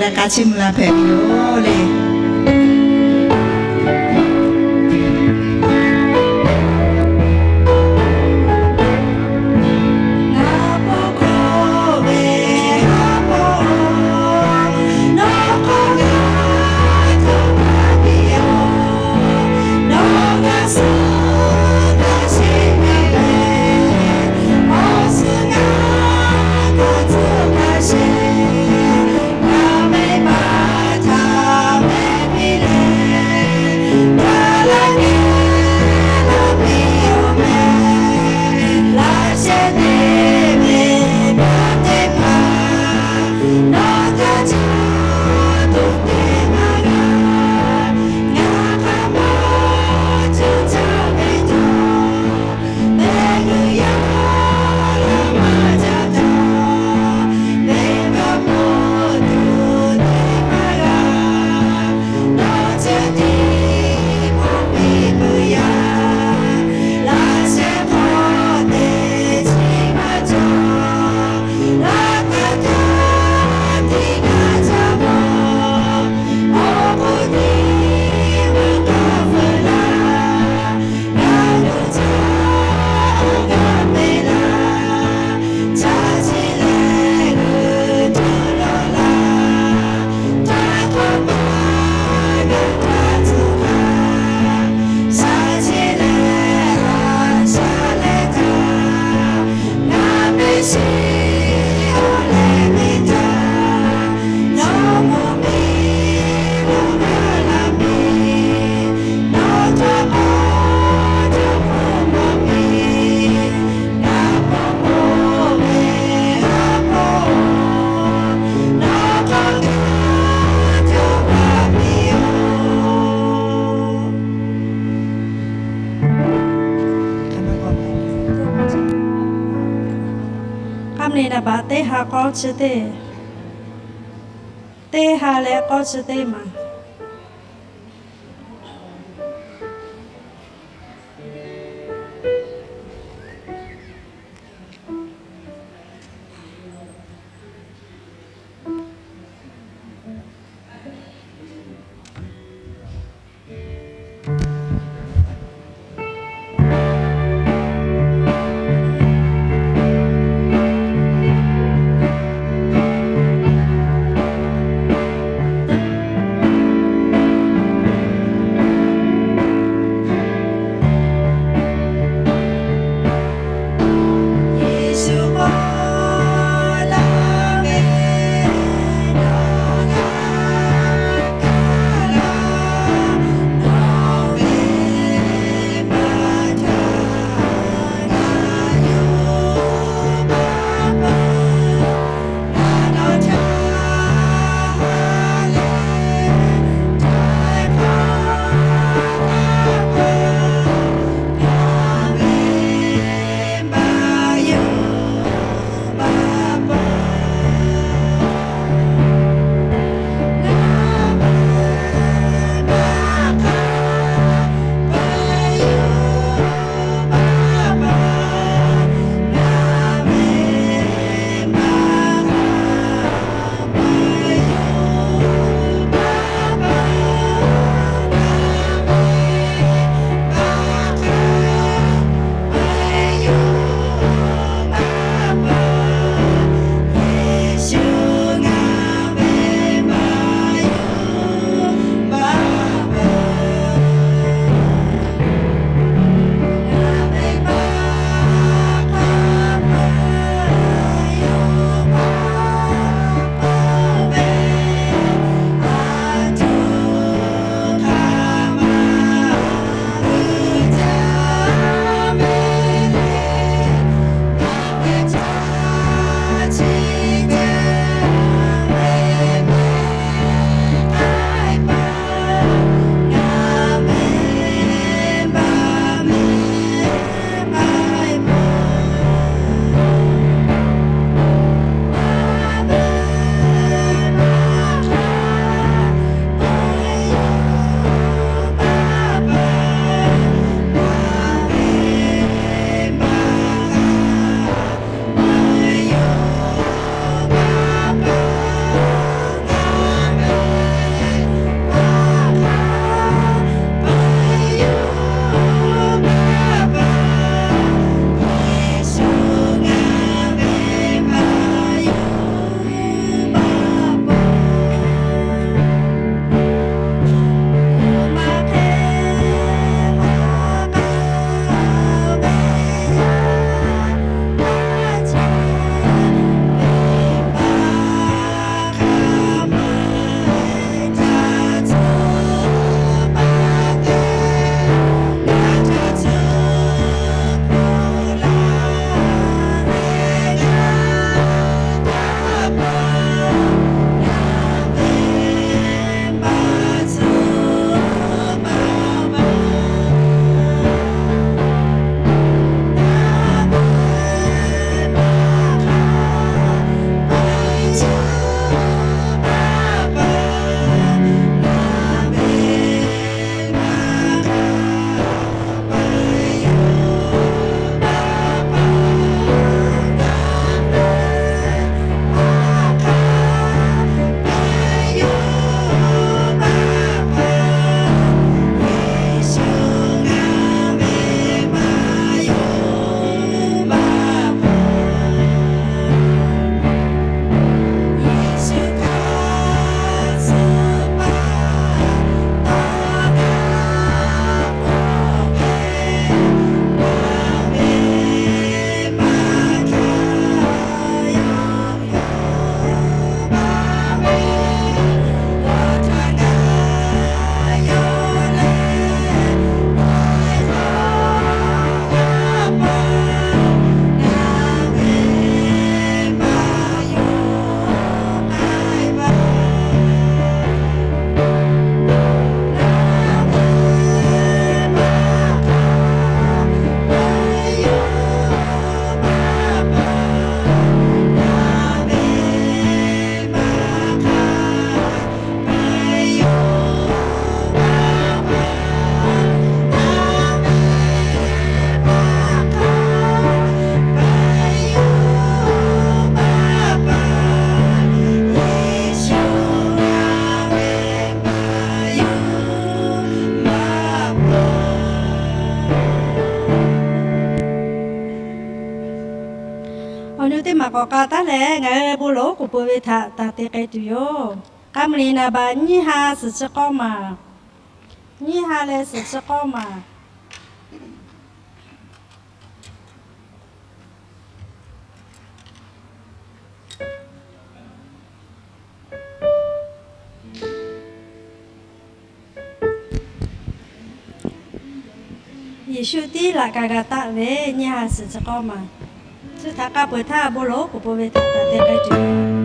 leh k'a chiˇ mvuh la hpehꞈ ve yoˬ le. Hk'a meuˇ naˍ baꞈ teˇ ha k'awˇ chi teˇ, teˇ ha leh k'awˇ chi teˇ maˬ. Awˬ k'a taˉ leh ngaˬ hui bon lawˬ oˉ k'oˍ pui ve htaꞈ taˍ te k'ai tuˬ yoˬ. K'a mvuh liꞈ naˍ baꞈ nyiˇ ha suhˍ chi k'awˇ maˬ. Nyiˇ ha leh suhˍ chi k'awˇ maˬ. Yeˍsuˆ tiˉ laꞈ ka g'a taˆ ve nyiˇ ha suhˍ chi k'awˇ maˬ. Chi htaꞈ k'a peuˬ htaˇ bon lawˬ oˉ k'oˍ pui ve htaꞈ taˍ te k'ai tuˬ yoˬ.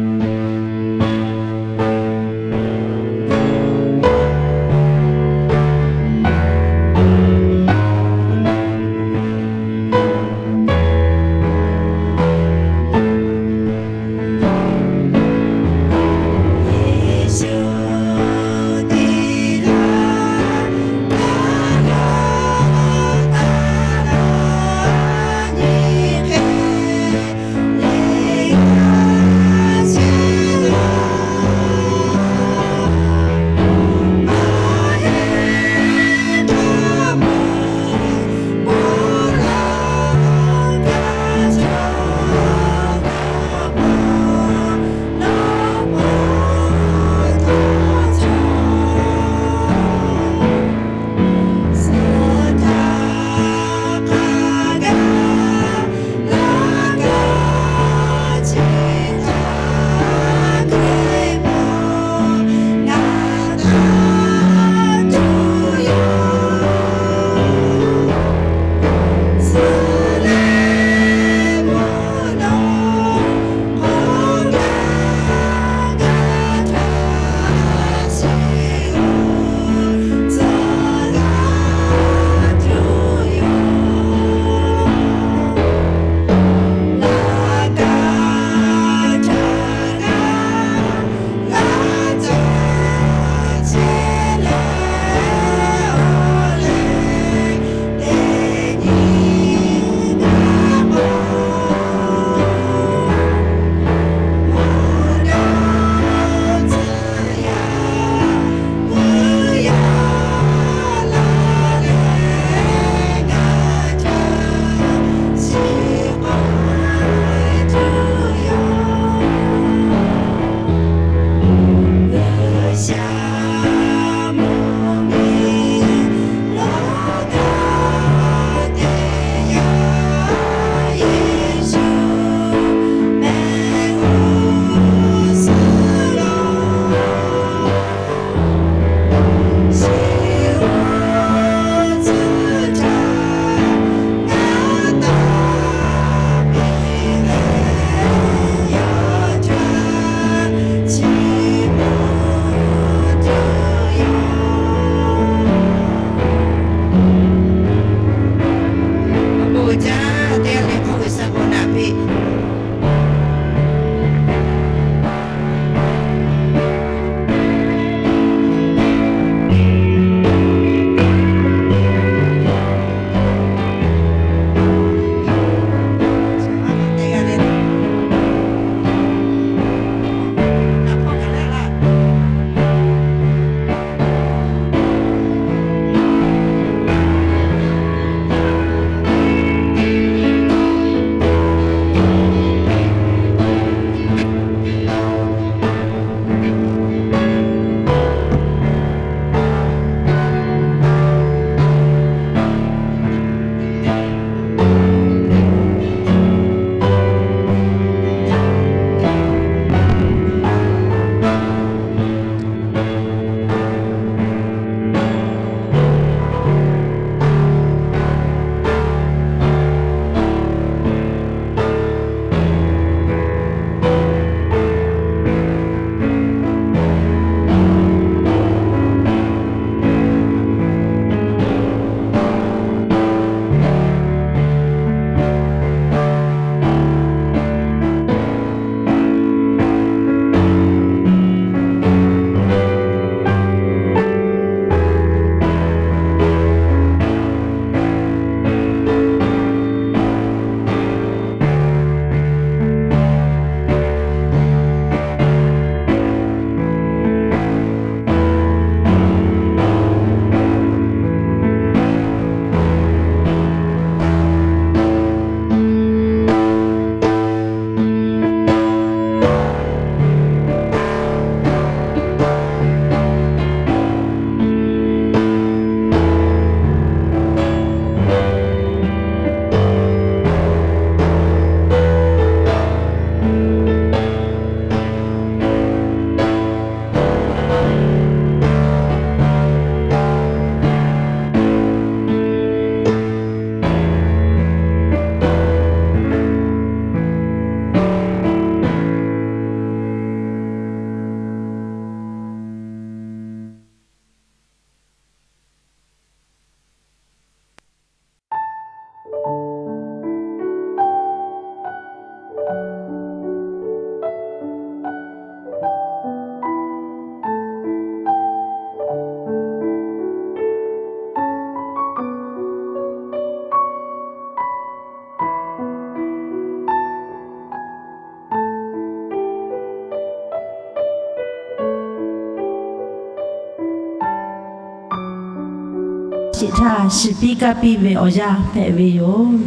sheˍ htaˇ, shiˍ piˇ kaˇ piˇ ve awˬ yanˇ hpehꞈ ve yoˬ.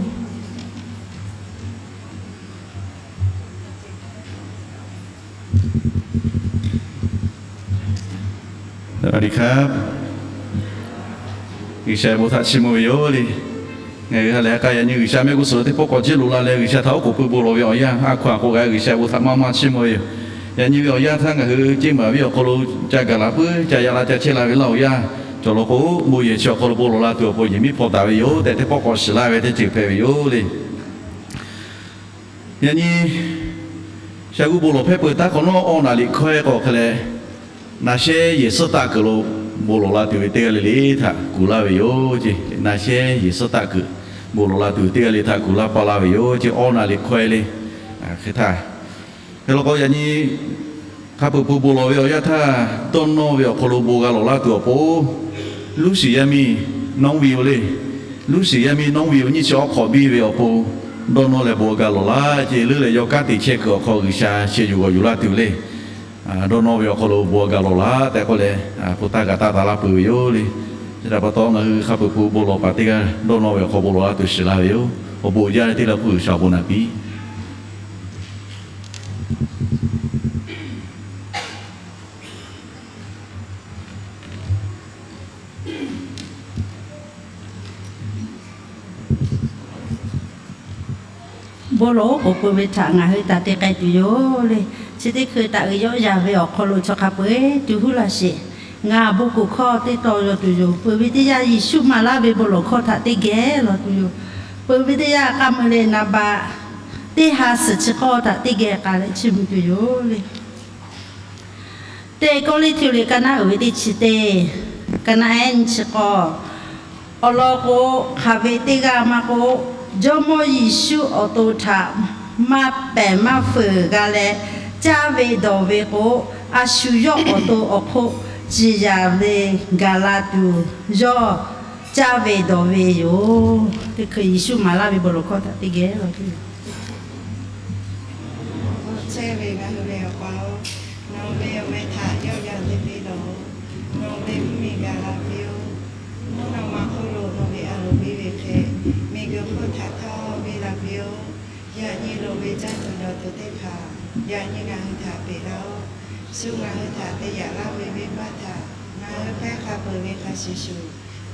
G'uiˬsha bon htaꞈ chiˇ mvuh ve yoˬ le. Ngaˬ hui ha lehˬ ha k'a yaꞈ nyi G'uiˬsha mehˆ g'uˇ suhˍ lo teˇ pawˆ k'awꞈ jiˇ loꞈ la leh, G'uiˬsha htaꞈ oˉ k'oˍ pui bon lawˬ ve awˬ yanˇ, a hkaw-anˬ k'o g'a G'uiˬsha bon htaꞈ maˇ maˇ chiˇ mvuh ve yoˬ. Yaꞈ nyi ve awˬ yanˇ htaˇ ngaˬ hui ceˇ maˍ viˇ awˬ hk'aw lo ca gaˬ la puiˉ ca yaꞈ la ca chehˇ la ve laˇ awˬ yanˇ, cawˬ law k'o, bon yehˬ chi awˬ hk'aw lo bon lawˬ la tuˬ awˬ pon yehˬ miˉ hpaw taˍ ve yoˬ tehꞈ, teˇ pawˆ k'awꞈ shiˍ laˇ ve teˇ ceuˬ hpehꞈ ve yoˬ le. Yaꞈ nyi Shaˍ g'uˇ bon lawˬ hpehˇ peuˬ taˉ hk'awꞈ nawˉ, awˇ naˍ riꞈ hkawehˇ k'o hk'e leh, naꞈ shehˉ yehˬ suhˉ taˆ kuiˬ lo bon lawˬ la tuˬ ve teˇ g'aˇ le le htaꞈ kuˬ laˇ ve yoˬ ce. Naꞈ shehˉ yehˬ suhˉ taˆ kuiˬ bon lawˬ la tuˬ teˇ g'aˇ le htaꞈ kuˬ laˇ pa laˇ ve yoˬ ce, awˇ naˍ riꞈ hkawehˇ le. Hk'e htaˇ, hk'e law k'o yaꞈ nyi hk'a peuˬ pui bon lawˬ ve awˬ yanˇ htaˇ, dawˇ nawˇ ve awˬ hk'aw lo bon g'a lawˬ laˇ tuˬ awˬ pon, luˇ shiˍ yaˇ miˇ nawˉ ve yoˬ le. Luˇ shiˍ yaˇ miˇ nawˉ ve yoˬ nyiˇ chi awˉ hk'awꞈ biˇ ve awˬ pon, dawˇ nawˇ leh bon g'a lawˬ laˇ ce. Leuˉ leh yawˇ kanˉ te chehˇ kuiˬ awˬ hk'aw G'uiˬsha sheh yuˬ g'awˬ yuˬ laˇ tuˬ le. Dawˇ nawˇ ve awˬ hk'aw lo bon g'a lawˬ laˇ tehꞈ k'oˆ leh, pon taˇ g'a taˇ taˍ laˇ peuˬ ve yoˬ le. Chi htaꞈ pa taw, ngaˬ hui hk'a peuˬ pui bon lawˬ paˍ teˇ g'aˇ dawˇ nawˇ ve awˬ hk'aw bon lawˬ laˇ tuˬ shiˍ laˇ ve yoˬ. Awˬ bon jaˇ ve teˇ law k'oˆ G'uiˬsha awˬ bon naˍ piˇ. Bon lawˬ oˉ k'oˍ pui ve htaꞈ ngaˬ hui taˍ te k'ai tuˬ yoˬ le. Chi teˇ hkui taꞈ uiˍ yawˆ yan ve awˬ hk'aw lo chaw hk'a peu-eˬ tuˬ huˉ laˇ sheˍ. Ngaˬ bon k'oˍ hkawˇ teˇ tawn yaw tuˬ yoˬ. Peuˬ ve teˇ yanˇ Yeˍsuˆ maˍ laˇ ve bon lawˬ hkawˇ htaꞈ teˇ geh lawˬ tuˬ yoˬ. Peuˬ ve teˇ yanˇ k'a meuꞈ leh naˍ baꞈ teˇ ha suhˍ chi k'awˇ htaꞈ teˇ geh k'a leh chiˇ mvuh tuˬ yoˬ le. Teˇ Kawˇrenˍhtuˆ liꞈ ka naˉ uiˍ ve teˇ chi teˇ, ka naˉ ehˉ nyi chi k'awˇ. Awˬ lawn k'o, hk'aˬ ve teˇ g'aˇ maˇ k'oˆ, Jawˇmawˇ Yeˍsuˆ awˬ to htaꞈ maˇ pehˬ maˇ fuiˍ g'a leh, caˇ ve dawˬ ve k'o, a shu yawˇ awˬ to awˬ hk'oˆ ciˍ yanˍ ve gaˬ la tuˬ, yawˇ caˇ ve dawˬ ve yoˬ. Teˇ hkui Yeˍsuˆ maˍ laˇ ve bon lawˬ hkawˇ htaꞈ teˇ geh lawˬ tuˬ yoˬ. Chehˇ ve ngaˬ hui ve Awˬ pa-oˬ, nawˬ ve awˬ meh htaꞈ yawˆ yan te piˇ lawˬ. Nawˬ ve mvuhˇmiˬ gaˬ la piˇ-oˆ. Mvuhˇ naw ma hk'oˆ lo nawˬ ve a loˍ piˇ ve hk'e, miˬguiˬ hk'oˆ htaꞈ htawˇ piˇ la piˇ-oˆ. Yaꞈ nyi loˍ ve caˇ tuˬ dawˬ tuˬ teˇ hpaˍ yaꞈ nyi ngaˬ hui htaꞈ peꞈ laˇ-oˆ. Shu ngaˬ hui htaꞈ te yaꞈ laˇ ve venˇbaˆ htaꞈ ngaˬ hui hk'a peuˬ ve hk'a shuˍ shuˍ,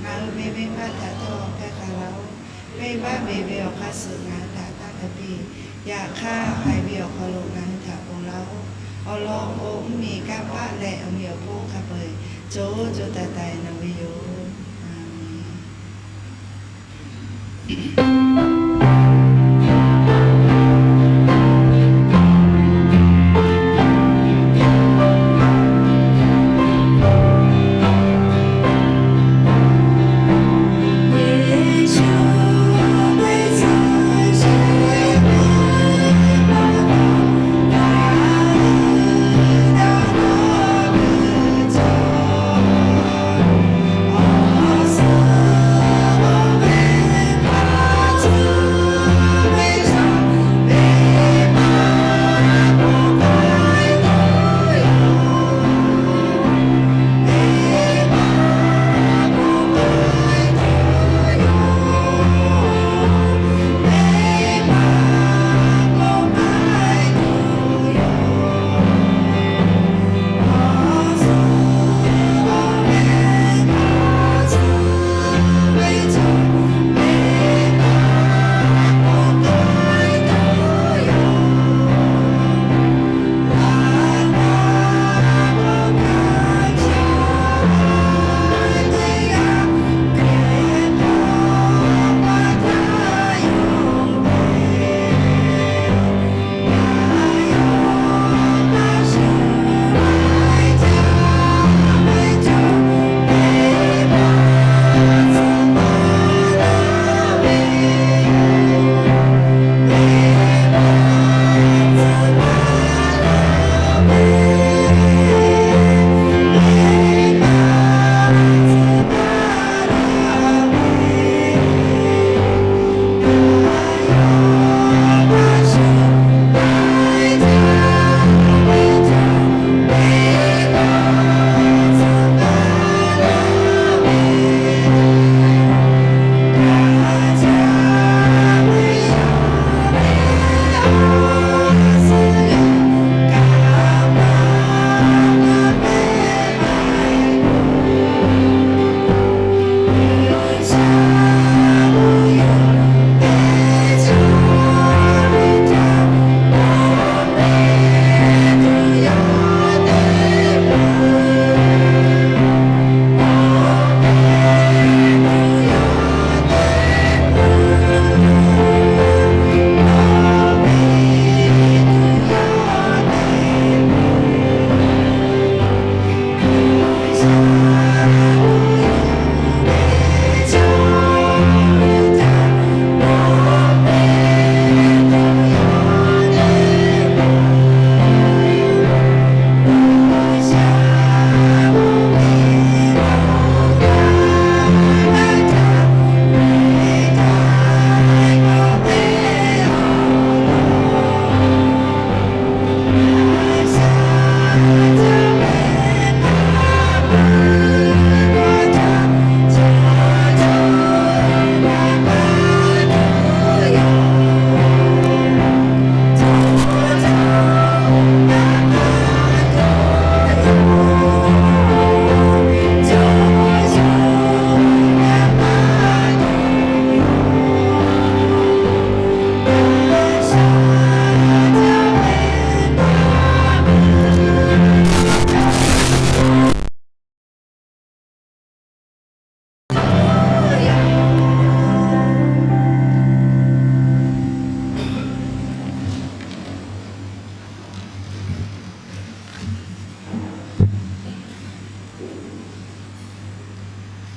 ngaˬ hui ve venˇbaˆ htaꞈ htawˇ hk'a laˇ-oˆ. Venˇbaˆ beˬ ve awˬ hk'aˇ suh ngaˬ hui htaꞈ taˇ hk'a piˇ. Yaꞈ hk'aˇ, haiˬ ve awˬ hk'aw lo ngaˬ hui htaꞈ ponˬ laˇ-oˆ. Awˬ lawn k'o, mvuhˇmiˬ kanˇ paˆ leh awˬ meꞈ awˬ hponˇ hk'a peu-eˬ co co taiˍ taiˍ nawˬ ve yoˬ. A menˬ.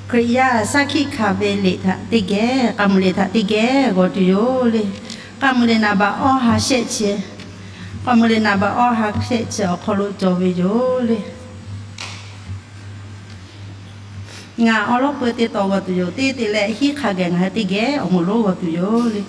Hkriꞈ yaˇ shaˉ hkiˆ hkanˍ ve liꞈ htaꞈ teˇ geh, k'a muiˬ liꞈ htaꞈ teˇ geh g'aw tuˬ yoˬ le. K'a muiˬ liꞈ naˍ baꞈ awˇ ha shehˆ chi, k'a muiˬ liꞈ naˍ baꞈ awˇ ha shehˆ chi awˬ hk'aw lo cawˬ ve yoˬ le. Ngaˬ awˉ lawˉ peuˇ teˇ taw g'aw tuˬ yoˬ. Teˇ te leh hiˉ hk'a geh ngaˬ hui teˇ geh awˬ moˍ lonˉ g'aw tuˬ yoˬ le.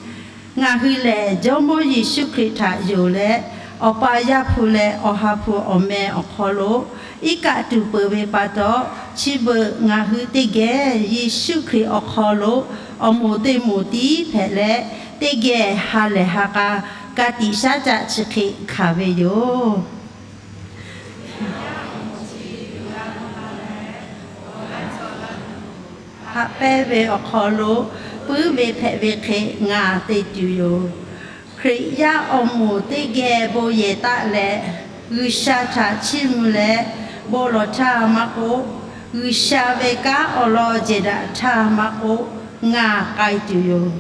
Ngaˬ hui lehˬ Jawˇmawˇ Yeˍsuˆ Hkriꞈ htaꞈ yonˍ leh, Awˬ pa Yaˇ hpu leh Awˬ ha hpu awˬ meh awˬ hk'aw lo iˉ kaˆ tuˬ peuˬ ve pa taw, chi beuꞈ ngaˬ hui teˇ geh Yeˍsuˆ Hkriꞈ awˬ hk'aw lo awˬ moˍ teˇ moˍ tiˉ hpehꞈ leh, teˇ geh ha lehˬ ha k'a ka tiꞈ shaˉ caˆ chi hk'e hkanˍ ve yoˬ. Haꞈ pehnˇ ve awˬ hk'aw lo puiˉ ve hpehꞈ ve hk'e ngaˬ te tuˬ yoˬ. Hkriꞈ yaˇ awˬ moˍ teˇ geh bon yehˬ taˆ leh, G'uiˬsha htaꞈ chiˇ mvuh leh bon lawˬ htaˇ maˇ k'oˆ, G'uiˬsha ve kanˉ awˬ lawn jehˬ daꞈ htaˇ maˇ k'oˆ, ngaˬ k'ai tuˬ yoˬ.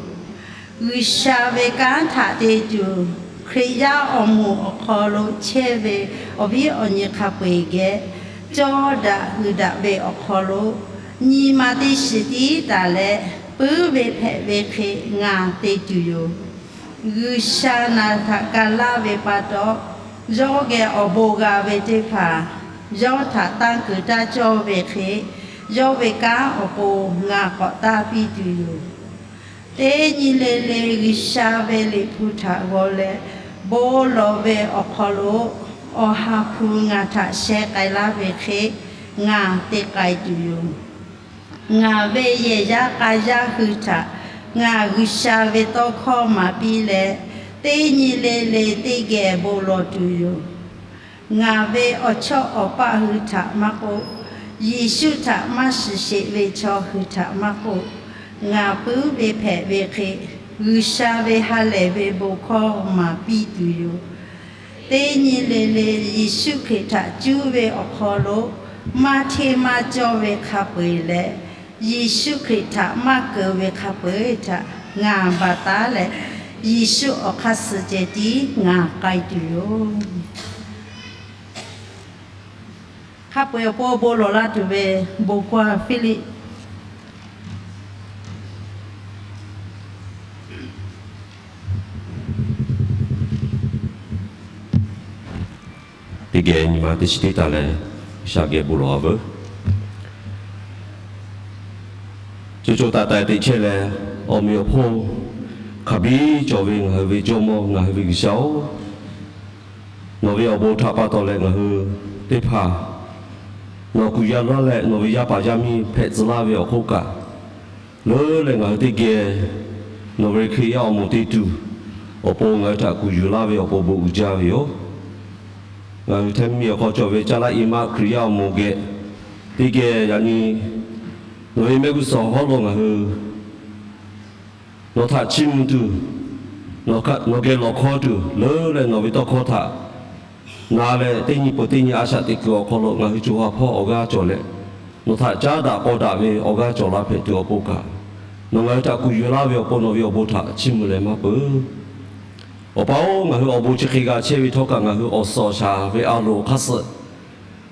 G'uiˬsha ve kanˉ htaꞈ te tuˬ, Hkriꞈ yaˇ awˬ moˍ awˬ hk'aw lo chehˇ ve awˬ viˉ awˬ nyi hk'a peu-eˬ geh cawˇ daꞈ g'uiˬ daꞈ ve awˬ hk'aw lo, nyi ma teˇ shiˍ tiˉ taˍ leh puiˉ ve hpehꞈ ve hk'e ngaˬ te tuˬ yoˬ. G'uiˬsha naˬ htaꞈ ka laˇ ve pa taw, yawˇ geh awˬ bon g'a ve teˇ hpaˍ yawˇ htaꞈ tanˇ kuiˬ taˇ cawˇ ve hk'e, yawˇ ve kanˉ awˬ pon ngaˬ k'awꞈ taˇ piˇ tuˬ yoˬ. Teˇ nyi le le G'uiˬsha ve Liꞈ hpu htaꞈ g'aw leh bon lawˬ ve awˬ hk'aw lo, Awˬ ha hpu ngaˬ htaꞈ sheh k'ai laˇ ve hk'e ngaˬ te k'ai tuˬ yoˬ. Ngaˬ ve yehˬ yaˇ k'a yaˇ hui htaꞈ ngaˬ G'uiˬsha ve tawˇ hkawˇ maˍ piˇ leh, teˇ nyi le le teˇ geh bon lawˬ tuˬ yoˬ. Ngaˬ ve awˬ chawˇ awˬ paˆ hui htaꞈ maˇ k'oˆ, Yeˍsuˆ htaꞈ maˇ shiˍ sheˍ ve chaw hui htaꞈ maˇ k'oˆ, ngaˬ puiˉ ve hpehꞈ ve hk'e G'uiˬsha ve ha lehˬ ve bon hkawˇ maˍ piˇ tuˬ yoˬ. Teˇ nyi le le Yeˍsuˆ Hkriꞈ htaꞈ cuˇ ve awˬ hk'aw lo maˇ hteˇ maˇ cawˇ ve hk'a peu-eˬ leh, Yeˍsuˆ Hkriꞈ htaꞈ maˇ keunˍ ve hk'a peu-eˬ htaꞈ ngaˬ baˬ taˉ leh, Yeˍsuˆ awˬ hk'aˇ suh ceh tiˉ ngaˬ k'ai tuˬ yoˬ. Hk'a peu-eˬ awˬ pon bon lawˬ laˇ tuˬ ve bon hkawˇ Hpiˇliˆ teˇ geh nyi ma teˇ shiˍ teˇ taˍ leh, G'uiˬsha geh bon lawˬ-a veuˬ. Co co taiˍ taiˍ teꞈ chehˇ leh, awˬ meꞈ awˬ hponˇ hk'a biˇ cawˬ ve ngaˬ hui ve Jawˇmawˇ, ngaˬ hui ve G'uiˬsha-oˬ, nawˬ ve awˬ bon htaꞈ pa taw leh ngaˬ hui teˇ hpaˍ nawˬ kuˬ yaˇ laˇ leh, nawˬ ve yaˇ paˍ yaˇ miˇ hpehꞈ tcuh laˇ ve awˬ hk'oˆ kaꞈ, leuˉ leh ngaˬ hui teˇ geh nawˬ ve Hkriꞈ yaˇ awˬ moˍ te tuˬ awˬ pon ngaˬ hui htaꞈ kuˬ yuˬ laˇ ve awˬ pon bon uiˍ jaˇ ve yoˬ. Ngaˬ hui hteˇ miˇ awˬ hk'aw cawˬ ve caˇ laˇ i maˆ Hkriꞈ yaˇ awˬ moˍ geh teˇ geh yaꞈ nyi nawˬ ve mehˆ g'uˇ suhˍ awˬ hawˉ lo ngaˬ hui nawˬ htaꞈ chiˇ mvuh tuˬ, nawˬ geh lawˬ hkawˇ tuˬ, leuˉ leh nawˬ ve tawˇ hkawˇ htaꞈ na leh, teˇ nyi peuˬ teˇ nyi a shaꞈ teꞈ kuiˬ awˬ hk'aw lo ngaˬ hui co ha hpawˇ awˬ g'aˇ cawˬ leh, nawˬ htaꞈ caˉ daꞈ k'aw daꞈ ve awˬ g'aˇ cawˬ la hpehꞈ tuˬ awˬ pon kaꞈ, nawˬ ngaˬ hui htaꞈ kuˬ yuˬ laˇ ve awˬ pon nawˬ ve awˬ bon htaꞈ chiˇ mvuh leh maˇ peuˬ. Awˬ pa-oˬ, ngaˬ hui awˬ bon chi hk'e g'a chehˇ ve htawˇ kaꞈ, ngaˬ hui awˬ suhˍ awˬ shaˍ ve a loˍ hk'aˇ suh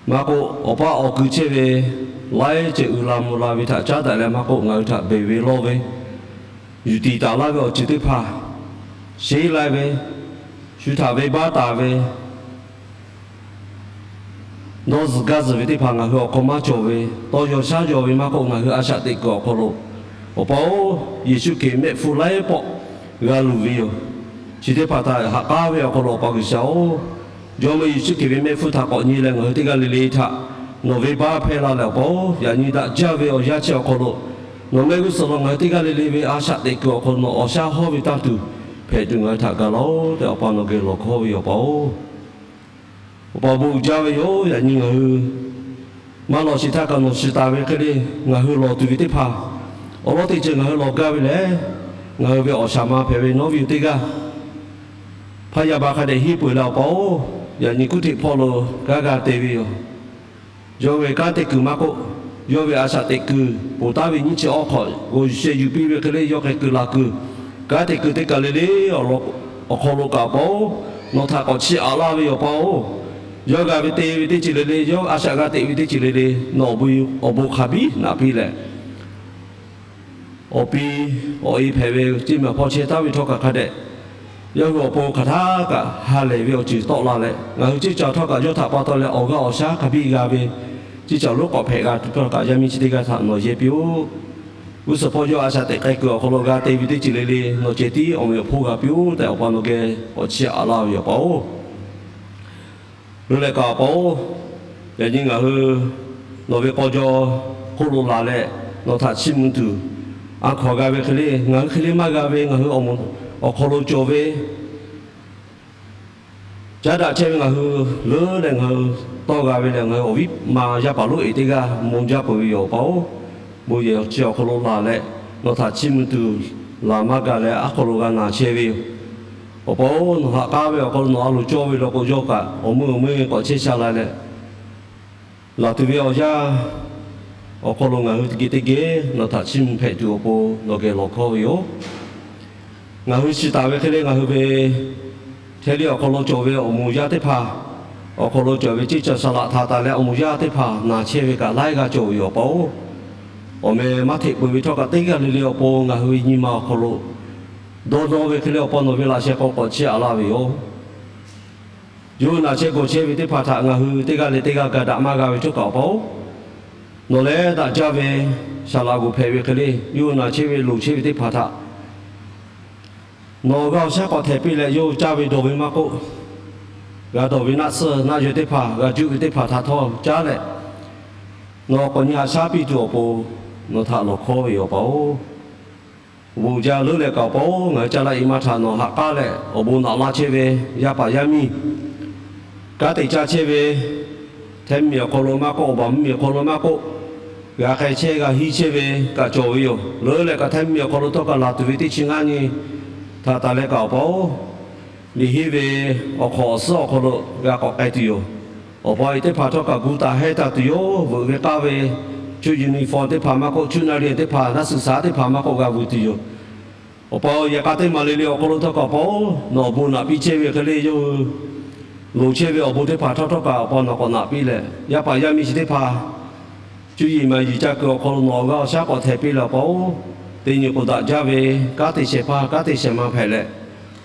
maˇ k'oˆ, awˬ pa awˬ kuiˬ chehˇ ve laiˉ ceuˬ uiˍ la mvuh la ve htaꞈ caˉ daꞈ leh maˇ k'oˆ, ngaˬ hui htaꞈ beˬ ve lawˇ ve, yuˬ tiˍ taˍ laˇ ve awˬ ceuˬ teˇ hpaˍ, sheˉ lai ve, shu htaꞈ venˇbaˆ taˍ ve, dawˇ zuhˬ gaˇ zuhˬ ve teˇ hpaˍ ngaˬ hui awˬ hk'aw maˇ cawˬ ve, tawˇ yaw shaˉ yaw ve maˇ k'oˆ, ngaˬ hui a shaꞈ teꞈ kuiˬ awˬ hk'aw lo, awˬ pa-oˬ, Yeˍsuˆ Hkriꞈ mehˆ hpfuhˇ laiˉ pawˆ g'a luˬ ve yoˬ. Chi teˇ hpaˍ htaꞈ haꞈ k'aˉ ve awˬ hk'aw lo, awˬ pa G'uiˬsha-oˬ, Jawˇmawˇ Yeˍsuˆ Hkriꞈ ve mehˆ hpfuhˇ htaꞈ k'awꞈ nyi leh ngaˬ hui teˇ g'aˇ le le htaꞈ nawˬ venˇbaˆ hpehˇ la leh, awˬ pa-oˬ, yaꞈ nyi daꞈ jaˇ ve awˬ yanˇ chi awˬ hk'aw lo nawˬ mehˆ g'uˇ suhˍ lo ngaˬ hui teˇ g'aˇ le le ve a shaꞈ teꞈ kuiˬ awˬ hk'aw lo nawˬ awˬ shaˉ hawˇ ve tanˇ tuˬ hpehꞈ tuˬ ngaˬ hui htaꞈ ga laˇ-oˆ tehꞈ, awˬ pa nawˬ geh lawˬ hkawˇ ve yoˬ, awˬ pa-oˬ. Awˬ pa bon uiˍ jaˇ ve yoˬ. Yaꞈ nyi ngaˬ hui maˇ lawꞈ shiˍ htaˇ kaꞈ nawˬ shiˍ taˍ ve hk'e le, ngaˬ hui lawˬ tuˬ ve teˇ hpaˍ awˬ lawn teˇ ceuˬ ngaˬ hui lawˬ gaˇ ve lehˬ, ngaˬ hui ve awˬ shaˍ ma hpehꞈ ve nawˉ ve yoˬ teˇ g'aˇ hpaˇ yaˇ ba hk'a dehꞈ hiˉ peuˬ leh, awˬ pa-oˬ, yaꞈ nyi kuˉ hteꞈ hpawˇ lo g'aˇ g'a te ve yoˬ. Yawˇ ve kanˉ te kuiˬ maˇ k'oˆ, yawˇ ve a shaꞈ teꞈ kuiˬ ponˬ taˉ ve nyiˇ chi awˇ hk'awꞈ g'awˬ yuˬ sheh yuˬ piˇ ve hk'e le, yawˇ hk'e keu la kuiˬ kanˉ te kuiˬ teˇ kaˬ le le awˬ hk'aw lo kaꞈ, awˬ pa-oˬ, nawˬ htaꞈ k'awꞈ chiˇ aꞈ laˇ ve yoˬ, awˬ pa-oˬ. Yawˇ g'a ve te ve teˇ ceuˬ le le, yawˇ a shaꞈ g'a teꞈ ve teˇ ceuˬ le le, nawˬ awˬ bon hk'a biˇ naꞈ piˇ leh, Awˬ pi awˬ e hpehꞈ ve ceˇ maˬ hpawˇ chehˇ taˍ ve htawˇ kaꞈ hk'a dehꞈ, yawˇ hui awˬ pon hk'aˬ htaˇ kaꞈ ha lehˬ ve awˬ ceuˬ tawˆ la leh, ngaˬ hui ceˇ caˬ htawˇ kaꞈ yawˇ htaꞈ pa taw leh awˬ g'aˇ awˬ shaˉ hk'a biˇ g'a ve, ceˇ caˬ lonˉ k'awꞈ hpehꞈ g'a tuˬ htawˇ kaꞈ yaˇ miˇ chi teˇ g'aˇ htaꞈ nawˬ yehˇ piˇ-oˆ. G'uˇ suhˍ hpawˇ yawˇ a shaꞈ teꞈ k'ai kuiˬ awˬ hk'aw lo g'a te ve teˇ ceuˬ le le nawˬ ceh tiˉ awˬ meꞈ awˬ hponˇ g'a piˇ-oˆ tehꞈ, awˬ pa nawˬ geh k'awꞈ chiˇ aꞈ laˇ ve yoˬ, Awˬ pa-oˬ. Leuˉ leh kaꞈ Awˬ pa-oˬ, yaꞈ nyi ngaˬ hui nawˬ ve k'aw jaw hk'oˆ lo laˬ leh, nawˬ htaꞈ chiˇ mvuh tuˬ, a hkawnˍ g'a ve hk'e le, ngaˬ hui hk'e le maˇ g'a ve, ngaˬ hui awˬ moˍ awˬ hk'aw lo cawˬ ve caˉ daꞈ chehˇ ve ngaˬ hui leuˉ leh ngaˬ hui tawˇ g'a ve lehˬ, ngaˬ hui awˬ viˉ ma yaˇ paˍ lonˉ eˍ teˇ g'aˇ mvuh jaˇ peuˬ ve yoˬ, Awˬ pa-oˬ. Bon yehˬ awˬ chi awˬ hk'aw lo laˬ leh, nawˬ htaꞈ chiˇ mvuh tuˬ laˬ maˇ g'a leh aˉ hk'aw lo g'a na chehˇ ve yoˬ. Awˬ pa-oˬ, nawˬ haꞈ k'aˉ ve awˬ hk'aw lo nawˬ a loˍ cawˇ ve law k'o, yawˇ kaꞈ awˬ meuˇ awˬ meuˇ k'awꞈ chehˇ sha la leh, laˬ tuˬ ve awˬ yanˇ awˬ hk'aw lo ngaˬ hui teˇ geh teˇ geh nawˬ htaꞈ chiˇ mvuh hpehꞈ tuˬ awˬ pon nawˬ geh lawˬ hkawˇ ve yoˬ. Ngaˬ hui chi taˍ ve hk'e le, ngaˬ hui ve hteˇ liˇ awˬ hk'aw lo cawˬ ve awˬ moˍ yaˇ teˇ hpaˍ, awˬ hk'aw lo cawˬ ve ceˇ caˬ saˍ laꞈ htaꞈ taˍ leh awˬ moˍ yaˇ teˇ hpaˍ na chehˇ ve kaꞈ laiˉ g'aˇ cawˬ ve yoˬ, Awˬ pa-oˬ. Awˬ meh maˇ hteꞈ peuˬ ve htawˇ kaꞈ teˇ g'aˇ le le awˬ pon ngaˬ hui ve nyi ma awˬ hk'aw lo dawˇ nawˇ ve hk'e le, Awˬ pa nawˬ ve laꞈ sheh k'aw k'awꞈ chiˇ aꞈ laˇ ve yoˬ. Yawˇ hui na chehˇ gawˬ chehˇ ve teˇ hpaˍ htaꞈ ngaˬ hui teˇ g'aˇ le teˇ g'aˇ ga daꞈ maˇ g'a ve htawˇ kaꞈ, Awˬ pa-oˬ, nawˬ lehˬ daꞈ jaˇ ve saˍ laꞈ g'oˍ hpehꞈ ve hk'e le, yawˇ hui na chehˇ ve loˍ chehˇ ve teˇ hpaˍ htaꞈ nawˬ g'a awˬ shaˉ k'awꞈ htehꞈ piˇ leh, yawˇ hui caˇ ve dawˬ ve maˇ k'oˆ, g'a dawˬ ve naˆ tsuhˇ naˆ yawehˇ teˇ hpaˍ, g'a juˆ ve teˇ hpaˍ htaꞈ htawˇ caˉ leh, nawˬ k'awꞈ nyi haꞈ shaˉ piˇ tuˬ awˬ pon nawˬ htaꞈ lawˬ hkawˇ ve yoˬ, Awˬ pa-oˬ. Awˬ bon jaˇ leuˉ leh kaꞈ Awˬ pa-oˬ, ngaˬ hui caˇ laˇ e maˇ htaꞈ nawˬ haꞈ k'aˉ leh awˬ bon naꞈ laˇ chehˇ ve yaˇ paˍ yaˇ miˇ, kanˉ te caˇ chehˇ ve, hteˇ mvuhˇmiˬ awˬ hk'aw lo maˇ k'oˆ, awˬ baˬ mvuhˇmiˬ awˬ hk'aw lo maˇ k'oˆ, g'a k'ai chehˇ g'a hiˇ chehˇ ve kaꞈ cawˬ ve yoˬ. Leuˉ leh kaꞈ hteˇ mvuhˇmiˬ awˬ hk'aw lo htawˇ kaꞈ laˬ tuˬ ve teˇ chi ngaˇ nyi htaꞈ taˍ leh kaꞈ Awˬ pa-oˬ, liꞈ henˇ ve awˬ hk'awꞈ awˬ suhˉ awˬ hk'aw lo g'a k'awꞈ k'ai tuˬ yoˬ. Awˬ pa e teˇ hpaˍ htawˇ kaꞈ gu taˍ hehˉ taˍ tuˬ yoˬ. Veuꞈ ve k'aˇ ve cuˇ uniform teˇ hpaˍ maˇ k'oˆ, cuˇ naˆ riˇ teˇ hpaˍ, naˆ suhˍ saˍ teˇ hpaˍ maˇ k'oˆ g'a vuiˬ tuˬ yoˬ. Awˬ pa-oˬ, yaꞈ k'a teˇ maˬ le le awˬ hk'aw lo htawˇ kaꞈ Awˬ pa-oˬ, nawˬ awˬ bon naꞈ piˇ chehˇ ve hk'e le, yawˇ hui loˍ chehˇ ve awˬ bon teˇ hpaˍ htawˇ htawˇ kaꞈ Awˬ pa nawˬ k'awꞈ naꞈ piˇ leh, yaˇ paˍ yaˇ miˇ chi teˇ hpaˍ cuˇ yiˍ maˍ yiˍ ca kuiˬ awˬ hk'aw lo nawˬ awˬ g'aˇ awˬ shaˉ k'awꞈ htehꞈ piˇ leh Awˬ pa-oˬ, teˇ nyi k'o daꞈ jaˇ ve kanˉ te shehˍ hpaˇ kanˉ te shehˍ ma hpehꞈ leh,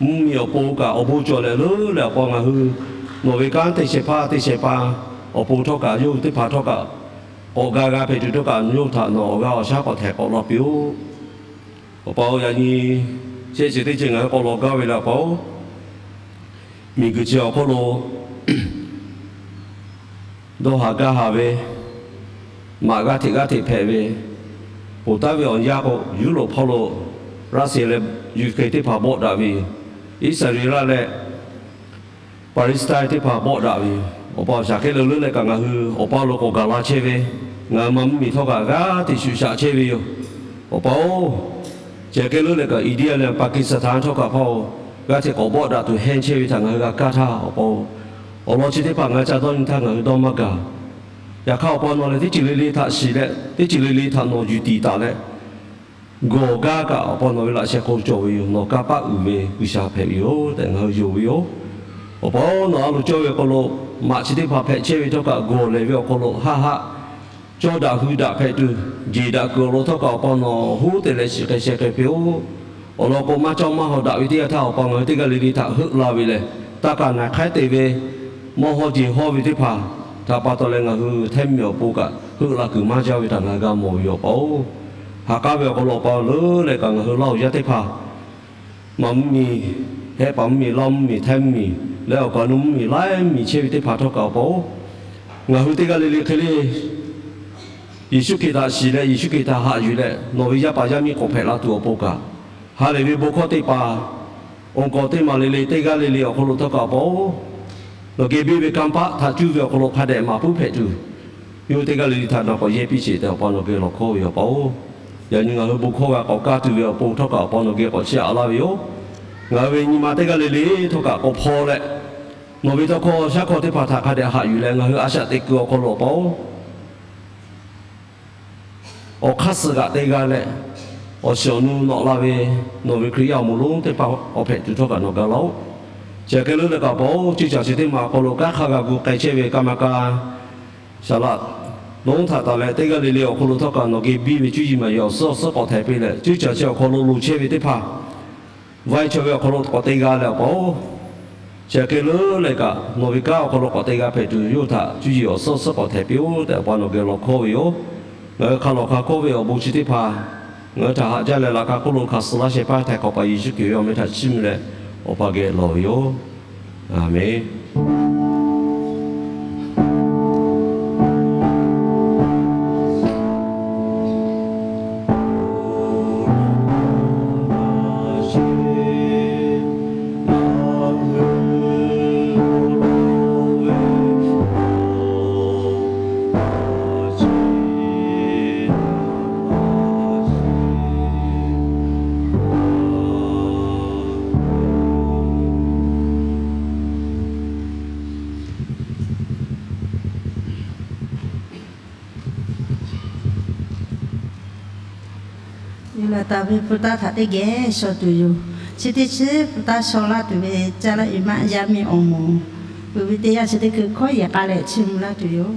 mvuhˇmiˬ awˬ pon kaꞈ awˬ bon cawˬ leh leuˉ leh Awˬ pa ngaˬ hui nawˬ ve kanˉ te shehˍ hpaˇ te shehˍ hpaˇ awˬ pon htawˇ kaꞈ yawˇ hui teˇ hpaˍ htawˇ kaꞈ k'awꞈ ga g'a hpehꞈ tuˬ htawˇ kaꞈ yawˇ hui htaꞈ nawˬ awˬ g'aˇ awˬ shaˉ k'awꞈ htehꞈ k'awꞈ laˇ piˇ-oˆ. Awˬ pa-oˬ, yaꞈ nyi shehˆ chi teˇ ceuˬ ngaˬ hui k'awꞈ lawˬ gaˇ ve leh Awˬ pa-oˬ, miˬguiˬ chi awˬ hk'oˆ lo dawˇ haˍ gaˇ haˍ ve, maꞈ g'aˇ hteꞈ g'aˇ hteꞈ hpehꞈ ve, ponˬ taˉ ve awˬ yanˇ k'o Yuˇroꞈ hpawˇ lo Russia leh Ukraine teˇ hpaˍ bawˆ daꞈ ve yoˬ. Iˉsaˍreˍlaˆ leh Palestine teˇ hpaˍ bawˆ daꞈ ve yoˬ. Awˬ pa awˬ shaˍ hk'e le leuˉ leh kaꞈ ngaˬ hui awˬ pa lo k'awꞈ gaˬ la chehˇ ve, ngaˬ hui ma mvuhˇmiˬ htawˇ kaꞈ g'aˇ hteꞈ shuˍ shaꞈ chehˇ ve yoˬ. Awˬ pa-oˬ, chi hk'e leuˉ leh kaꞈ India leh Pakistan htawˇ kaꞈ hpawˇ g'aˇ hteꞈ k'awꞈ bawˆ daꞈ tuˬ hehnˇ chehˇ ve htaꞈ ngaˬ hui g'a kaˇ htaˇ Awˬ pa-oˬ, awˬ lawn chi teˇ hpaˍ ngaˬ hui ca dawˇ nyi htaˇ ngaˬ hui dawˇ maˇ gaˬ. Yaꞈ hk'aˇ Awˬ pa nawˬ lehˬ teˇ ceuˬ le le htaꞈ shiˍ leh teˇ ceuˬ le le htaꞈ nawˬ yuˬ tiˍ taˍ leh, gawˬ gaˇ kaꞈ Awˬ pa nawˬ ve laꞈ sheh hk'aw cawˬ ve yoˬ. Nawˬ kanˇ paˆ uiˍ ve G'uiˬsha hpehꞈ ve yoˬ tehꞈ ngaˬ hui yonˍ ve yoˬ. Awˬ pa-oˬ, nawˬ a loˍ cawˇ ve hk'aw lo maꞈ chi teˇ hpaˍ hpehꞈ chehˇ ve htawˇ kaꞈ gawˬ lehˬ ve awˬ hk'aw lo haˆ haˆ cawˇ daꞈ hui daꞈ hpehꞈ tuˬ, jeˬ daꞈ kuiˬ awˬ lawn htawˇ kaꞈ Awˬ pa nawˬ hoˉ te leh shiˍ k'ai sheh k'ai piˇ-oˆ. Awˬ lawn k'o maˇ cawˇ maˇ hawˍ daꞈ ve teˇ yanˇ htaˇ Awˬ pa ngaˬ hui teˇ g'aˇ le le htaꞈ heuˆ la ve lehˬ, taˇ kaˬ naˍ hk'aiˉ te ve, mawˇ hawˇ jeˬ hawˇ ve teˇ hpaˍ htaꞈ pa taw leh ngaˬ hui hteˇ mvuhˇmiˬ awˬ pon kaꞈ heuˆ la kuiˬ maˇ jaˇ ve htaꞈ ngaˬ hui g'a mawˬ ve yoˬ, Awˬ pa-oˬ. Ha k'aˉ ve awˬ hk'aw lo Awˬ pa leuˉ leh kaꞈ ngaˬ hui Laˇ huˍ yaˇ teˇ hpaˍ, maꞈ mvuhˇmiˬ, hehˆ paˍ mvuhˇmiˬ, Laˇ mvuhˇmiˬ, hteˇ mvuhˇmiˬ, leh awˬ kaꞈ nu mvuhˇmiˬ laiˉ miˬ chehˇ ve teˇ hpaˍ htawˇ kaꞈ Awˬ pa-oˬ, ngaˬ hui teˇ g'aˇ le le hk'e le Yeˍsuˆ Hkriꞈ htaꞈ shiˍ leh Yeˍsuˆ Hkriꞈ htaꞈ haꞈ yuˬ leh nawˬ ve yaˇ paˍ yaˇ miˇ k'awꞈ hpehꞈ la tuˬ awˬ pon kaꞈ, ha lehˬ ve bon hkawˇ teˇ hpaˍ, awˬ kaꞈ teˇ maˬ le le teˇ g'aˇ le le awˬ hk'aw lo htawˇ kaꞈ Awˬ pa-oˬ, nawˬ geh biˇ ve kanˇ paˆ htaꞈ cuˇ ve awˬ hk'aw lo hk'a dehꞈ maˍ puiˉ hpehꞈ tuˬ, yawˇ hui teˇ g'aˇ le le htaꞈ nawˬ k'awꞈ yehˇ piˇ sheˍ tehꞈ Awˬ pa nawˬ geh lawˬ hkawˇ ve yoˬ, Awˬ pa-oˬ. Yaꞈ nyi ngaˬ hui bon hkawˇ g'a k'awꞈ kaˇ tuˬ ve awˬ pon htawˇ kaꞈ Awˬ pa nawˬ geh k'awꞈ chiˇ aꞈ laˇ ve yoˬ. Ngaˬ hui ve nyi ma teˇ g'aˇ le le htawˇ kaꞈ k'awꞈ hpaw leh, nawˬ ve tawˇ hkawˇ shaˉ hkawˇ teˇ hpaˍ htaꞈ hk'a dehꞈ haꞈ yuˬ leh ngaˬ hui a shaꞈ teꞈ kuiˬ awˬ hk'aw lo Awˬ pa-oˬ, awˬ hk'aˇ suh g'aꞈ te g'a leh, awˬ shiˍ awˬ nu nawꞈ la ve nawˬ ve Hkriꞈ yaˇ awˬ moˍ lonˉ teˇ hpaˍ k'awꞈ hpehꞈ tuˬ htawˇ kaꞈ nawˬ ga laˇ-oˆ. Chi hk'e le leh kaꞈ Awˬ pa-oˬ, ceˇ caˬ chi teˇ maˬ awˬ hk'aw lo kanˉ hk'a g'a gu k'ai chehˇ ve kaˇ ma ka, saˍ laꞈ Nawˬ oˇ htaꞈ taˍ leh teˇ g'aˇ le le awˬ hk'aw lo htawˇ kaꞈ nawˬ geh biˇ ve cuˇ yiˍ maˍ yiˍ awˬ suhˉ awˬ suhˉ k'awꞈ htehˍ piˇ leh, cuˇ caˬ chi awˬ hk'aw lo loˍ chehˇ ve teˇ hpaˍ, vaiˇ chaw ve awˬ hk'aw lo k'awꞈ te g'a leh awˬ pa-oˬ, chi hk'e leuˉ leh kaꞈ nawˬ ve kanˉ awˬ hk'aw lo k'awꞈ te g'a hpehꞈ tuˬ yawˇ htaꞈ cuˇ yiˍ awˬ suhˉ awˬ suhˉ k'awꞈ htehˍ piˇ-oˆ tehꞈ awˬ pa nawˬ geh lawˬ hkawˇ ve yoˬ. Ngaˬ hui hk'a lawˬ hk'a hkawˇ ve awˬ bon chi teˇ hpaˍ ngaˬ hui htaꞈ haꞈ jaˇ leh laꞈ ka hk'oˆ lo hk'aˬ suh laˇ shehˍ hpaˇ htaiˍ hk'awꞈ paˍ Yeˍsuˆ Hkriꞈ ve awˬ meh htaꞈ chiˇ mvuh leh awˬ pa geh lawˬ ve yoˬ. Aˍmenˍ. Yuˬ laˬ taˍ ve peuˬ taˇ htaꞈ teˇ geh shaw tuˬ yoˬ. Chi teˇ chi peuˬ taˇ shaw laˇ tuˬ ve caˇ laˇ-e maˇ yaˇ miˇ awˬ moˍ uiˍ ve teˇ yanˇ chi teˇ hkui hkawˉ yehˬ k'a leh chiˇ mvuh laˇ tuˬ yoˬ.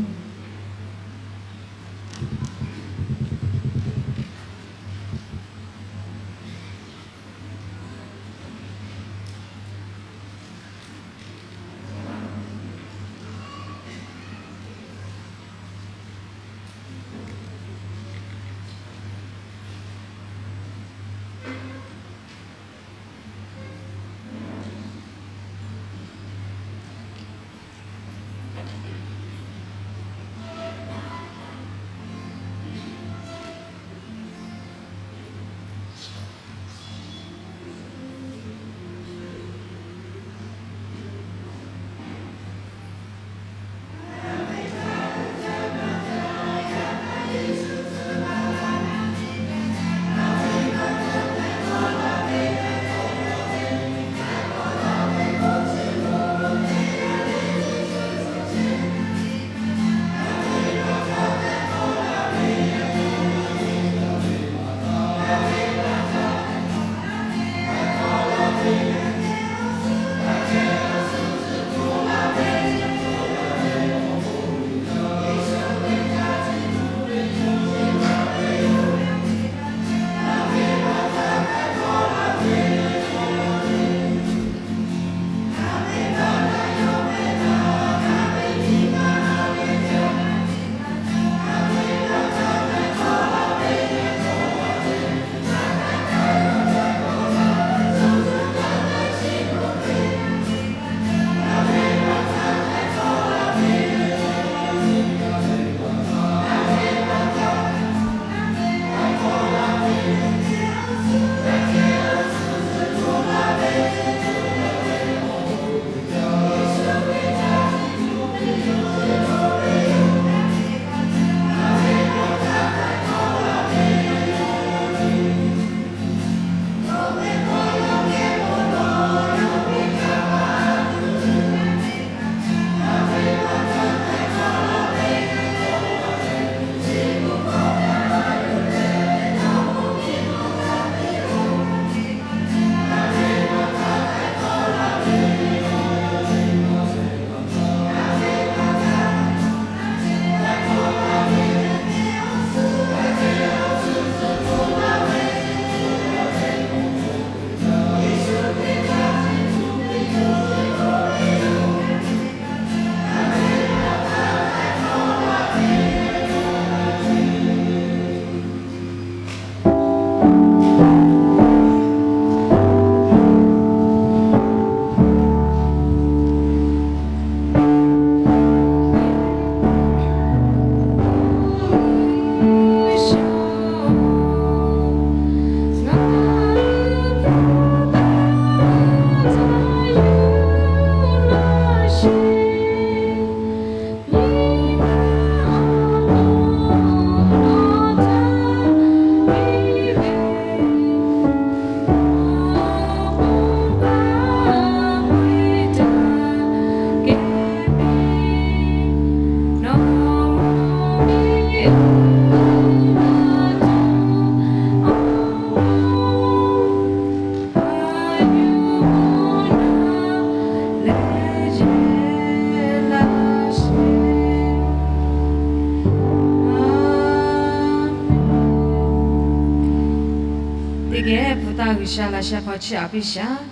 Teˇ geh hpu taˇ G'uiˬsha laꞈ sheh hk'aw chiˇ aꞈ piˇ shaˍ.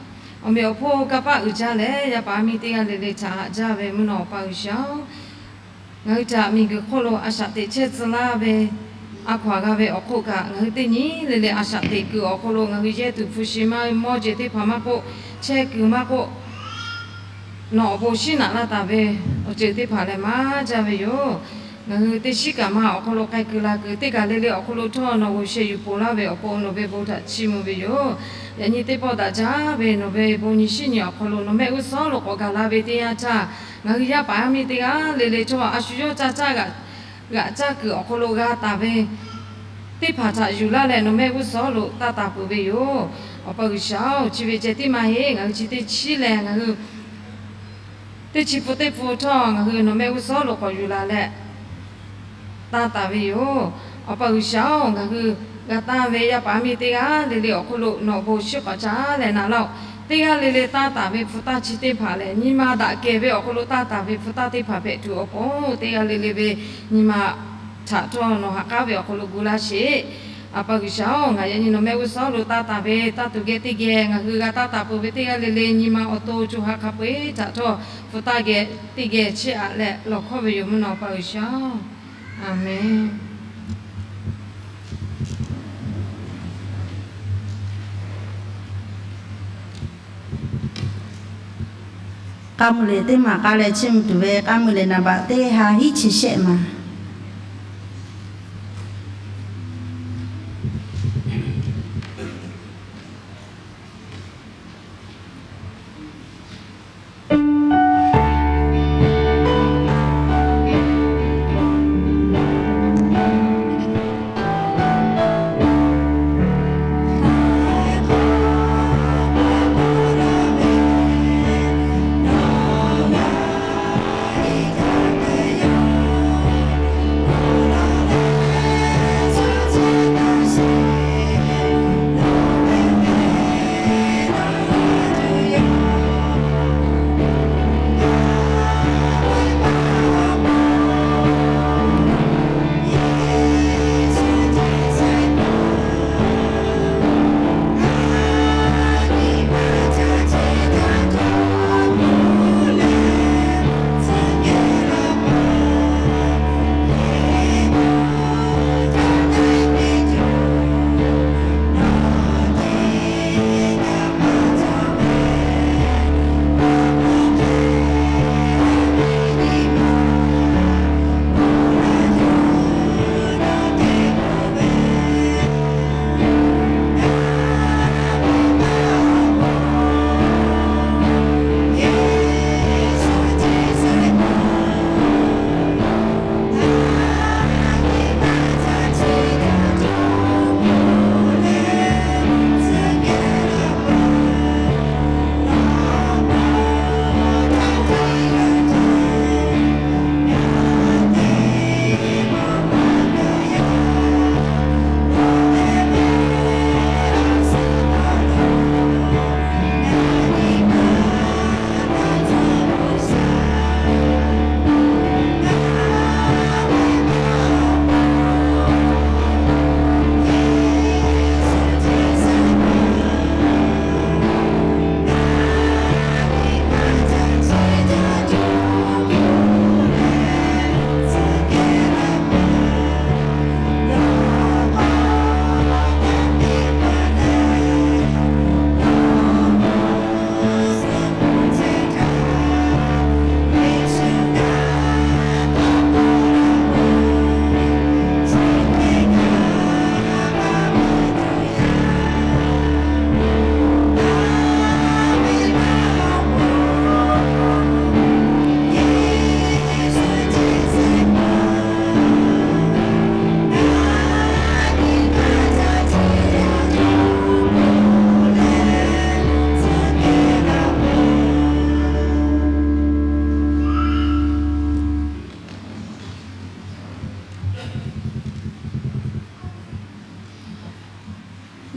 Awˬ meꞈ awˬ hponˇ kanˇ paˆ uiˍ jaˇ leh, yaˇ paˍ yaˇ miˇ teˇ g'aˇ le le htaꞈ haꞈ jaˇ ve mvuhˇ naw Awˬ pa G'uiˬsha-oˬ, ngaˬ hui htaꞈ miˬguiˬ hk'oˆ lo a shaꞈ teꞈ chehˇ tcuh laˇ ve, a hkaw aˬ g'a ve awˬ hk'oˆ kaꞈ, ngaˬ hui teˇ nyi le le a shaꞈ teꞈ kuiˬ awˬ hk'aw lo ngaˬ hui yehˇ tuˬ hpu shi maˇ ve mawˇ jeˬ teˇ hpaˍ maˇ k'oˆ, chehˇ kuiˬ maˇ k'oˆ, nawˬ awˬ bon shiˉ naꞈ laˇ taˍ ve awˬ ceuˬ teˇ hpaˍ lehˬ maˇ jaˇ ve yoˬ. Ngaˬ hui teˇ shiˉ kaꞈ ma awˬ hk'aw lo k'ai kuiˬ la kuiˬ teˇ kaˬ le le awˬ hk'aw lo htawˇ nawˬ g'uˬ sheh yuˬ poˬ laˇ ve awˬ pon nawˬ ve bon htaꞈ chiˇ mvuh ve yoˬ. Yaꞈ nyi teˇ pawˆ daꞈ jaˇ ve nawˬ ve bon nyi shiˉ nyi awˬ hk'aw lo nawˬ mehˆ g'uˇ suhˉ lo k'awꞈ gaˬ la ve teˇ yanˇ htaˇ, ngaˬ hui yaˇ paˍ yaˇ miˇ teˇ g'aˇ le le htawˇ a shu yawˇ caˇ caˇ g'aꞈ g'aꞈ caˇ kuiˬ awˬ hk'aw lo g'a taˍ ve teˇ hpaˍ htaꞈ yuˬ laˇ leh nawˬ mehˆ g'uˇ suhˉ lo taˇ taˍ peuˬ ve yoˬ. Awˬ pa G'uiˬsha-oˬ, chi ve ceh tiˉ maˇ heˆ, ngaˬ hui chi teˇ chiˉ leh ngaˬ hui teˇ chi pun teˇ pun htawˇ ngaˬ hui nawˬ mehˆ g'uˇ suhˉ lo k'awꞈ yuˬ la leh taˇ taˍ ve yoˬ. Awˬ pa G'uiˬsha-oˬ, ngaˬ hui g'a taˇ ve yaˇ paˍ yaˇ miˇ teˇ g'aˇ le le awˬ hk'aw lo nawˬ bon shiˉ k'awꞈ caˇ leh naꞈ laˇ-oˬ. Teˇ g'aˇ le le taˇ taˍ ve hpu taˇ chi teˇ hpaˍ lehˬ, nyi ma daꞈ kehˬ ve awˬ hk'aw lo taˇ taˍ ve hpu taˇ teˇ hpaˍ hpehꞈ tuˬ awˬ pon, teˇ g'aˇ le le ve nyi ma htaꞈ htawˇ nawˬ ha k'aˉ ve awˬ hk'aw lo gu laˇ sheˍ. Awˬ pa G'uiˬsha-oˬ, ngaˬ yaꞈ nyi nawˬ mehˆ g'uˇ suhˉ lo taˇ taˍ ve taˇ tuˬ geh teˇ geh ngaˬ hui g'a taˇ taˍ peuˬ ve teˇ g'aˇ le le nyi ma awˬ to co ha hk'a peu-eˬ htaꞈ htawˇ hpu taˇ geh teˇ geh chiˇ aꞈ leh lawˬ hkawˇ ve yoˬ mvuhˇ naw Awˬ pa G'uiˬsha-oˬ, Aˍmenˍ. K'a mui lehˬ teˇ maˬ k'a leh chiˇ mvuh tuˬ ve k'a mui lehˬ naˍ baꞈ teˇ ha hiˉ chi shehˆ maˬ.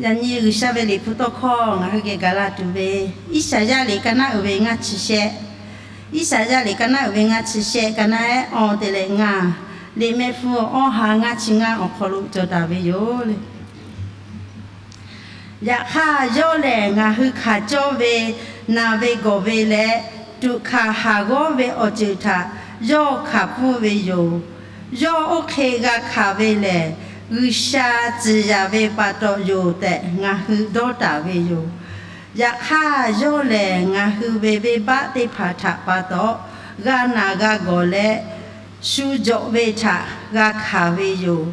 Yaꞈ nyi G'uiˬsha ve liꞈ hpu tawˇ hkawˇ ngaˬ hui geh gaˬ la tuˬ ve, Iˉsaˍyaˆ liꞈ ka naˉ uiˍ ve ngaˇ chi shehˆ, Iˉsaˍyaˆ liꞈ ka naˉ uiˍ ve ngaˇ chi shehˆ, ka naˉ ehˉ awˇ te leh ngaˇ, liꞈ mehˆ hpfuhˇ awˇ ha ngaˇ chi ngaˇ awˬ hk'aw lo cawˬ taˍ ve yoˬ le. Yaꞈ hk'aˇ, yawˇ lehˬ ngaˬ hui hkanˍ cawˇ ve, naˬ ve gawˬ ve leh, tuꞈ hkanˍ haˍ g'awˇ ve awˬ ceuˬ htaꞈ yawˇ hkanˍ pfuhˇ ve yoˬ. Yawˇ oˇ hk'e g'a hkanˍ ve lehˬ, G'uiˬsha tcuhˍ yaˍ ve pa taw yoˬ tehꞈ ngaˬ hui dawˇ taˍ ve yoˬ. Yaꞈ hk'aˇ, yawˇ lehˬ ngaˬ hui ve venˇbaˆ teˇ hpaˍ htaꞈ pa taw g'a naˬ g'a gawˬ leh, shu jawꞈ ve htaꞈ g'a hkanˍ ve yoˬ.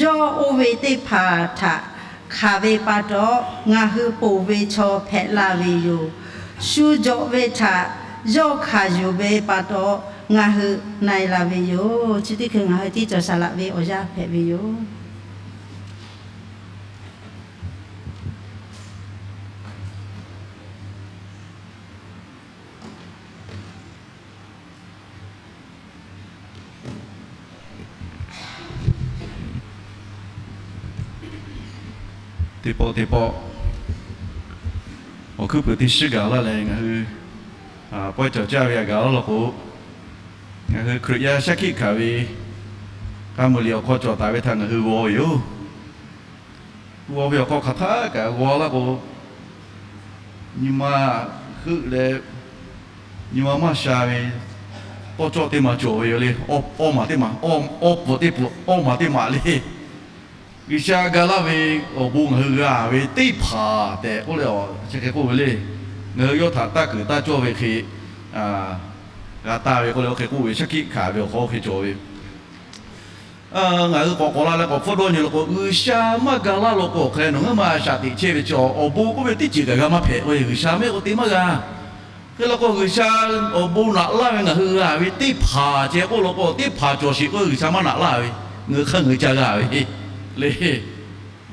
Yawˇ oˇ ve teˇ hpaˍ htaꞈ hkanˍ ve pa taw, ngaˬ hui ponˬ ve chaw hpehꞈ la ve yoˬ. Shu jawꞈ ve htaꞈ yawˇ hkanˍ yuˬ ve pa taw, ngaˬ hui na e la ve yoˬ. Chi teˇ hkui ngaˬ hui tiˉ cawˬ saˍ laꞈ ve awˬ yanˇ hpehꞈ ve yoˬ. Teˇ pawˆ teˇ pawˆ awˬ hkuiˉ puiˍ teˇ shiˉ gaˬ laˇ leh, ngaˬ hui pawehˇ cawˬ caˇ ve a gaˬ laˇ law k'o, ngaˬ hui Hkriꞈ yaˇ shaˉ hkiˆ hkanˍ ve k'a muiˬ liꞈ awˬ hk'aw cawˬ taˍ ve htaꞈ ngaˬ hui g'aw ve yoˬ. G'aw ve awˬ hk'aw hk'aˬ htaˆ kaꞈ g'aw laˇ k'o, nyi ma heuˆ leh nyi ma maˇ sha ve tawˇ cawˆ teˇ maˬ cawˬ ve yoˬ le. Awˇ maˬ teˇ maˬ, awˇ pfuhˍ teˇ pfuhˍ, awˇ maˬ teˇ maˬ le. G'uiˬsha ga laˇ ve awˬ bon ngaˬ hui g'a ve teˇ hpaˍ tehꞈ k'oˆ leh, chi hk'e k'oˆ ve le. Ngaˬ hui yawˇ htaꞈ taˇ kuiˬ taˇ cawˇ ve hk'e g'a taˇ ve k'oˆ leh, oˇ hk'e k'oˆ ve shaˉ hkiˆ hkanˍ ve awˬ hk'aw oˇ hk'e cawˬ ve. Ngaˬ hui k'awꞈ k'awꞈ la leh k'awꞈ hpfuhˇ dawˇ nyi law k'o, G'uiˬsha maˇ ga laˇ law k'o, hk'e nawˬ ngaˬ hui ma shaꞈ teꞈ chehˇ ve chi awˬ bon k'oˆ ve teˇ ceuˬ kaꞈ g'a maˇ hpehꞈ k'o, G'uiˬsha mehˆ k'o te maˇ g'a. Hk'e law k'o, G'uiˬsha awˬ bon naꞈ laˇ ve ngaˬ hui g'a ve teˇ hpaˍ ceh k'oˆ law k'o, teˇ hpaˍ cawˬ sheˍ k'o, G'uiˬsha maˇ naꞈ laˇ ve, ngaˬ hui hk'aˇ ngaˬ hui ca g'a ve le.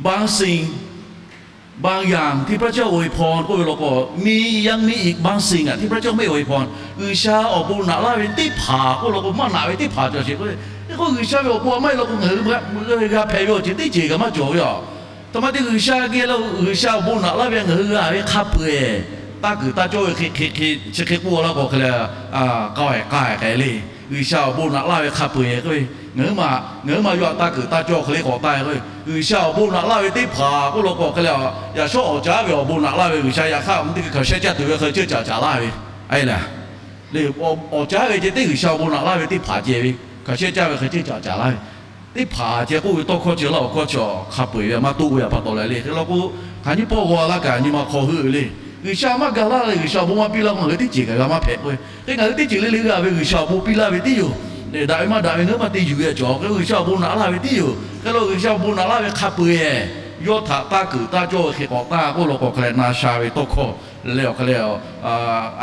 บางสิ่ง บางอย่างที่พระเจ้าอวยพร k'oˆ ve law k'o, มี ยังมีอีกบางสิ่ง อ่ะ ที่พระเจ้าไม่อวยพร. G'uiˬsha awˬ bon naꞈ laˇ ve teˇ hpaˍ k'oˆ law k'o, maˇ naꞈ ve teˇ hpaˍ cawˬ sheˍ k'o, hk'e k'o G'uiˬsha ve awˬ bon a maˇ heˆ law k'o, ngaˬ hui g'a hpehꞈ ve awˬ ceuˬ teˇ ceuˬ kaꞈ maˇ cawˬ ve yoˬ. Htaꞈ ma te G'uiˬsha geh lo, G'uiˬsha awˬ bon naꞈ laˇ ve ngaˬ hui g'a ve hk'a peu-eˬ, taˇ kuiˬ taˇ cawˇ ve hk'e hk'e hk'e chi hk'e k'oˆ laˇ k'o, hk'e leh k'ai k'ai k'ai le. G'uiˬsha awˬ bon naꞈ laˇ ve hk'a peu-eˬ k'oˆ ve, ngaˬ hui ma, ngaˬ hui ma yawˇ htaꞈ taˇ kuiˬ taˇ cawˇ hk'e le k'awꞈ taˇ k'oˆ ve, G'uiˬsha awˬ bon naꞈ laˇ ve teˇ hpaˍ k'oˆ law k'o, hk'e leh yaꞈ shawˉ awˬ caˉ ve awˬ bon naꞈ laˇ ve G'uiˬsha yaꞈ hk'aˇ mvuhˇ teˇ hkui hkaˍ shehˇ caˇ tuˬ ve hk'e ceuˇ caˍ caˍ laˇ ve, a e le. Awˬ caˉ ve ceh teˇ G'uiˬsha awˬ bon naꞈ laˇ ve teˇ hpaˍ ceh ve, hkaˍ shehˇ caˇ ve hk'e ceuˇ caˍ caˍ laˇ ve teˇ hpaˍ ceh k'oˆ ve tawˇ hkawˇ chi laˇ awˬ hkawˇ chi hk'a peu-eˬ ve maˇ toˆ ve pa taw leh le. Hk'e law k'o, hk'aˬ nyi pawˆ g'aw laˇ kaꞈ nyi ma hk'aw heuˆ ve le. G'uiˬsha maˇ ga laˇ leh G'uiˬsha awˬ bon maˇ piˇ laˇ k'o, ngaˬ hui teˇ ceuˬ kaꞈ g'a maˇ hpehꞈ k'oˆ ve. Hk'e ngaˬ hui teˇ ceuˬ le le g'a ve G'uiˬsha awˬ bon piˇ laˇ ve tiˉ yoˬ. Daꞈ ve maˇ daꞈ ve ngaˬ hui maˇ te yuˬ ve cawˬ. Hk'e G'uiˬsha awˬ bon naꞈ laˇ ve tiˉ yoˬ. Hk'e law G'uiˬsha awˬ bon naꞈ laˇ ve hk'a peu-eˬ, yawˇ htaꞈ taˇ kuiˬ taˇ cawˇ ve hk'e k'awꞈ taˇ k'oˆ law k'o, hk'e leh na sha ve tawˇ hkawˇ leh awˬ hk'e leh,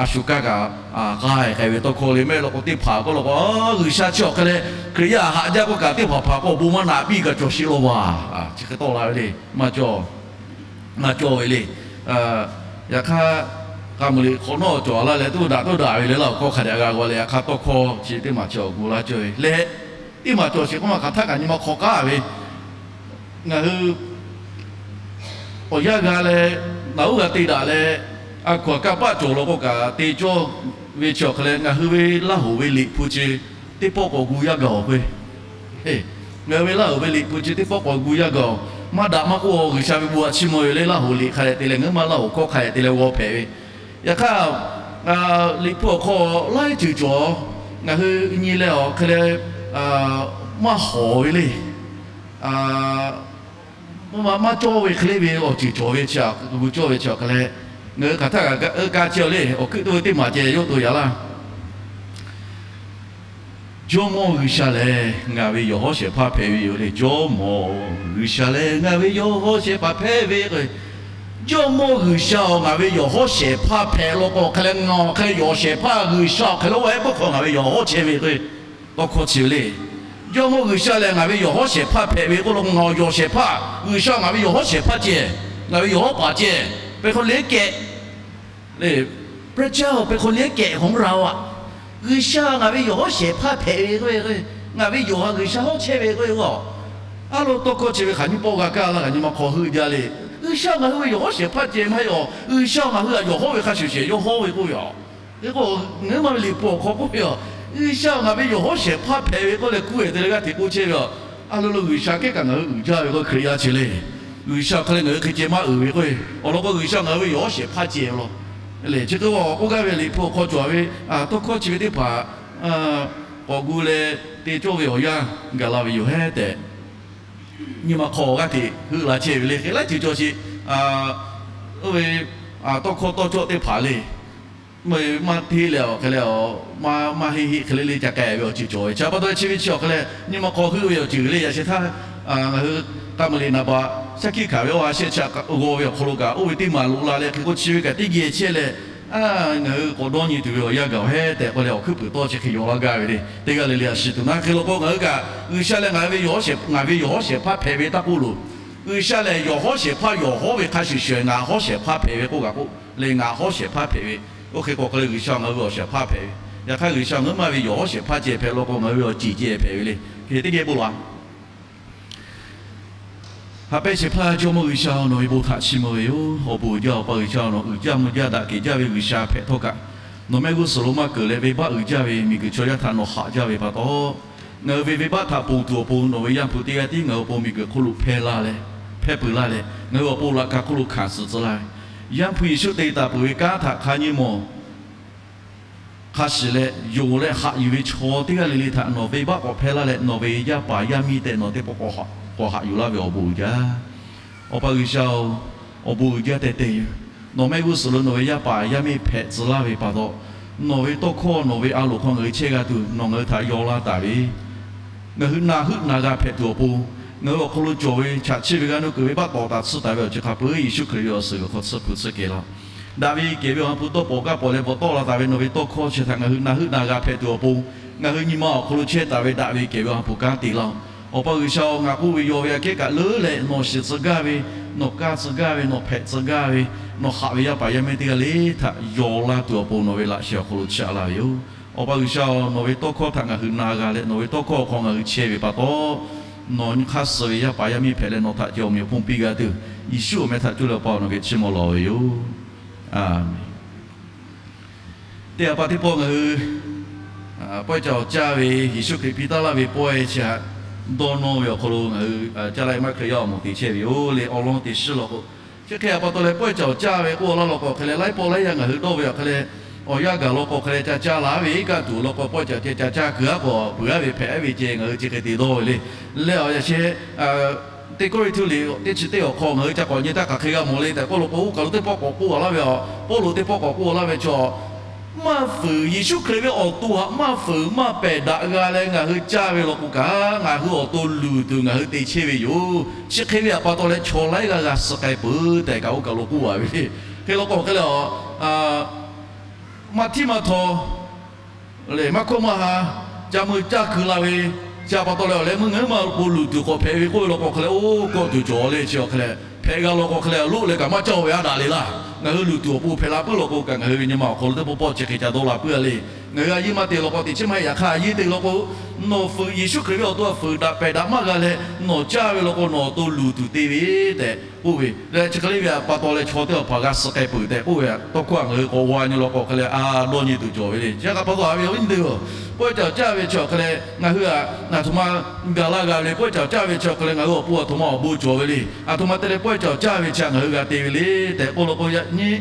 a shu kaˇ kaꞈ k'ai k'ai ve tawˇ hkawˇ le mehˆ law k'o, teˇ hpaˍ k'oˆ law k'o, G'uiˬsha chi awˬ hk'e leh Hkriꞈ yaˇ haꞈ jaˇ k'oˆ kaꞈ, teˇ hpaˍ hpaˍ k'o awˬ bon maˇ naꞈ piˇ kaꞈ cawˬ sheˍ law vaˬ. Chi hk'e tawˆ la ve le. Maˇ cawˇ, maˇ cawˇ ve le. Yaꞈ hk'aˇ, k'a muiˬ liꞈ hk'awꞈ nawˉ cawˬ laˇ leh, toˇ daꞈ toˇ daꞈ ve le laˇ awˬ hkawˇ hk'a dehꞈ g'a g'aw leh, yaꞈ hk'aˇ tawˇ hkawˇ chi teˇ maˬ chi awˬ gu laˇ cawˇ ve leh, teˇ maˬ cawˬ sheˍ k'oˆ ma hk'aˬ htaˆ kaꞈ nyi ma hk'aw k'aˉ ve, ngaˬ hui awˬ yanˇ g'a leh, naˬ uˉ g'a te daꞈ leh, a hkaw anˬ kanˇ paˆ cawˬ law k'o kaꞈ te cawˇ ve chi awˬ hk'e leh, ngaˬ hui ve Laˇ hoꞈ ve liꞈ hpu chi teˇ pawˆ k'awꞈ gu yaˇ gaˬ-oˬ k'o, ngaˬ hui ve Laˇ hoꞈ ve liꞈ hpu chi teˇ pawˆ k'awꞈ gu yaˇ gaˬ-oˬ. Maˇ daꞈ maˇ k'oˆ, G'uiˬsha ve bon a chiˇ mvuh ve le. Laˇ hoꞈ liꞈ hk'a dehꞈ te leh, ngaˬ hui ma Laˇ hoꞈ hkawˇ hk'a dehꞈ te leh g'aw hpehꞈ ve. Yaꞈ hk'aˇ, liꞈ hpu awˬ hk'aw laiˉ ceuˬ cawˬ, ngaˬ hui nyi leh awˬ hk'e leh maˇ hawˍ ve le. Maˇ cawˇ ve hk'e le ve awˬ ceuˬ cawˬ ve chi, gu cawˇ ve chi awˬ hk'e leh, ngaˬ hui hk'aˬ htaˆ kaꞈ ka chehˇ le. Awˬ hkuiˉ toˇ ve teˇ maˬ ceh yawˇ to yaꞈ laˇ. Jawˇmawˇ G'uiˬsha lehˬ, ngaˬ ve yawˬ hawˉ shehˍ hpaˇ hpehꞈ ve yoˬ le. Jawˇmawˇ G'uiˬsha lehˬ, ngaˬ ve yawˬ hawˉ shehˍ hpaˇ hpehꞈ ve k'o, Jawˇmawˇ G'uiˬsha-oˬ, ngaˬ ve yawˬ hawˉ shehˍ hpaˇ hpehꞈ law k'o, hk'e leh ngaˬ hk'e yawˬ shehˍ hpaˇ G'uiˬsha awˬ hk'e lo ehˉ pawˆ hk'aw ngaˬ ve yawˬ hawˉ chehˇ ve k'o, tawˇ hkawˇ chi ve le. Jawˇmawˇ G'uiˬsha lehˬ, ngaˬ ve yawˬ hawˉ shehˍ hpaˇ hpehꞈ ve k'oˆ law k'o, ngaˬ yawˬ shehˍ hpaˇ G'uiˬsha ngaˬ ve yawˬ hawˉ shehˍ hpaˇ ceh, ngaˬ ve yawˬ hawˉ paˍ ceh, เป็นคนเลี้ยงแกะ พระเจ้าเป็นคนเลี้ยงแกะของเราอะ G'uiˬsha ngaˬ ve yawˬ hawˉ shehˍ hpaˇ hpehꞈ ve k'o, ngaˬ ve yawˬ ha G'uiˬsha hawˉ chehˇ ve k'o, a lo tawˇ hkawˇ chi ve hk'aˬ nyi pawˆ g'a kaˇ laˇ kaꞈ nyi ma hk'aw heuˆ jaˇ le. G'uiˬsha ngaˬ hui ve yawˬ hawˉ shehˍ hpaˇ ceh maˇ heˆ-oˬ. G'uiˬsha ngaˬ hui htaꞈ yawˬ hawˉ ve hk'a shuˍ shehˍ yawˇ hawˉ ve k'oˆ ve yoˬ. Hk'e k'o, ngaˬ hui ma ve liꞈ hpu awˬ hk'aw k'oˆ ve yoˬ. G'uiˬsha ngaˬ ve yawˬ hawˉ shehˍ hpaˇ hpehꞈ ve k'oˆ leh kuˇ-e te leh g'aˇ hteꞈ k'oˆ chehˇ ve yoˬ. A lo lo G'uiˬsha kehˉ kaꞈ ngaˬ hui uiˍ jaˇ ve k'o Hkriꞈ yaˇ chi le. G'uiˬsha hk'e leh ngaˬ hui hk'e ceh maˇ uiˍ ve k'o, awˬ lawn k'o G'uiˬsha ngaˬ hui ve yawˬ hawˉ shehˍ hpaˇ ceh law. Lehˬ chi hk'e k'o k'oˆ gaˇ ve Liꞈ hpu awˬ hk'aw cawˬ ve tawˇ hkawˇ chi ve teˇ hpaˍ k'awꞈ gu leh te cawˇ ve awˬ yanˇ gaˬ la ve yoˬ hehˉ tehꞈ, nyi ma hk'aw g'aˇ hteꞈ heuˆ la chehˇ ve le. Hk'e laiˉ ceuˬ cawˬ sheˍ. Oˇ ve tawˇ hkawˇ tawˇ cawˇ teˇ hpaˍ le, maˇ hteˇ leh awˬ hk'e leh, maˇ heˆ heˆ hk'e le le ca k'ai ve awˬ ceuˬ cawˬ ve. Chi pa taw chi ve chi awˬ hk'e leh nyi ma hk'aw heuˆ ve awˬ ceuˬ le. Yaꞈ sheh htaˇ ngaˬ hui k'a meuˍ le naˍ baꞈ shaˉ hkiˆ hkanˍ ve awˬ ha shehˆ chi g'aw ve awˬ hk'aw lo kaꞈ oˇ ve teˇ maˬ loꞈ la leh hk'e k'o chi ve kaꞈ teˇ geh chehˇ leh, ngaˬ hui k'awꞈ dawˇ nyi tuˬ ve awˬ yanˇ gaˬ awˬ hehˉ tehꞈ k'oˆ leh awˬ hkuiˉ puiˍ tawˇ chi hk'e yaw laˇ gaˇ ve le. Teˇ g'aˇ le le a shiˍ tuˬ naˉ hk'e law k'o ngaˬ hui kaꞈ G'uiˬsha lehˬ ngaˬ ve yawˬ hawˉ shehˍ, ngaˬ ve yawˬ hawˉ shehˍ hpaˇ hpehꞈ ve taˇ k'oˆ loˬ. G'uiˬsha lehˬ yawˬ hawˉ shehˍ hpaˇ, yawˬ hawˉ ve hk'a shuˍ shuˍ ngaˬ hawˉ shehˍ hpaˇ hpehꞈ ve k'oˆ kaꞈ k'oˆ le. Ngaˬ hawˉ shehˍ hpaˇ hpehꞈ ve, oˇ hk'e k'o hk'e leh G'uiˬsha ngaˬ hui ve awˬ shehˍ hpaˇ hpehꞈ ve. Yaꞈ hk'aˇ G'uiˬsha ngaˬ hui maˇ ve yawˬ hawˉ shehˍ hpaˇ ceh hpehꞈ law k'o ngaˬ hui ve awˬ ceˬ ceh hpehꞈ ve le. Hk'e teˇ geh bon laˬ. Haꞈ pehnˇ shehˍ hpaˇ Jawˇmawˇ G'uiˬsha-oˬ, nawˬ ve bon htaꞈ chiˇ mvuh ve yoˬ. Awˬ bon uiˍ jaˇ Awˬ pa G'uiˬsha-oˬ, nawˬ uiˍ jaˇ mvuh jaˇ daꞈ kehˬ jaˇ ve G'uiˬsha hpehꞈ htawˇ kaꞈ, nawˬ mehˆ g'uˇ suhˍ lo maˇ keunˍ leh venˇbaˆ uiˍ jaˇ ve miˬguiˬ chaw yaˇ htaꞈ nawˬ haꞈ jaˇ ve pa taw, ngaˬ hui ve venˇbaˆ htaꞈ ponˬ tuˬ awˬ pon nawˬ ve Yaˇ hpu teˇ g'aˇ tiˉ ngaˬ hui awˬ pon miˬguiˬ hk'oˆ lo hpehˇ laˇ leh, hpehˇ peuˬ laˇ leh, ngaˬ hui awˬ pon laꞈ ka hk'oˆ lo hkanˍ suhˍ tcuh laˇ ve, Yaˇ hpu Yeˍsuˆ te taˍ peuˬ ve kanˉ htaꞈ hk'a nyi mawˬ hk'a shiˍ leh yonˍ leh haꞈ yuˬ ve chaw teˇ g'aˇ le le htaꞈ nawˬ venˇbaˆ k'awꞈ hpehˇ laˇ leh, nawˬ ve yaˇ paˍ yaˇ miˇ tehꞈ nawˬ teˇ pawˆ k'awꞈ haꞈ yuˬ laˇ ve awˬ bon uiˍ jaˇ. Awˬ pa G'uiˬsha-oˬ, awˬ bon uiˍ jaˇ tehꞈ te yoˬ. Nawˬ mehˆ g'uˇ suhˍ lo nawˬ ve yaˇ paˍ yaˇ miˇ hpehꞈ tcuh laˇ ve pa taw, nawˬ ve tawˇ hkawˇ nawˬ ve a loˍ hk'aw ngaˬ hui chehˇ g'a tuˬ nawˬ ngaˬ hui htaꞈ yaw laˇ taˍ ve, ngaˬ hui na heuˆ na g'a hpehꞈ tuˬ awˬ pon, ngaˬ hui awˬ hk'aw lo cawˬ ve chaꞈ chiˇ ve g'aˇ nuˇ kuiˬ venˇbaˆ tawˍ taˍ tsuhˇ taˍ ve awˬ ceuˬ hk'a peu-eˬ Yeˍsuˆ Hkriꞈ ve awˬ suhˍ g'uiˬ hk'aw tsuhˇ hpu tsuhˇ kehˬ laˇ. Daꞈ ve kehˬ ve awˬ ha hpu dawˇ pawnˍ gaˇ pawnˍ leh bvuhꞈ tawˆ la taˍ ve nawˬ ve tawˇ hkawˇ chi htaꞈ ngaˬ hui na heuˆ na g'a hpehꞈ tuˬ awˬ pon, ngaˬ hui nyi ma awˬ hk'aw lo chehˇ taˍ ve daꞈ ve kehˬ ve awˬ ha hpu kanˉ te laˇ-oˆ. Awˬ pa G'uiˬsha-oˬ, ngaˬ k'oˆ ve yaw ve aꞈ kehˉ kaꞈ leuˉ leh nawˬ shiˍ tcuh gaˇ ve, nawˬ kaˇ tcuh gaˇ ve, nawˬ hpehꞈ tcuh gaˇ ve, nawˬ haꞈ ve yaˇ paˍ yaˇ miˇ teˇ g'aˇ le htaꞈ yaw laˇ tuˬ awˬ pon nawˬ ve laꞈ sheh awˬ hk'aw lo chaꞈ laˇ ve yoˬ. Awˬ pa G'uiˬsha-oˬ, nawˬ ve tawˇ hkawˇ htaꞈ ngaˬ hui na g'a leh nawˬ ve tawˇ hkawˇ awˬ hk'aw ngaˬ hui chehˇ ve pa taw, nawˬ nyi hk'aˇ suh ve yaˇ paˍ yaˇ miˇ hpehꞈ leh nawˬ htaꞈ ceh awˬ meꞈ awˬ hponˇ piˇ g'a tuˬ, Yeˍsuˆ awˬ meh htaꞈ coˇ leh Awˬ pa nawˬ geh chiˇ mvuh lawˬ ve yoˬ. Aˬ menˍ. Teˇ ha pa teˇ pawˆ ngaˬ hui pawehˇ ca awˬ caˇ ve Yeˍsuˆ Hkriꞈ piˇ taˉ laˇ ve pawehˇ chi htaꞈ dawˇ nawˇ ve awˬ hk'aw lo ngaˬ hui caˇ laˇ ve maˇ Hkriꞈ yaˇ awˬ moˍ te chehˇ ve yoˬ le. Awˬ lawn teꞈ shiˉ law k'o, chi hk'e pa taw leh pawehˇ ca awˬ caˇ ve k'oˆ laˇ law k'o hk'e leh laiˉ pawˆ laiˉ yaˇ ngaˬ hui dawˇ ve awˬ hk'e leh, awˬ yanˇ gaˬ law k'o hk'e leh ca caˇ laˇ ve iˉ kaˆ tuˬ law k'o pawehˇ ca ceh ca caˇ kuiˬ aˉ k'o peuˬ aˉ ve hpehꞈ aˉ ve ceh ngaˬ hui chi hk'e te dawˇ ve le. Leh awˬ yaꞈ sheh teˇ Kawˇrenˍhtuˆ liꞈ teˇ chi teˇ awˬ hk'aw ngaˬ hui ca k'awꞈ nyi htaˇ hk'aˬ hk'e g'a mawˬ le tehꞈ k'oˆ law k'o, oˇ kaˬ lo teˇ pawˆ k'awꞈ k'oˆ laˇ ve, Pawˇluꞈ teˇ pawˆ k'awꞈ k'oˆ laˇ ve chaw, maˇ fuiˍ Yeˍsuˆ Hkriꞈ ve awˬ to htaꞈ maˇ fuiˍ maˇ pehˬ daꞈ g'a leh ngaˬ hui caˇ ve law k'o kaꞈ, ngaˬ hui awˬ to luˬ tuˬ ngaˬ hui te chehˇ ve yoˬ. Chi hk'e ve pa taw leh chaw laiˉ g'aˇ g'a suh k'ai peuˬ tehꞈ kaꞈ oˇ kaˬ lo k'oˆ a ve le. Hk'e law k'o hk'e leh, maˇ htiˉ maˇ htaw lehˬ maˇ hkawˇ maˇ ha, ca mui caˇ kuiˬ la ve, chi pa taw leh awˬ leh meuˇ ngaˬ hui maˇ awˬ pon luˬ tuˬ k'awꞈ hpehꞈ ve k'oˆ ve law k'o hk'e leh, oˇ kawˆ tuˬ cawˬ le chi awˬ hk'e leh, hpehꞈ g'a law k'o hk'e leh loˆ leh kaꞈ maˇ caˇ ve aˉ daꞈ le laˇ. Ngaˬ hui luˬ tuˬ awˬ pon hpehꞈ la puiˉ law k'o kaꞈ ngaˬ hui ve nyi ma awˬ hk'aw lo teˇ pawˆ pawˆ chi hk'e ca dawˇ la puiˉ a le. Ngaˬ hui a yiˇ maˇ te law k'o teꞈ chiˉ maˇ heˆ. Yaꞈ hk'aˇ a yiˇ te law k'o, nawˬ fuiˍ Yeˍsuˆ Hkriꞈ ve awˬ to htaꞈ fuiˍ daꞈ pehˬ daꞈ maˇ g'a leh nawˬ caˇ ve law k'o nawˬ awˬ to luˬ tuˬ te ve tehꞈ k'oˆ ve leh, chi hk'e le ve pa taw leh chaw teˇ awˬ hpaˍ g'a suh k'ai peuˬ tehꞈ k'oˆ ve, tawˇ hkawˇ htaꞈ ngaˬ hui k'awꞈ g'a nyi law k'o hk'e leh a dawˇ nyi tuˬ cawˬ ve le. Chi hk'e pa taw a ve awˬ viˉ nyi teˇ hpaˍ-oˬ, pawehˇ ca awˬ caˇ ve chi awˬ hk'e leh ngaˬ hui a, aˬ htoꞈ ma gaˬ laˇ g'a ve le. Pawehˇ ca awˬ caˇ ve chi awˬ hk'e leh ngaˬ hui awˬ pon aˬ htoꞈ ma awˬ bon cawˬ ve le. Aˬ htoꞈ ma te leh pawehˇ ca awˬ caˇ ve chi htaꞈ ngaˬ hui g'a te ve le tehꞈ k'oˆ law k'o, yaꞈ nyi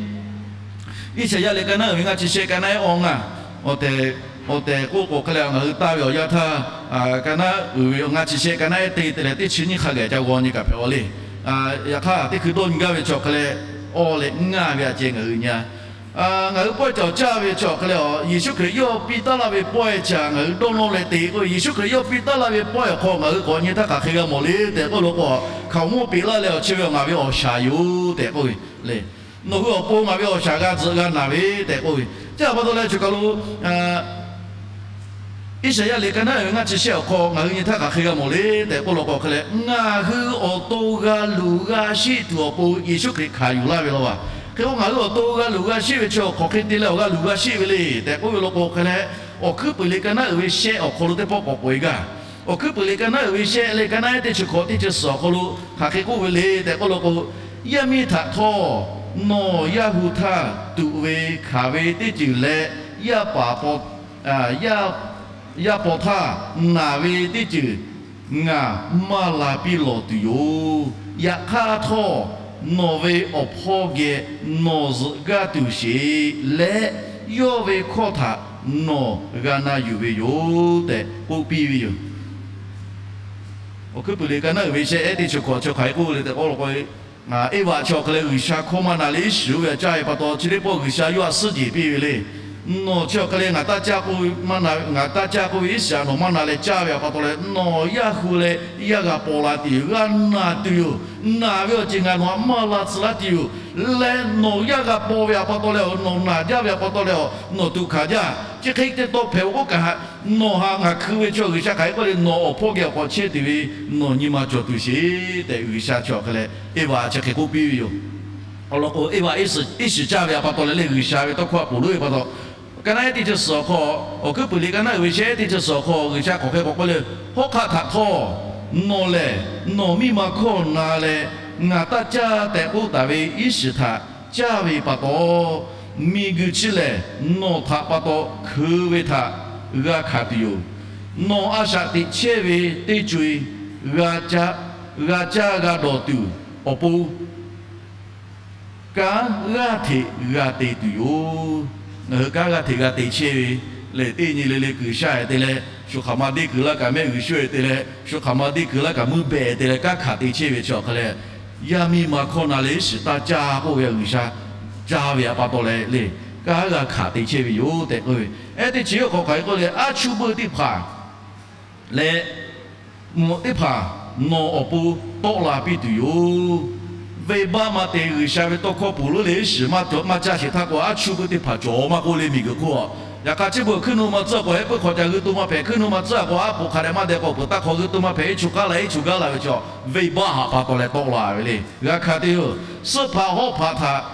Iˉsaˍyaˆ liꞈ ka naˉ uiˍ ve ngaˇ chi shehˆ ka naˉ ehˉ awˬ ngaˇ, awˬ tehˬ, awˬ tehˬ k'oˆ k'o hk'e leh ngaˬ hui taˇ ve awˬ yanˇ htaˇ, ka naˉ uiˍ ve ngaˇ chi shehˆ ka naˉ ehˉ te te leh teˇ chi nyiˇ hk'a gaˬ ca g'aw nyi kaꞈ hpehꞈ a le. Yaꞈ hk'aˇ teˇ hkui dawˇ nyi gaˇ ve chi awˬ hk'e leh, awˇ leh ngaˇ ve aꞈ ceh ngaˬ hui nyi a. Ngaˬ hui pawehˇ ca awˬ caˇ ve chi awˬ hk'e leh, Yeˍsuˆ Hkriꞈ yawˇ piˇ taˉ laˇ ve pawehˇ chi htaꞈ ngaˬ hui dawˇ nawˇ leh te k'o, Yeˍsuˆ Hkriꞈ yawˇ piˇ taˉ laˇ ve pawehˇ awˬ hk'aw ngaˬ hui k'awꞈ nyi htaˇ hk'aˬ hk'e g'a mawˬ le tehꞈ k'oˆ law k'o, hkaoˍmonˇ peꞈ laˇ leh awˬ chi ve awˬ ngaˬ ve awˬ shaˍ yoˬ tehꞈ k'oˆ ve le. Nawˬ hui awˬ pon ngaˬ ve awˬ shaˍ g'a tzuhꞈ g'a naˬ ve tehꞈ k'oˆ ve, chi htaꞈ pa taw leh choˬ kaˬ lo Iˉsaˍyaˆ liꞈ ka naˉ uiˍ ve ngaˇ chi shehˆ awˬ hk'aw ngaˬ hui nyi htaˇ hk'aˬ hk'e g'a mawˬ le tehꞈ k'oˆ law k'o hk'e leh, ngaˬ hui awˬ to g'a luˬ g'a sheˆ tuˬ awˬ pon Yeˍsuˆ Hkriꞈ hkanˍ yuˬ laˇ ve law a. Hk'e k'o ngaˬ hui awˬ to g'a luˬ g'a sheˆ ve chi awˬ hk'aˬ hk'e te leh awˬ g'a luˬ g'a sheˆ ve le tehꞈ k'oˆ ve law k'o hk'e leh, Awˬ hkuiˉ puiˍ liꞈ ka naˉ uiˍ ve shehˆ awˬ hk'aw lo teˇ pawˆ k'awꞈ k'oꞈ-e gaˇ. Awˬ hkuiˉ puiˍ liꞈ ka naˉ uiˍ ve shehˆ leh ka naˉ ehˉ teˇ chi hkawꞈ teˇ chi suhˍ awˬ hk'aw lo hk'aˬ hk'e k'oˆ ve le tehꞈ k'oˆ law k'o, yaˇ miˇ htaꞈ htawˇ nawˬ yaˇ hu htaˇ tuꞈ ve hkanˍ ve teˇ ceuˬ leh, yaˇ paˍ yaˇ paw htaˇ naˬ ve teˇ ceuˬ ngaˬ maˇ la piˇ lawˬ tuˬ yoˬ. Yaꞈ hk'aˇ htawˇ, nawˬ ve awˬ hpawˇ geh nawˬ zuhꞈ gaˇ tuˬ sheˍ leh, yawˇ ve hkawˇ htaꞈ nawˬ g'a na yuˬ ve yoˬ tehꞈ k'oˆ piˇ ve yoˬ. Awˬ hkuiˉ puiˍ liꞈ ka naˉ uiˍ ve shehˆ ehˉ teˇ chi hkawꞈ chi hk'aˬ hk'e k'oˆ le tehꞈ k'oˆ law k'o, Eˇvaꞈ chi awˬ hk'e leh G'uiˬsha hkawˇ maˇ na leh iˉ shiˍ oˇ ve a caˇ ve pa taw, chi teˇ pawˆ G'uiˬsha yawˇ htaꞈ suhˉ jehˬ piˇ ve le. Nawˬ chi awˬ hk'e leh ngaˬ taˇ caˇ k'oˆ ve, ngaˬ taˇ caˇ k'oˆ ve iˉ shiˍ a nawˬ maˇ na leh caˇ ve a pa taw leh, nawˬ yaˇ hu leh yaˇ g'a paw la tuˬ yoˬ. G'a naˬ tuˬ yoˬ. Naˬ ve awˬ ceuˬ ngaˬ nawˬ htaꞈ maˇ la tcuh laˇ tuˬ yoˬ. Leh nawˬ yaˇ g'a paw ve a pa taw leh, nawˬ naˬ jaˇ ve a pa taw leh, nawˬ tuꞈ hkanˍ jaˇ. Chi hk'e te tawˇ hpehꞈ-o k'oˆ kaꞈ, nawˬ htaꞈ ngaˬ hkui ve chaw G'uiˬsha hk'aˬ hk'e k'oˆ le, nawˬ awˬ hpawˇ geh awˬ k'awꞈ chehˇ tuˬ ve nawˬ nyi ma cawˬ tuˬ sheˍ tehꞈ, G'uiˬsha chi awˬ hk'e leh Eˇvaꞈ chi hk'e k'oˆ piˇ ve yoˬ. Awˬ lawn k'o, Eˇvaꞈ iˉ shiˍ caˇ ve a pa taw leh le, G'uiˬsha ve tawˇ hkawˇ htaꞈ ponˬ leuˉ ve pa taw, ka naˉ ehˉ teˇ chi suhˍ awˬ hk'aw, awˬ hkuiˉ puiˍ liꞈ ka naˉ uiˍ ve shehˆ ehˉ teˇ chi suhˍ awˬ hk'aw G'uiˬsha k'awꞈ hk'e k'awꞈ k'oˆ le, Hawˉ hk'aˆ htaꞈ htawˇ, nawˬ lehˬ nawˬ miˇ ma hkawˇ na leh, ngaˬ taˇ caˇ tehꞈ k'oˆ taˍ ve iˉ shiˍ htaꞈ caˇ ve pa taw, miˬguiˬ chi lehˬ nawˬ htaꞈ pa taw hkeu ve htaꞈ g'a hkanˍ tuˬ yoˬ. Nawˬ a shaꞈ teꞈ chehˇ ve teˇ co-e g'a caˇ g'a dawˬ tuˬ awˬ pon, kanˉ g'aˇ hteꞈ g'a te tuˬ yoˬ. Ngaˬ hui kanˉ g'aˇ hteꞈ g'a te chehˇ ve lehˬ, teˇ nyi le le kuiˬ sha-e te leh, shu hk'aˬ ma deˇ kuiˬ laˇ kaꞈ mehˆ g'uiˬ shuˇ-e te leh, shu hk'aˬ ma deˇ kuiˬ laˇ kaꞈ mvuhˇ behˬ te leh kanˉ hkanˍ te chehˇ ve chi awˬ hk'e leh, yaˇ miˇ ma hkawˇ na leh iˉ shiˍ taˇ caˇ k'oˆ ve G'uiˬsha caˇ ve a pa taw leh le, kanˉ g'a hkanˍ te chehˇ ve yoˬ tehꞈ k'oˆ ve. Ehˉ teˇ chi awˬ hk'aw hk'aˬ hk'e k'oˆ le, aˉ chuˇ buiˇ teˇ hpaˍ leh mvuhꞈ teˇ hpaˍ nawˬ awˬ pon tawˆ la piˇ tuˬ yoˬ. Venˇbaˆ maˇ te, G'uiˬsha ve tawˇ hkawˇ ponˬ leuˉ leh iˉ shiˍ maˇ caˇ sheˍ htaˇ k'o, aˉ chuˇ buiˇ teˇ hpaˍ cawˬ maˇ k'oˆ le miˬguiˬ hk'oˆ a. Yaꞈ hk'aˇ chi beuꞈ hkuiˉ nuˆ ma tcuhˉ k'o, hehˉ puiˉ hk'aw ca g'uiˇ to maˇ hpehꞈ, hkuiˉ nuˆ ma tcuhˉ k'o, aˉ poꞈ hk'a dehꞈ maˇ deh k'o, peuˬ taˇ hk'aw g'uiˇ to maˇ hpehꞈ, iˉ chu k'aˉ la iˉ chu gaˇ la ve chaw, venˇbaˆ htaꞈ pa taw leh tawˆ la ve le. G'a hkanˍ te yoˬ. Suhˆ hpaˍ hawˉ hpaˍ htaꞈ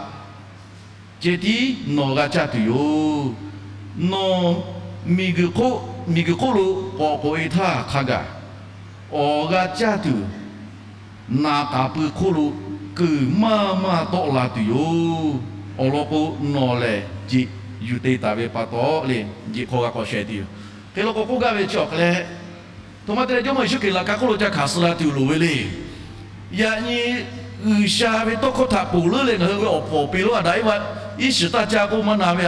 ceh tiˉ nawˬ g'a caˇ tuˬ yoˬ. Nawˬ miˬguiˬ hk'oˆ, miˬguiˬ hk'oˆ lo k'awꞈ k'oꞈ-e htaˇ hk'a gaˬ, awˬ g'a caˇ tuˬ naˍ k'aˍ pui hk'oˆ lo kuiˬ maˇ maˇ tawˆ la tuˬ yoˬ. Awˬ lawn k'o, nawˬ lehˬ jeꞈ yuˬ te taˍ ve pa taw le, jeꞈ hk'aw g'a k'awꞈ sheh tuˬ yoˬ. Hk'e law k'o, k'oˆ gaˇ ve chi awˬ hk'e leh, htoꞈ ma te leh Jawˇmawˇ Yeˍsuˆ Hkriꞈ laꞈ ka hk'oˆ lo ca hkanˍ suh la tuˬ loˍ ve le. Yaꞈ nyi G'uiˬsha ve tawˇ hkawˇ htaꞈ ponˬ leuˉ leh ngaˬ hui ve awˬ pfuhˍ awˬ pi lo Aˍdanˍ Eˇvaˆ iˉ shiˍ taˇ caˇ k'oˆ maˇ na ve,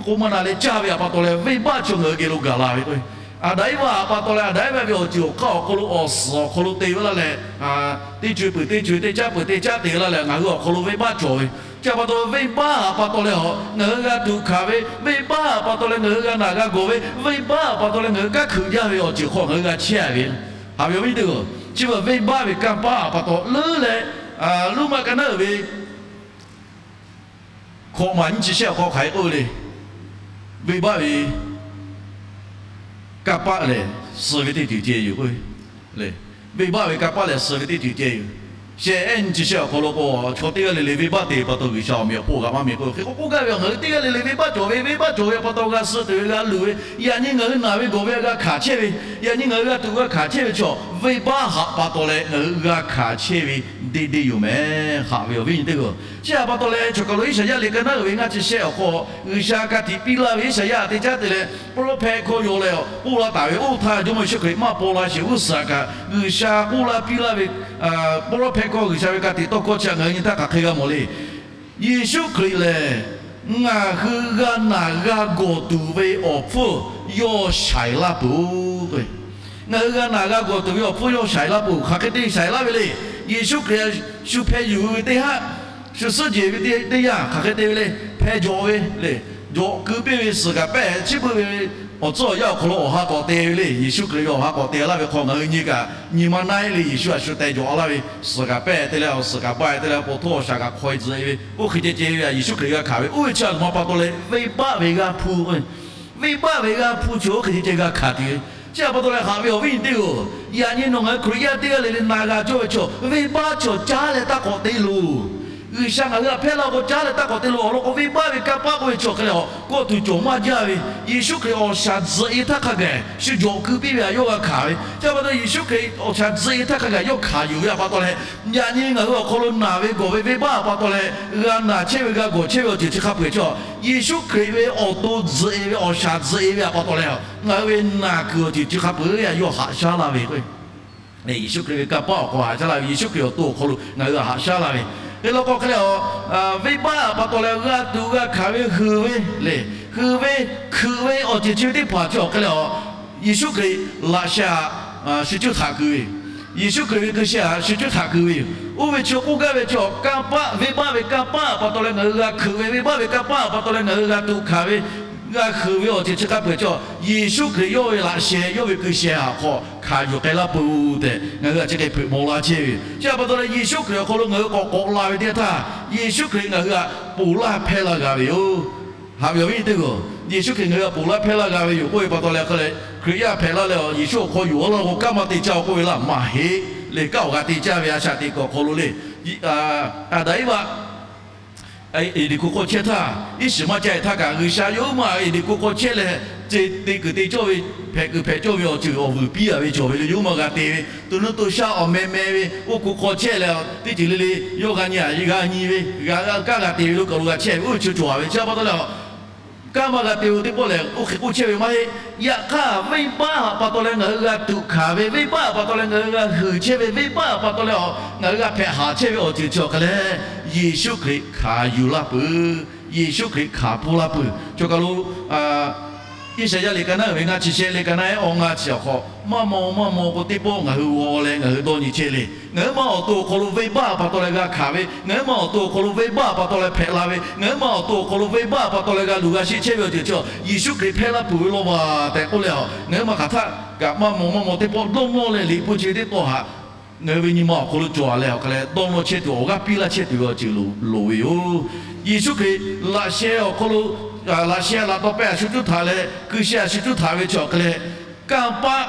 k'oˆ maˇ na leh caˇ ve a pa taw leh, venˇbaˆ chaw ngaˬ hui geh lo gaˬ la ve k'o, Aˍdanˍ Eˇvaˆ a pa taw leh Aˍdanˍ Eˇvaˆ ve awˬ ceuˬ awˬ hk'aˇ awˬ hk'aw lo awˬ suhˍ awˬ hk'aw lo te ve laˇ leh, teˇ co-e peuˬ teˇ co-e, teˇ caˉ peuˬ teˇ caˉ te laˇ leh, ngaˬ hui awˬ hk'aw lo venˇbaˆ cawˬ ve. Chi a pa taw, venˇbaˆ a pa taw leh a, ngaˬ hui g'a tuꞈ hkanˍ ve, venˇbaˆ a pa taw leh ngaˬ hui g'a naˬ g'a gawˬ ve, venˇbaˆ a pa taw leh ngaˬ hui kanˉ hkeuꞈ jaˇ ve awˬ ceuˬ hk'aw ngaˬ hui g'a chehˇ a ve, haꞈ ve awˬ viˉ teˇ-oˬ. Chi beuꞈ venˇbaˆ ve kanˇ paˆ a pa taw leuˉ leh, Roˉmaꞈ ka naˉ uiˍ ve hkawꞈ maˬ nyiˇ chi shehˆ awˬ hk'aw hk'aˬ hk'e k'oˆ ve le. Venˇbaˆ ve kanˇ paˆ lehˬ, suh ve teˇ ceuˬ ceh yoˬ k'o, venˇbaˆ ve kanˇ paˆ lehˬ suh ve teˇ ceuˬ ceh yoˬ. Shehˆ ehˉ nyiˇ chi shehˆ awˬ hk'aw lo k'o, chaw teˇ g'aˇ le le venˇbaˆ te pa taw G'uiˬsha awˬ meꞈ awˬ hponˇ g'a maˇ miˬ k'o, hk'e k'o k'oˆ gaˇ ve, ngaˬ hui teˇ g'aˇ le le venˇbaˆ cawˬ ve, venˇbaˆ cawˬ ve a pa taw g'a suh tuˬ ve, g'a luˬ ve, yaꞈ nyi ngaˬ hui naˬ ve gawˬ ve a g'a hkanˍ chehˇ ve, yaꞈ nyi ngaˬ hui g'a tuꞈ g'a hkanˍ chehˇ ve chaw, venˇbaˆ haꞈ pa taw leh ngaˬ hui g'a hkanˍ chehˇ ve deˇ deˇ yoˬ mehˍ, haꞈ ve awˬ viˉ nyi teˇ-oˬ. Chi a pa taw leh, chaw kaˬ lo Iˉsaˍyaˆ liꞈ ka naˉ uiˍ ve ngaˇ chi shehˆ awˬ hk'aw, G'uiˬsha ka tiꞈ piˇ laˇ ve Iˉsaˍyaˆ teˇ caˉ te leh, prophet hkawˇ yaw leh k'oˆ laˇ taˍ ve, oˇ htaˇ Jawˇmawˇ Yeˍsuˆ Hkriꞈ maˇ paw la sheˍ g'uˇ suhˍ kaꞈ, G'uiˬsha k'oˆ laˇ piˇ laˇ ve prophet hkawˇ, G'uiˬsha ve ka tiꞈ tawˇ hkawˇ chi ngaˬ hui nyi htaˇ hk'aˬ hk'e g'a mawˬ le. Yeˍsuˆ Hkriꞈ lehˬ, ngaˬ hui g'a naˬ g'a gawˬ tuˬ ve awˬ hpfuhˇ yawˇ shaiˍ laˇ peuˬ-oˬ. Ngaˬ hui g'a naˬ g'a gawˬ tuˬ ve awˬ hpfuhˇ yawˇ shaiˍ laˇ peuˬ. Hk'aˬ hk'e te shaiˍ laˇ ve le. Yeˍsuˆ Hkriꞈ shu hpeh yuˬ ve teˇ haˉ, shu suhˉ jehˬ ve teˇ yanˇ hk'aˬ hk'e te ve le. Hpeh jawꞈ ve le. Jawꞈ keu piˇ ve suhˍ kaꞈ pehˇ chiˇ beuˆ ve, awˬ tcuhˉ awˬ yanˇ awˬ hk'aw lo awˬ ha k'awꞈ te ve le. Yeˍsuˆ Hkriꞈ ve awˬ ha k'awꞈ te laˇ ve hk'aw ngaˬ hui nyi kaꞈ nyi ma naˉ-e le. Yeˍsuˆ a shu teh jawꞈ laˇ ve suhˍ kaꞈ pehˇ te leh, awˬ suhˍ kaꞈ ba-e te leh, paw htoˇ awˬ shaˍ kaꞈ hk'aw-e tzuhꞈ-e ve, oˇ hk'e ceh ceh ve a Yeˍsuˆ Hkriꞈ g'a hkanˍ ve. Oˇ ve chi a ma pa taw leh venˇbaˆ ve g'aˇ hpu, venˇbaˆ ve g'aˇ hpu chi oˇ hk'e ceh ceh g'a hkanˍ tuˬ ve. Chi a pa taw leh haꞈ ve awˬ viˉ nyi teˇ-oˬ, yaꞈ nyi nawˬ ngaˬ hui Hkriꞈ yaˇ teˇ g'aˇ le le na g'a cawˇ ve chaw, venˇbaˆ chaw caˉ leh taˇ k'awꞈ te loˬ. G'uiˬsha ngaˬ hui htaꞈ hpehˇ laˇ k'o caˉ leh taˇ k'awꞈ te loˬ. Awˬ lawn k'o, venˇbaˆ ve kanˇ paˆ k'oˆ ve chi awˬ hk'e leh a, kawˆ tuˬ cawˬ maˇ jaˇ ve, Yeˍsuˆ Hkriꞈ awˬ shaˍ tzuhꞈ-e htaˇ hk'a gaˬ shu jawꞈ keu piˇ ve a yawˇ g'a hkanˍ ve. Chi a pa taw, Yeˍsuˆ Hkriꞈ awˬ shaˍ tzuhꞈ-e htaˇ hk'a gaˬ yawˇ hkanˍ yuˬ ve a pa taw leh, yaꞈ nyi ngaˬ hui awˬ hk'aw lo naˬ ve gawˬ ve venˇbaˆ a pa taw leh, g'a naˬ chehˇ ve g'a gawˬ chehˇ ve awˬ ceuˬ chi hk'a peu-eˬ chaw, Yeˍsuˆ Hkriꞈ ve awˬ to tzuhꞈ-e ve awˬ shaˍ tzuhꞈ-e ve a pa taw leh, ngaˬ hui ve naˬ kuiˬ awˬ ceuˬ chi hk'a peu-eˬ a yawˇ haꞈ shaˉ laˇ ve k'o, Yeˍsuˆ Hkriꞈ ve kanˇ paˆ awˬ hk'aw haꞈ shaˉ laˇ ve, Yeˍsuˆ Hkriꞈ awˬ to awˬ hk'aw lo ngaˬ hui htaꞈ haꞈ shaˉ laˇ ve, hk'e law k'o hk'e leh a, venˇbaˆ pa taw leh g'a tuꞈ g'a hkanˍ ve, heuˬ ve le, heuˬ ve, hkeuꞈ ve awˬ ceuˬ chi ve teˇ hpaˍ chi awˬ hk'e leh a, Yeˍsuˆ Hkriꞈ laꞈ sheh htaꞈ shu cuˇ htaꞈ kuiˬ ve, Yeˍsuˆ Hkriꞈ ve hkui sheh htaꞈ shu cuˇ htaꞈ kuiˬ ve yoˬ. Oˇ ve chi k'oˆ gaˇ ve chi, kanˇ paˆ, venˇbaˆ ve kanˇ paˆ pa taw leh ngaˬ hui g'a hkeuꞈ ve, venˇbaˆ ve kanˇ paˆ pa taw leh ngaˬ hui g'a tuꞈ hkanˍ ve, g'a heuˬ ve awˬ ceuˬ chi hk'a peu-eˬ chi, Yeˍsuˆ Hkriꞈ yawˇ ve laꞈ sheh, yawˇ ve hkui sheh htaꞈ hk'aw hkanˍ yuˬ k'ai laˇ peuˬ tehꞈ ngaˬ hui htaꞈ chi hk'e hpeuꞈ maw laˇ chehˇ ve yoˬ. Chi htaꞈ pa taw leh Yeˍsuˆ Hkriꞈ awˬ hk'aw lo ngaˬ hui k'awꞈ k'awꞈ la ve teˇ yanˇ htaˇ, Yeˍsuˆ Hkriꞈ ngaˬ hui htaꞈ ponˬ laˇ hpehˇ laˇ g'a ve yoˬ. Haꞈ ve awˬ viˉ teˇ g'aˇ, Yeˍsuˆ Hkriꞈ ngaˬ hui htaꞈ ponˬ laˇ hpehˇ laˇ g'a ve yoˬ k'oˆ ve pa taw leh hk'e leh, Hkriꞈ yaˇ hpehꞈ laˇ leh a, Yeˍsuˆ awˬ hk'aw yoˬ a laˇ k'o, kanˇ maˇ te caˇ-oˬ k'oˆ ve laˇ maˇ heˆ le. Kanˉ awˬ g'a te caˇ ve a shaꞈ teꞈ kuiˬ awˬ hk'aw lo le, Aˍdanˍ Eˇvaꞈ Eˍdenˍ hk'aw hk'aw chehˇ htaˇ, iˉ shiˍ maˇ caˇ-e htaˇ kaꞈ, G'uiˬsha yawˇ huiˉ maˬ Eˍdenˍ hk'aw hk'aw chehˇ leh, te te kuiˬ te cawˇ ve, hpehꞈ kuiˬ hpehꞈ cawˇ ve awˬ ceuˬ awˬ vuiˬ piˇ-a ve cawˬ ve le. Yawˇ huiˉ maˬ g'a te ve, to nuˇ to shaˆ awˬ meh meh ve oˇ hk'aw hk'aw chehˇ leh, teˇ ceuˬ le le yawˇ g'a nyi-a, g'a nyi ve, g'a kanˉ g'a te ve lo kaˬ lo g'a chehˇ ve oˇ ve chi cawˬ-a ve. Chi pa taw leh, kanˉ maˇ g'a te-o teˇ pawˆ lehˬ, oˇ hk'e k'oˆ chehˇ ve maˇ heˆ. Yaꞈ hk'aˇ, venˇbaˆ htaꞈ pa taw leh ngaˬ hui g'a tuꞈ hkanˍ ve, venˇbaˆ htaꞈ pa taw leh ngaˬ hui g'a heuˬ chehˇ ve, venˇbaˆ htaꞈ pa taw leh a, ngaˬ hui g'a hpehꞈ haˍ chehˇ ve awˬ ceuˬ chi awˬ hk'e leh, Yeˍsuˆ Hkriꞈ hkanˍ yuˬ laˇ peuˬ. Yeˍsuˆ Hkriꞈ hkanˍ pfuhˇ laˇ peuˬ. Chaw kaˬ lo Iˉsaˍyaˆ liꞈ ka naˉ uiˍ ve ngaˇ chi shehˆ, liꞈ ka naˉ ehˉ awˬ ngaˇ chi awˬ hk'aw, maˇ maw maˇ maw k'o teˇ pawˆ ngaˬ hui g'aw leh ngaˬ hui dawˇ nyi chehˇ le. Ngaˬ huiˉ maˬ awˬ to awˬ hk'aw lo venˇbaˆ pa taw leh g'a hkanˍ ve, ngaˬ huiˉ maˬ awˬ to awˬ hk'aw lo venˇbaˆ pa taw leh hpehꞈ la ve, ngaˬ huiˉ maˬ awˬ to awˬ hk'aw lo venˇbaˆ pa taw leh g'a luˬ g'a sheˆ chehˇ ve awˬ ceuˬ chi, Yeˍsuˆ Hkriꞈ hpehˇ laˇ peuˬ ve law vaˬ tehꞈ k'oˆ leh a, ngaˬ huiˉ maˬ hk'aˬ htaˆ kaꞈ maˇ maw maˇ maw teˇ pawˆ dawˇ nawˇ leh liꞈ hpu chi ve teˇ tawˇ htaꞈ ngaˬ hui ve nyi ma awˬ hk'aw lo cawˬ-a leh awˬ hk'e leh dawˇ nawˇ chehˇ tuˬ, awˬ g'aˇ piˇ laˇ chehˇ tuˬ ve awˬ ceuˬ loˍ ve yoˬ. Yeˍsuˆ Hkriꞈ laꞈ sheh awˬ hk'aw lo, laꞈ sheh laꞈ taw pehˇ a shu cuˇ htaꞈ leh hkui sheh a shu cuˇ htaꞈ ve chi awˬ hk'e leh, kanˇ paˆ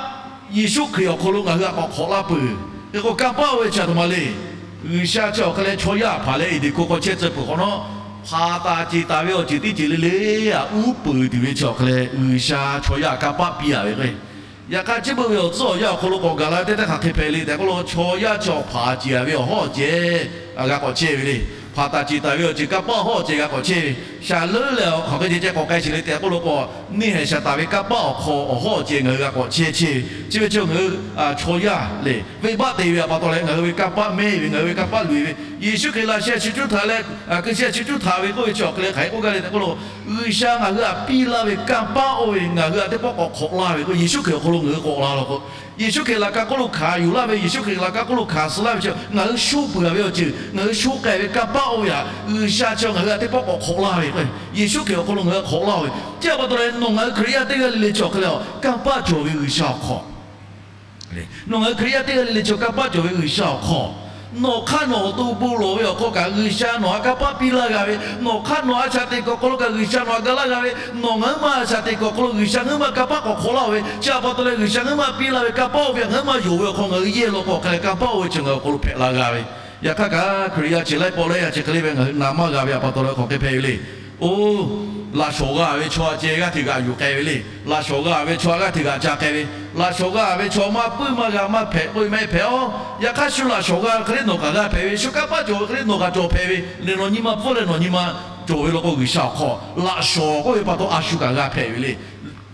Yeˍsuˆ Hkriꞈ awˬ hk'aw lo ngaˬ hui htaꞈ k'awꞈ hk'awꞈ laˇ peuˬ. Hk'e k'o, kanˇ paˆ oˇ ve chi a htoꞈ ma le. G'uiˬsha chi awˬ hk'e leh chaw yaˇ hpaˍ leh Eˍdenˍ hk'aw hk'aw chehˇ tcuh peuˬ hk'awꞈ nawˉ, hpanˍ taˍ ceˬ taˍ ve awˬ ceuˬ teˇ ceuˬ le le aꞈ uˉ peunˍ tuˬ ve chi awˬ hk'e leh G'uiˬsha chaw yaˇ kanˇ paˆ piˇ-a ve k'o, yaꞈ hk'aˇ chi beuꞈ ve awˬ tcuhˉ awˬ yanˇ awˬ hk'aw lo k'awꞈ gaˬ la ve teˇ teˇ hk'aˬ hk'e hpehꞈ le tehꞈ k'oˆ lo, chaw yaˇ chi awˬ hpanˍ ceˬ-a ve awˬ hawˉ awˬ ceh g'a k'awꞈ chehˇ ve le. Hpanˍ taˍ ceˬ taˍ ve awˬ ceuˬ kanˇ paˆ awˬ hawˉ awˬ ceh g'a k'awꞈ chehˇ ve. Shaˍ leuˉ leh awˬ hk'aˬ hk'e ceh ceh k'awꞈ k'ai sheˍ le tehꞈ k'oˆ lo k'o, neˇ hehˍ shaˍ taˍ ve kanˇ paˆ awˬ hk'aw awˬ hawˉ awˬ ceh ngaˬ hui g'a k'awꞈ chehˇ chehˇ ve. Chi ve chi ngaˬ hui chaw yaˇ le, venˇbaˆ te ve pa taw leh ngaˬ hui ve kanˇ paˆ mehˇ ve, ngaˬ hui ve kanˇ paˆ luˬ-e ve, Yeˍsuˆ Hkriꞈ laꞈ sheh a shu cuˇ htaꞈ leh hkui sheh a shu cuˇ htaꞈ ve k'oˆ ve chi awˬ hk'e leh hk'aˬ hk'e k'oˆ gaˇ le tehꞈ k'oˆ lo, G'uiˬsha ngaˬ hui htaꞈ piˇ laˇ ve kanˇ paˆ oˇ ve ngaˬ hui htaꞈ teˇ pawˆ k'awꞈ hk'awꞈ laˇ ve k'o, Yeˍsuˆ Hkriꞈ awˬ hk'aw lo ngaˬ hui k'awꞈ la law k'o, Yeˍsuˆ Hkriꞈ laꞈ ka hk'oˆ lo hkanˍ yuˬ laˇ ve, Yeˍsuˆ Hkriꞈ laꞈ ka hk'oˆ lo hkanˍ suh laˇ ve chi ngaˬ hui sho peuˬ-a ve awˬ ceuˬ, ngaˬ hui sho k'ai ve kanˇ paˆ oˇ ve htaꞈ G'uiˬsha chi ngaˬ hui htaꞈ teˇ pawˆ k'awꞈ hk'awꞈ laˇ ve k'o, Yeˍsuˆ Hkriꞈ awˬ hk'aw lo ngaˬ hui hk'awꞈ laˇ ve. Chi pa taw leh nawˬ ngaˬ hui Hkriꞈ yaˇ teˇ g'aˇ le le chi awˬ hk'e leh a, kanˇ paˆ cawˬ ve G'uiˬsha awˬ hk'aw nawˬ ngaˬ hui Hkriꞈ yaˇ teˇ g'aˇ le le chi kanˇ paˆ cawˬ ve G'uiˬsha awˬ hk'aw, nawˬ hk'aˇ nawˬ awˬ to bon lawˬ ve awˬ hk'aw kaꞈ G'uiˬsha nawˬ htaꞈ kanˇ paˆ piˇ laˇ g'a ve, nawˬ hk'aˇ nawˬ a shaꞈ teꞈ kuiˬ awˬ hk'aw lo kaꞈ G'uiˬsha nawˬ htaꞈ ga laˇ g'a ve, nawˬ ngaˬ huiˉ maˬ a shaꞈ teꞈ kuiˬ awˬ hk'aw lo G'uiˬsha ngaˬ huiˉ maˬ kanˇ paˆ k'awꞈ hk'awꞈ laˇ-oˬ ve, chi pa taw leh G'uiˬsha ngaˬ huiˉ maˬ piˇ laˇ ve kanˇ paˆ oˇ ve ngaˬ huiˉ maˬ yonˍ ve awˬ hk'aw ngaˬ hui yehˇ law k'o hk'e leh kanˇ paˆ oˇ ve chi ngaˬ hui awˬ hk'aw lo hpehꞈ la g'a ve. Yaꞈ hk'aˇ kaꞈ Hkriꞈ yaˇ chi laiˉ pawˆ laiˉ yaˇ chi hk'e le ve ngaˬ hui na maˇ g'a ve pa taw leh hk'aˬ hk'e hpehꞈ ve le. Oˇ, laꞈ shawˍ g'a ve chaw a ceh g'aˇ hteꞈ g'aꞈ yuˬ k'ai ve le. Laꞈ shawˍ g'a ve chaw a g'aˇ hteꞈ g'aꞈ ca k'ai ve. Laꞈ shawˍ g'a ve chaw maˇ puiˉ maˇ g'a maˇ hpehꞈ k'oˆ ve maˇ heˆ hpehꞈ-oˬ. Yaꞈ hk'aˇ shu laꞈ shawˍ g'a ve hk'e le nawˬ kaꞈ g'a hpehꞈ ve, shu kanˇ paˆ cawˬ ve hk'e le nawˬ kaꞈ cawˬ hpehꞈ ve le. Nawˬ nyi ma pfuhˇ leh nawˬ nyi ma cawˬ ve law k'o G'uiˬsha awˬ hk'aw laꞈ shawˍ k'oˆ ve pa taw a shu kaꞈ g'a hpehꞈ ve le.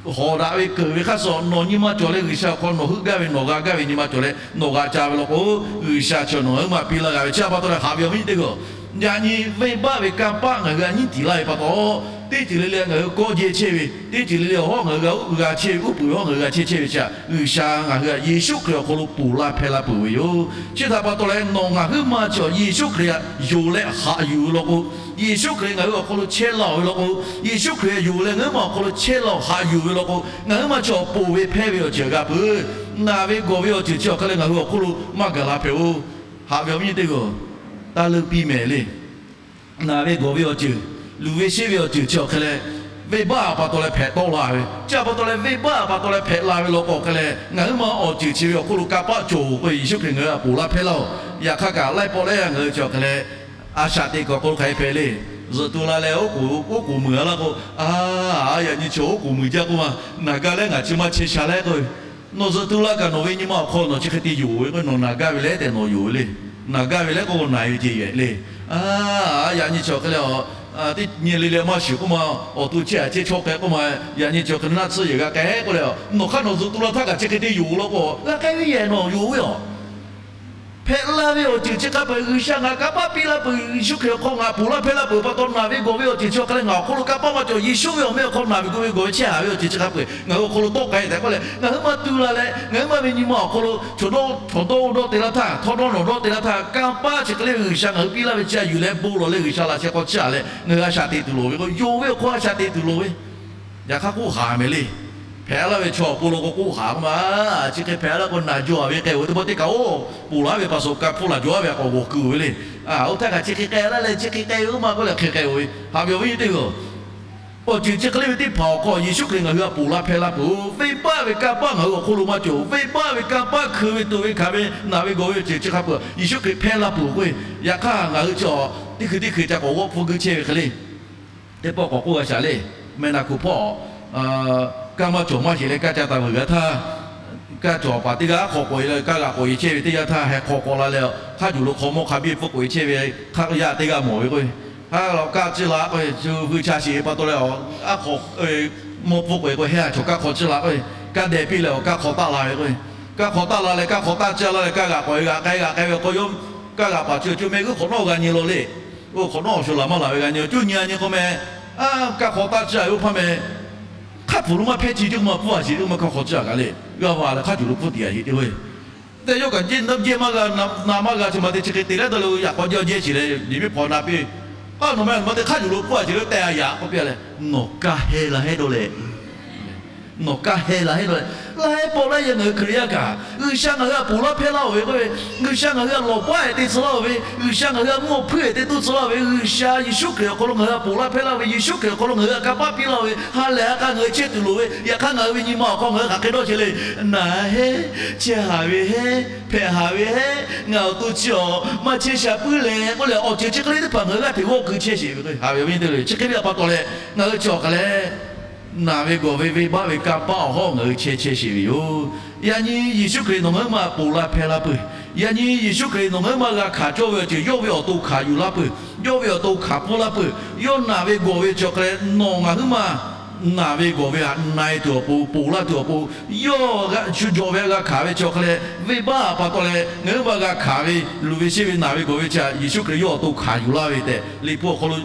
Hawˍ daꞈ ve keunˍ ve hk'aˇ suh nawˬ nyi ma cawˬ leh G'uiˬsha awˬ hk'aw nawˬ heuˆ gaˇ ve nawˬ g'a gaˇ ve nyi ma cawˬ leh nawˬ g'aꞈ ca ve law k'o, G'uiˬsha chi nawˬ ngaˬ huiˉ maˬ piˇ laˇ g'a ve. Chi pa taw leh haꞈ ve awˬ viˉ teˇ g'aˇ, yaꞈ nyi venˇbaˆ ve kanˇ paˆ ngaˬ hui a nyiˉ tiˍ laˇ ve pa taw, teˇ ceuˬ le le ngaˬ hui kawˆ jehˇ chehˇ ve, teˇ ceuˬ le le awˬ hawˉ ngaˬ hui g'a g'a chehˇ ve, uˉ peunˍ ve hawˉ ngaˬ hui g'a chehˇ chehˇ ve chi G'uiˬsha ngaˬ hui htaꞈ Yeˍsuˆ Hkriꞈ awˬ hk'aw lo ponˬ laˇ hpehˇ laˇ peuˬ ve yoˬ. Chi htaꞈ pa taw leh nawˬ ngaˬ huiˉ maˬ chi Yeˍsuˆ Hkriꞈ htaꞈ yonˍ leh haꞈ yuˬ ve law k'o, Yeˍsuˆ Hkriꞈ ngaˬ hui awˬ hk'aw lo chehˇ laˇ-oˬ ve law k'o, Yeˍsuˆ Hkriꞈ htaꞈ yonˍ leh ngaˬ huiˉ maˬ awˬ hk'aw lo chehˇ laˇ-oˬ haꞈ yuˬ ve law k'o, ngaˬ huiˉ maˬ chi awˬ ponˬ ve hpehˇ ve awˬ ceuˬ g'a peuˬ. Naˬ ve gawˬ ve awˬ ceuˬ chi awˬ hk'e leh ngaˬ hui awˬ hk'oˆ lo maˇ gaˬ la hpehꞈ-oˬ. Haꞈ ve awˬ viˉ teˇ g'aˇ, taˇ leuˆ piˇ mehˍ le. Naˬ ve gawˬ ve awˬ ceuˬ, luˬ ve sheˆ ve awˬ ceuˬ chi awˬ hk'e leh, venˇbaˆ pa taw leh hpehꞈ tawˆ la ve, chi pa taw leh venˇbaˆ pa taw leh hpehꞈ la ve law k'o hk'e leh, ngaˬ huiˉ maˬ awˬ ceuˬ chi ve awˬ hk'oˆ lo kanˇ paˆ cawˬ-oˬ k'oˆ ve Yeˍsuˆ Hkriꞈ ngaˬ hui htaꞈ ponˬ laˇ hpehˇ laˇ-oˬ. Yaꞈ hk'aˇ kaꞈ laiˉ pawˆ laiˉ yaˇ ngaˬ hui chi awˬ hk'e leh, a shaꞈ teꞈ kuiˬ awˬ hk'aw lo hk'aˬ hk'e hpehꞈ le. Zuhꞈ tu la leh oˉ k'oˍ mui-a laˇ k'o, a, yaꞈ nyi chi oˉ k'oˍ mui jaˇ k'oˆ ma, naˬ gaˇ leh ngaˬ chi maˇ chehˇ sha leh k'o, nawˬ zuhꞈ tu la kaꞈ nawˬ ve nyi ma awˬ hk'aw nawˬ chi hk'e te yonˍ ve k'o, nawˬ naˬ gaˇ ve leh tehꞈ nawˬ yonˍ ve le. Naˬ gaˇ ve leh k'o, naˬ ve ce yehˬ le. A, yaꞈ nyi chi awˬ hk'e leh a, teˇ nyi le le maˇ shuˍ k'oˆ ma, awˬ to chehˇ a chehˇ chaw k'ai k'oˆ ma, yaꞈ nyi chi hk'e naˆ tsuhˇ yehˬ g'a k'ai k'oˆ leh, nawˬ hk'aˇ nawˬ zuhꞈ tu la htaˇ kaꞈ chi hk'e te yoˬ law k'o, g'a k'ai ve yehˬ nawˬ yoˬ ve yoˬ. Hpehꞈ la ve awˬ ceuˬ chi hk'a peu-eˬ G'uiˬsha ngaˬ kanˇ paˆ piˇ laˇ peuˬ, Yeˍsuˆ Hkriꞈ awˬ hk'aw ngaˬ ponˬ laˇ hpehˇ laˇ peuˬ pa taw, naˬ ve gawˬ ve awˬ ceuˬ chi awˬ hk'a leh ngaˬ awˬ hk'aw lo kanˇ paˆ maˇ cawˬ. Yeˍsuˆ ve awˬ meh awˬ hk'aw naˬ ve gawˬ ve gawˬ ve chehˇ haˍ ve awˬ ceuˬ chi hk'a peu-eˬ ngaˬ hui awˬ hk'aw lo tawˆ k'ai tehꞈ k'oˆ leh, ngaˬ huiˉ ma tu la leh ngaˬ huiˉ ma ve nyi ma awˬ hk'aw lo chaw dawˇ chaw dawˇ dawˇ te laˇ htaˇ, htawˇ dawˇ nawˬ dawˇ te laˇ htaˇ, kanˇ paˆ chi hk'e le ve G'uiˬsha ngaˬ hui piˇ laˇ ve chi a yuˬ leh bon lawˬ leh G'uiˬsha laꞈ sheh hk'aw chiˇ a leh ngaˬ hui a shaꞈ teꞈ tuˬ loˍ ve k'o, yonˍ ve awˬ hk'aw a shaꞈ teꞈ tuˬ loˍ ve. Yaꞈ hk'aˇ k'oˆ haˍ mehˍ le. Hpehꞈ laˇ ve chaw awˬ pon law k'o k'oˆ haˍ k'oˆ ma, chi hk'e hpehꞈ laˇ k'o naˬ jaw a ve k'ai-o teˇ pawˆ teˇ kaꞈ-oˬ, ponˬ laˇ ve pa shu ka hpfuhˇ laˬ jaw a ve a k'awꞈ g'awˬ kuiˬ-o ve le. Oˇ htaˇ kaꞈ chi hk'e k'ai laˇ leh chi hk'e k'ai ve k'oˆ ma k'oˆ leh hk'e k'ai-o ve. Haꞈ ve awˬ viˉ nyi teˇ hpaˍ-oˬ, awˬ ceuˬ chi hk'e le ve teˇ hpaˍ awˬ hk'aw Yeˍsuˆ Hkriꞈ ngaˬ hui htaꞈ ponˬ laˇ hpehˇ laˇ peuˬ-oˬ. Venˇbaˆ ve kanˇ paˆ ngaˬ hui awˬ hk'oˆ lo maˇ cawˬ. Venˇbaˆ ve kanˇ paˆ hkui ve tuꞈ ve hkanˍ ve naˬ ve gawˬ ve awˬ ceuˬ chi hk'a peu-eˬ Yeˍsuˆ Hkriꞈ hpehˇ laˇ peuˬ-oˬ k'oˆ ve. Yaꞈ hk'aˇ ngaˬ hui chi teˇ hkui teˇ hkui ca k'awꞈ g'awˆ hpfuhˇ guiˇ chehˇ ve hk'e le. Teˇ pawˆ k'awꞈ k'oˆ g'a shaˍ le. Meh naˬ kuˬ hpawˇ kanˇ maˇ cawˬ maˇ sheˍ leh kanˇ ca taˍ veuˬ g'a htaˇ, kanˇ cawˬ paˍ teˇ g'aˇ aˉ hk'aw k'awꞈ e leh kanˇ g'aꞈ k'awꞈ e chehˇ ve teˇ yanˇ htaˇ, heh hk'aw k'awꞈ la leh, hk'a juˬ lo hk'aw mawˇ hk'a biˇ pfuhˇ k'oꞈ e chehˇ ve hk'a yaˇ teˇ g'aˇ mawˬ ve k'o, ha la kanˇ ciˇ la k'o, shu hui cha sheˍ ve pa taw leh, aˉ hk'aw mawˇ pfuhˇ k'oꞈ e k'o, heh a chaw kanˇ hk'aw ciˇ la k'o, kanˇ deh piˇ leh awˬ kanˇ hk'aw taˆ la ve k'o, kanˇ hk'aw taˆ la leh kanˇ hk'aw taˆ ciˇ la leh kanˇ g'aꞈ k'awꞈ e g'aꞈ k'ai g'aꞈ k'ai ve k'o, yawˇ kanˇ g'aꞈ paˍ chi co meh g'uˇ hk'awꞈ nawˉ g'a nyi law le. Oˇ hk'awꞈ nawˉ awˬ shu laˬ maˇ laˬ ve g'a nyi, cuˇ nyi a nyi k'o meh, kanˇ hk'aw taˆ ciˇ a ve oˇ hpaˇ meh, hk'a pfuhˍ lo maˇ hpehˇ chi teˇ maˇ pfuhˇ a sheˍ teˇ maˇ kanˇ hk'aw ciˇ a kaꞈ le, g'a va leh hk'a juˬ lo pfuhˇ tiꞈ a sheˍ teˇ ve. Te yawˇ kaꞈ jehˇ maˇ g'a, na maˇ g'a chi ma te chi hk'e te leh dawˇ le, yaꞈ k'aw jehˇ jehˇ sheˍ leh, liꞈ miˉ hpaw na piˇ. Aˉ, nawˬ meh a ma te hk'a juˬ lo pfuhˇ a sheˍ le tehꞈ a yaꞈ k'oˆ piˇ a leh, nawˬ kaˇ heh la hehˉ dawˇ leh Nawˬ kaˇ heh la hehˉ dawˇ leh, laiˉ pawˆ laiˉ yaˇ ngaˬ hui Hkriꞈ yaˇ kaꞈ, G'uiˬsha ngaˬ hui htaꞈ ponˬ laˇ hpehˇ laˇ-oˬ ve k'oˆ ve, G'uiˬsha ngaˬ hui htaꞈ lawˬ paˉ-ehˍ te tcuh laˇ-oˬ ve, G'uiˬsha ngaˬ hui htaꞈ mvuhˇ awˬ hpuiˇ-ehˍ te tuˬ tcuh laˇ-oˬ ve, G'uiˬsha Yeˍsuˆ Hkriꞈ awˬ hk'aw lo ngaˬ hui htaꞈ ponˬ laˇ hpehˇ laˇ ve, Yeˍsuˆ Hkriꞈ awˬ hk'aw lo ngaˬ hui htaꞈ kanˇ paˆ piˇ laˇ-oˬ ve, ha lehˬ ha k'a ngaˬ hui chehˇ tuˬ loˍ ve, yaꞈ hk'aˇ ngaˬ hui ve nyi ma awˬ hk'aw ngaˬ hui hk'aˬ hk'e dawˇ chehˇ le. Naˬ hehˉ, chehˇ haˍ ve hehˉ, hpehꞈ haˍ ve hehˉ, ngaˬ awˬ to chi awˬ maˇ chehˇ sha puiˉ leh k'oˆ leh, awˬ ceuˬ chi hk'e le teˇ hpaˍ ngaˬ hui g'aˇ hteꞈ g'awˆ keu chehˇ sheˍ ve k'o, haꞈ ve awˬ viˉ teˇ le, chi hk'e ve a pa taw leh, ngaˬ hui chi awˬ hk'aˬ leh, naˬ ve gawˬ ve venˇbaˆ ve kanˇ paˆ awˬ hawˉ ngaˬ hui chehˇ chehˇ sheˍ ve yoˬ. Yaꞈ nyi Yeˍsuˆ Hkriꞈ nawˬ ngaˬ huiˉ ma ponˬ laˇ hpehˇ laˇ peuˬ. Yaꞈ nyi Yeˍsuˆ Hkriꞈ nawˬ ngaˬ huiˉ ma g'a hkanˍ cawˇ ve awˬ ceuˬ yawˇ ve awˬ to hkanˍ yuˬ laˇ peuˬ. Yawˇ ve awˬ to hkanˍ pfuhˇ laˇ peuˬ. Yawˇ naˬ ve gawˬ ve chi awˬ hk'aˬ leh nawˬ ngaˬ huiˉ ma naˬ ve gawˬ ve htaꞈ na-e tuˬ awˬ pon, ponˬ laˇ tuˬ awˬ pon, yawˇ shu jawˬ ve g'a hkanˍ ve chi awˬ hk'aˬ leh, venˇbaˆ a pa taw leh ngaˬ huiˉ ma g'a hkanˍ ve, luˬ ve sheˆ ve naˬ ve gawˬ ve chi htaꞈ Yeˍsuˆ Hkriꞈ yawˇ awˬ to hkanˍ yuˬ laˇ ve tehꞈ, Liꞈ hpu awˬ hk'aw lo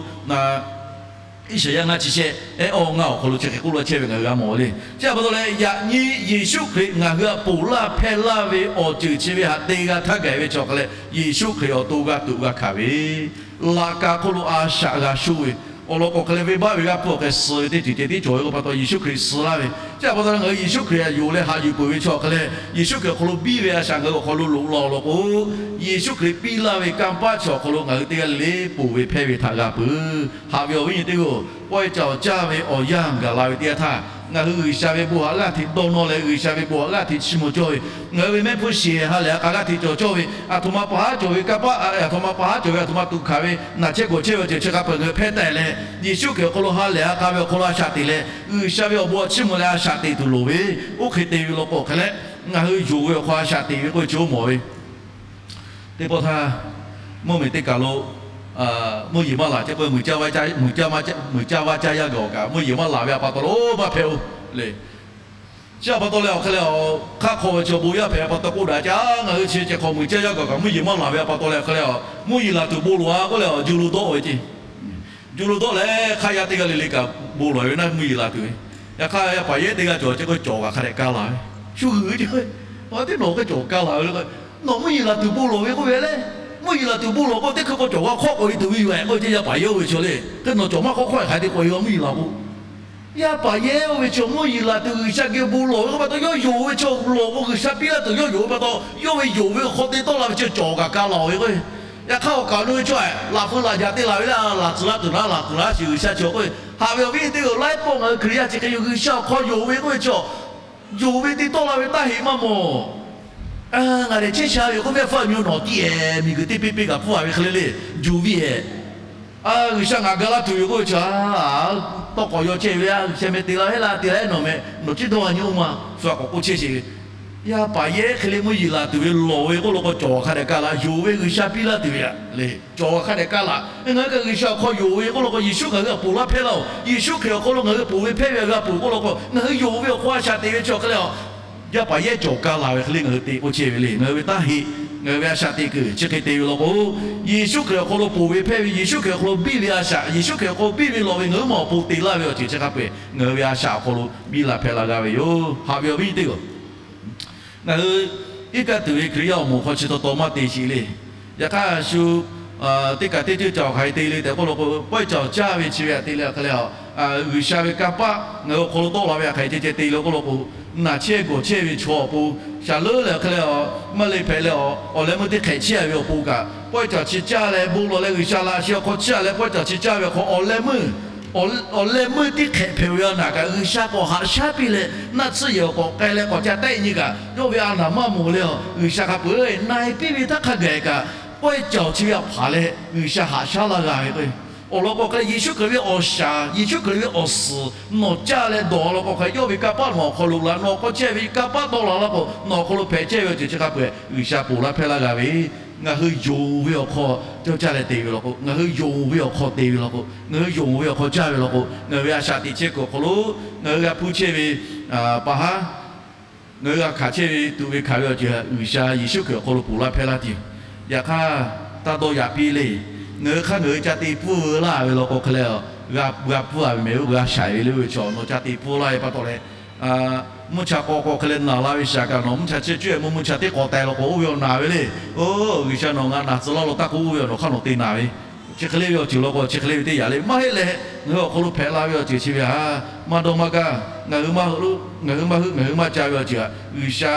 Iˉsaˍyaˆ ngaˇ chi shehˆ ehˉ awˇ ngaˇ awˬ hk'aw lo chi hk'e k'oˆ laˇ chehˇ ve ngaˬ hui g'a mawˬ le. Chi a pa taw leh, yaꞈ nyi Yeˍsuˆ Hkriꞈ ngaˬ hui htaꞈ ponˬ laˇ hpehˇ laˇ ve awˬ ceuˬ chi ve htaꞈ te g'a htaˇ gaˬ ve chi awˬ hk'aˬ leh, Yeˍsuˆ Hkriꞈ awˬ to g'a tuꞈ g'a hkanˍ ve, laꞈ ka hk'oˆ lo a shaꞈ g'a sho ve, awˬ lawn k'o hk'aˬ leh venˇbaˆ ve g'aˇ hpfuhˇ awˬ hk'e suh ve teˇ ceuˬ ceh tiˉ cawˬ ve k'o pa taw, Yeˍsuˆ Hkriꞈ suh laˇ ve. Chi a pa taw leh ngaˬ hui Yeˍsuˆ Hkriꞈ htaꞈ yonˍ leh haꞈ yuˬ peuˬ ve chi awˬ hk'aˬ leh, Yeˍsuˆ Hkriꞈ awˬ hk'aw lo biˇ ve a shaꞈ ngaˬ hui awˬ hk'aw lo loꞈ la-oˬ law k'o, Yeˍsuˆ Hkriꞈ piˇ laˇ ve kanˇ paˆ chi awˬ hk'aw lo ngaˬ hui teˇ g'aˇ le le ponˬ ve hpehˇ ve htaꞈ g'a peuˬ. Haꞈ ve awˬ viˉ nyi teˇ g'aˇ-oˬ, pawehˇ ca awˬ caˇ ve awˬ yanˇ gaˬ la ve teˇ yanˇ htaˇ, ngaˬ hui G'uiˬsha ve bon htaꞈ g'aˇ hteꞈ dawˇ nawˇ leh, G'uiˬsha ve bon htaꞈ g'aˇ hteꞈ chiˇ mvuh cawˇ ve, ngaˬ hui ve mehˆ hpfuhˇ shiˍ ha lehˬ a k'a g'aˇ hteꞈ cawˬ cawˇ ve, aˬ htoꞈ ma pa haˉ cawˬ ve kanˇ paˆ, aˬ htoꞈ ma pa haˉ cawˬ ve aˬ htoꞈ ma tuꞈ hkanˍ ve naˬ chehˇ gawˬ chehˇ ve awˬ ceuˬ chi hk'a peu-eˬ ngaˬ hui hpehˇ taˍ leh, Yeˍsuˆ Hkriꞈ awˬ hk'aw lo ha lehˬ a k'a ve awˬ hk'aw lo a shaꞈ teꞈ leh, G'uiˬsha ve awˬ bon htaꞈ chiˇ mvuh leh a shaꞈ teꞈ tuˬ loˍ ve, oˇ hk'e te ve law k'o hk'e leh, ngaˬ hui yonˍ ve awˬ hk'aw a shaꞈ teꞈ ve k'oˆ ve chi oˇ mawˬ ve teˇ pawˆ htaˇ, mvuhˇmiˬ teˇ kaˬ lo mvuhˇ yeˬ maˇ laˬ chehˇ k'o, muiˬ caˇ vaˇ caˇ yaˇ gaˬ awˬ kaꞈ mvuhˇ yeˬ maˇ laˬ ve a pa taw lo maˇ hpehꞈ-oˬ le. Chi a pa taw leh awˬ hk'e leh, hk'aˆ hk'aw ve chaw bon yaˇ hpehꞈ a pa taw k'oˆ daꞈ caˇ, ngaˬ hui chi ceh hk'aw muiˬ caˇ yaˇ gaˬ awˬ kaꞈ mvuhˇ yeˬ maˇ laˬ ve a pa taw leh awˬ hk'e leh, mvuhˇ yeˬ laˬ tuˬ bon lawˬ-a k'oˆ leh, ju lo dawˆ ve ce. Ju lo dawˆ leh hk'aˆ yaˇ teˇ g'aˇ le le kaꞈ bon lawˬ ve naˉ mvuhˇ yeˬ laˬ tuˬ ve. Yaꞈ hk'aˇ yaˇ paˍ yehˉ teˇ g'aˇ cawˬ ceh k'o cawˬ kaꞈ hk'a dehꞈ kaˇ laˬ ve, shu g'uiˬ ce. Aˬ, teˇ nawˬ k'o cawˬ kaˇ laˬ ve le k'o, nawˬ mvuhˇ yeˬ laˬ tuˬ bon lawˬ ve k'oˆ ve le. Mvuhˇ yeˬ laˬ tuˬ bon lawˬ k'o teˇ hkui k'o cawˬ g'a hk'awˆ k'awꞈ e tuˬ ve yoˬ-e k'oˆ ve ce. Yaˇ paˍ yehˉ oˇ ve chaw le, teˇ nawˬ cawˬ maˇ hk'awˆ hk'awˆ-e hk'a te k'awꞈ e g'a mvuhˇ yeˬ laˬ k'o, yaˇ paˍ yehˉ oˇ ve chaw mvuhˇ yeˬ laˬ tuˬ G'uiˬsha geh bon lawˬ ve k'oˆ pa taw, yawˇ yonˍ ve chaw lawˬ k'o G'uiˬsha piˇ laˇ tuˬ yawˇ yonˍ ve pa taw, yawˇ ve yonˍ ve hk'aw te tawˆ la ve chi cawˬ kaꞈ kaˇ laˬ-oˬ ve k'o, yaꞈ hk'aˇ awˬ kaˍ awˬ nu ve chaw-e laꞈ feu laꞈ jaꞈ te laˬ ve le, laˬ tcuhˍ laˇ tuˬ naˉ laˬ tcuhˍ laˇ shiˍ G'uiˬsha chi k'oˆ ve. Haꞈ ve awˬ viˉ teˇ g'aˇ-oˬ, laiˉ pawˆ ngaˬ hui Hkriꞈ yaˇ chi hk'e yoˬ. G'uiˬsha awˬ hk'aw yonˍ ve k'oˆ ve chaw, yonˍ ve te tawˆ la ve taˇ heˆ maˇ mawˬ. Ngaˬ lehˬ chehˇ sha ve k'oˆ mehˆ hpfuhˇ a nyi-oˬ, nawˬ tiˉ-e miˬguiˬ teˇ peˇ peˇ kaꞈ hpfuhˇ-a ve hk'e le le, juˬ viˇ-e. G'uiˬsha ngaˬ ga laˇ tuˬ yoˬ k'oˆ ve chaw, tawˇ k'awꞈ yaw chehˇ ve a, G'uiˬsha meh te la heˆ laˇ te la heˆ nawˬ meh nawˬ ciˉ dawˇ a nyi oˇ ma, shu a k'awꞈ k'oˆ chehˇ sheˍ ve. Yaˇ paˍ yehˉ hk'e le mvuhˇ yeˬ laˬ tuˬ ve lawˬ ve k'oˆ law k'o, cawˬ hk'a dehꞈ kaˇ laꞈ, yonˍ ve G'uiˬsha piˇ laˇ tuˬ ve aꞈ le. Cawˬ hk'a dehꞈ kaˇ laꞈ. Ngaˬ hui kaꞈ G'uiˬsha awˬ hk'aw yonˍ ve k'oˆ law k'o, Yeˍsuˆ ngaˬ hui htaꞈ ponˬ laˇ hpehˇ laˇ-oˬ. Yeˍsuˆ Hkriꞈ awˬ hk'aw lo ngaˬ hui ponˬ ve hpehˇ ve g'a ponˬ k'oˆ law k'o, ngaˬ hui yonˍ ve awˬ hk'aw a shaꞈ teꞈ ve chi awˬ hk'e le a, yaˇ paˍ yehˉ cawˬ kaˇ laˬ ve hk'e le ngaˬ hui te k'oˆ chehˇ ve le. Ngaˬ hui ve taˇ heˆ. Ngaˬ hui ve a shaꞈ teꞈ kuiˬ chi hk'e te ve law k'o, Yeˍsuˆ Hkriꞈ awˬ hk'aw lo ponˬ ve hpehˇ ve, Yeˍsuˆ Hkriꞈ awˬ hk'aw lo biˇ ve a shaꞈ, Yeˍsuˆ Hkriꞈ awˬ hk'aw lo biˇ ve lawˬ ve ngaˬ hui ma awˬ pon te laˇ ve awˬ ceuˬ chi hk'a peu-eˬ ngaˬ hui ve a shaꞈ awˬ hk'aw lo biˇ la hpehꞈ la g'a ve yoˬ. Haꞈ ve awˬ viˉ teˇ g'aˇ, ngaˬ hui iˉ kaˆ tuˬ ve Hkriꞈ yaˇ awˬ moˍ hk'aw chi taw taw maˇ te sheˍ le. Yaꞈ hk'aˇ shu teˇ kaꞈ teˇ ceuˇ cawˬ hk'aˬ hk'e te le tehꞈ k'oˆ law k'o, pawehˇ cawˬ caˇ ve chi ve aꞈ te le awˬ hk'e le a, G'uiˬsha ve kanˇ paˆ ngaˬ hui awˬ hk'aw lo tawˆ la ve aꞈ hk'aˬ hk'e ceh ceh te le k'oˆ law k'o, naˬ chehˇ gawˬ chehˇ ve chaw awˬ pon, shaˍ leuˉ leh awˬ hk'e le a, maˇ le hpehꞈ leh a, awˬ leh meuˇ teˇ hk'ehꞈ chehˇ ve awˬ pon kaꞈ, pawehˇ cawˬ chi caˇ leh bon lawˬ leh G'uiˬsha laꞈ sheh awˬ hk'aw caˇ leh pawehˇ cawˬ chi caˇ ve awˬ hk'aw awˬ leh meuˇ awˬ leh meuˇ teˇ hk'ehꞈ hpehꞈ ve a naˬ kaꞈ, G'uiˬsha k'awꞈ haꞈ shaˉ piˇ leh naˆ tsuhˇ yehˬ awˬ k'awꞈ k'ai leh k'awꞈ ca tehˆ nyi kaꞈ, yawˇ ve a naˬ maˇ mawˬ leh a, G'uiˬsha hk'a peu-eˬ na-e piˇ ve htaˇ hk'a gaˬ kaꞈ, pawehˇ cawˬ chi ve aꞈ hpanˍ leh G'uiˬsha haꞈ shaˉ laˇ g'a ve k'o, awˬ lawn k'o hk'e leh Yeˍsuˆ Hkriꞈ ve awˬ shaˍ, Yeˍsuˆ Hkriꞈ ve awˬ suhˍ nawˬ caˇ leh dawˬ law k'o hk'e, yawˇ ve kanˇ paˆ nawˬ awˬ hk'aw lo la, nawˬ awˬ hk'aw chehˇ ve kanˇ paˆ tawˆ la laˇ k'o, nawˬ awˬ hk'aw lo hpehꞈ chehˇ ve awˬ ceuˬ chi hk'a peu-eˬ G'uiˬsha ponˬ laˇ hpehˇ laˇ g'a ve, ngaˬ hui yonˍ ve awˬ hk'aw cawˇ caˇ leh te ve law k'o, ngaˬ hui yonˍ ve awˬ hk'aw te ve law k'o, ngaˬ hui yonˍ ve awˬ hk'aw caˇ ve law k'o, ngaˬ hui ve a shaꞈ teꞈ chehˇ kuiˬ awˬ hk'aw lo ngaˬ hui g'a hpuˇ chehˇ ve paˍ haˉ, ngaˬ hui g'a hkanˍ chehˇ ve tuꞈ ve hkanˍ ve awˬ ceuˬ G'uiˬsha Yeˍsuˆ Hkriꞈ awˬ hk'aw lo ponˬ laˇ hpehˇ laˇ tuˬ yoˬ. Yaꞈ hk'aˇ, taˇ dawˇ yaꞈ piˇ le. Ngaˬ hui hk'aˇ ngaˬ hui ca te pfuhˇ ve laˇ ve law k'o hk'e leh, g'a pfuhˇ a ve mehˍ oˬ, g'a shaˍ ve le oˇ ve chaw nawˬ ca te pfuhˇ laˇ ve pa taw leh, mvuhˇ cha k'aw k'aw hk'e leh naˬ la ve shaˍ kaꞈ nawˬ mvuhˇ cha chehˇ cawehˇ mvuhˇ mvuhˇ cha teˇ k'awꞈ taiˍ law k'o oˇ ve awˬ naˬ ve le. Oˇ, G'uiˬsha nawˬ ngaˬ naˬ tcuh laˇ lo taˇ k'oˆ oˇ ve awˬ nawˬ hk'aˇ nawˬ te naˬ ve, chi hk'e le ve awˬ ceuˬ law k'o chi hk'e le ve teˇ yanˇ le maˇ heˆ leh, ngaˬ hui awˬ hk'aw lo hpehꞈ la ve awˬ ceuˬ chi ve a, maˇ dawˇ maˇ gaˇ, ngaˬ hui maˇ heuˆ, ngaˬ hui maˇ heuˆ ngaˬ hui maˇ ca ve awˬ ceuˬ a, G'uiˬsha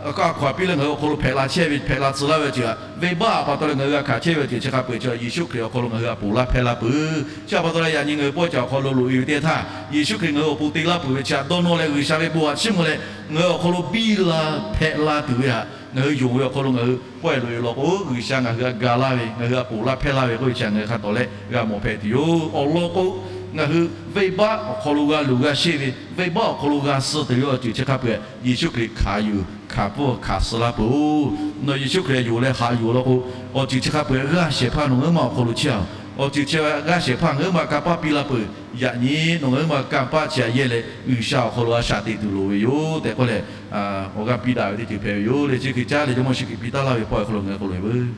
a hkaw-anˬ piˇ leh ngaˬ hui awˬ hk'aw lo hpehꞈ la chehˇ ve, hpehꞈ la tcuh laˇ ve awˬ ceuˬ a, venˇbaˆ pa taw leh ngaˬ hui g'a hkanˍ chehˇ ve awˬ ceuˬ chi hk'a peu-eˬ chi Yeˍsuˆ Hkriꞈ awˬ hk'aw lo ngaˬ hui htaꞈ ponˬ laˇ hpehˇ laˇ peuˬ. Chi pa taw leh yaꞈ nyi ngaˬ hui pawehˇ cawˬ awˬ hk'aw lo loꞈ-e ve teˇ htaˇ, Yeˍsuˆ Hkriꞈ ngaˬ hui awˬ pon te laˇ peuˬ ve chi htaꞈ dawˇ nawˇ leh G'uiˬsha ve bon htaꞈ chiˇ mvuh leh, ngaˬ hui awˬ hk'aw lo biˇ la hpehꞈ la tuˬ ve htaꞈ ngaˬ hui yonˍ ve awˬ hk'aw lo ngaˬ hui pawehˇ loꞈ-e law k'o, G'uiˬsha ngaˬ hui htaꞈ ga laˇ ve, ngaˬ hui htaꞈ ponˬ laˇ hpehˇ laˇ ve k'oˆ ve chi ngaˬ hui hk'a tawˍ leh g'a mawˬ hpehꞈ tuˬ yoˬ. Awˬ lawn k'o, ngaˬ hui venˇbaˆ awˬ hk'aw lo g'a luˬ g'a sheˆ ve, venˇbaˆ awˬ hk'aw lo g'a suh tuˬ ve awˬ ceuˬ chi hk'a peu-eˬ Yeˍsuˆ Hkriꞈ hkanˍ yuˬ hkanˍ pfuhˇ hkanˍ suh laˇ peuˬ-oˬ. Nawˬ Yeˍsuˆ Hkriꞈ yonˍ leh haꞈ yuˬ law k'o, awˬ ceuˬ chi hk'a peu-eˬ g'aˇ shehˍ hpaˇ nawˬ ngaˬ hui ma awˬ hk'aw lo chehˇ a. Awˬ ceuˬ chi g'aˇ shehˍ hpaˇ ngaˬ hui ma kanˇ paˆ piˇ laˇ peuˬ. Yaꞈ nyi nawˬ ngaˬ hui ma kanˇ paˆ chi htaꞈ yehˇ leh G'uiˬsha awˬ hk'aw lo a shaꞈ teꞈ tuˬ loˍ ve yoˬ tehꞈ k'oˆ leh, awˬ g'aˇ piˇ daꞈ ve teˇ ceuˬ hpehꞈ ve yoˬ le. Chi hk'e caˉ leh Jawˇmawˇ Yeˍsuˆ Hkriꞈ piˇ taˉ laˇ ve pawehˇ awˬ hk'aw lo ngaˬ hui k'oˆ loꞈ-e veuˬ.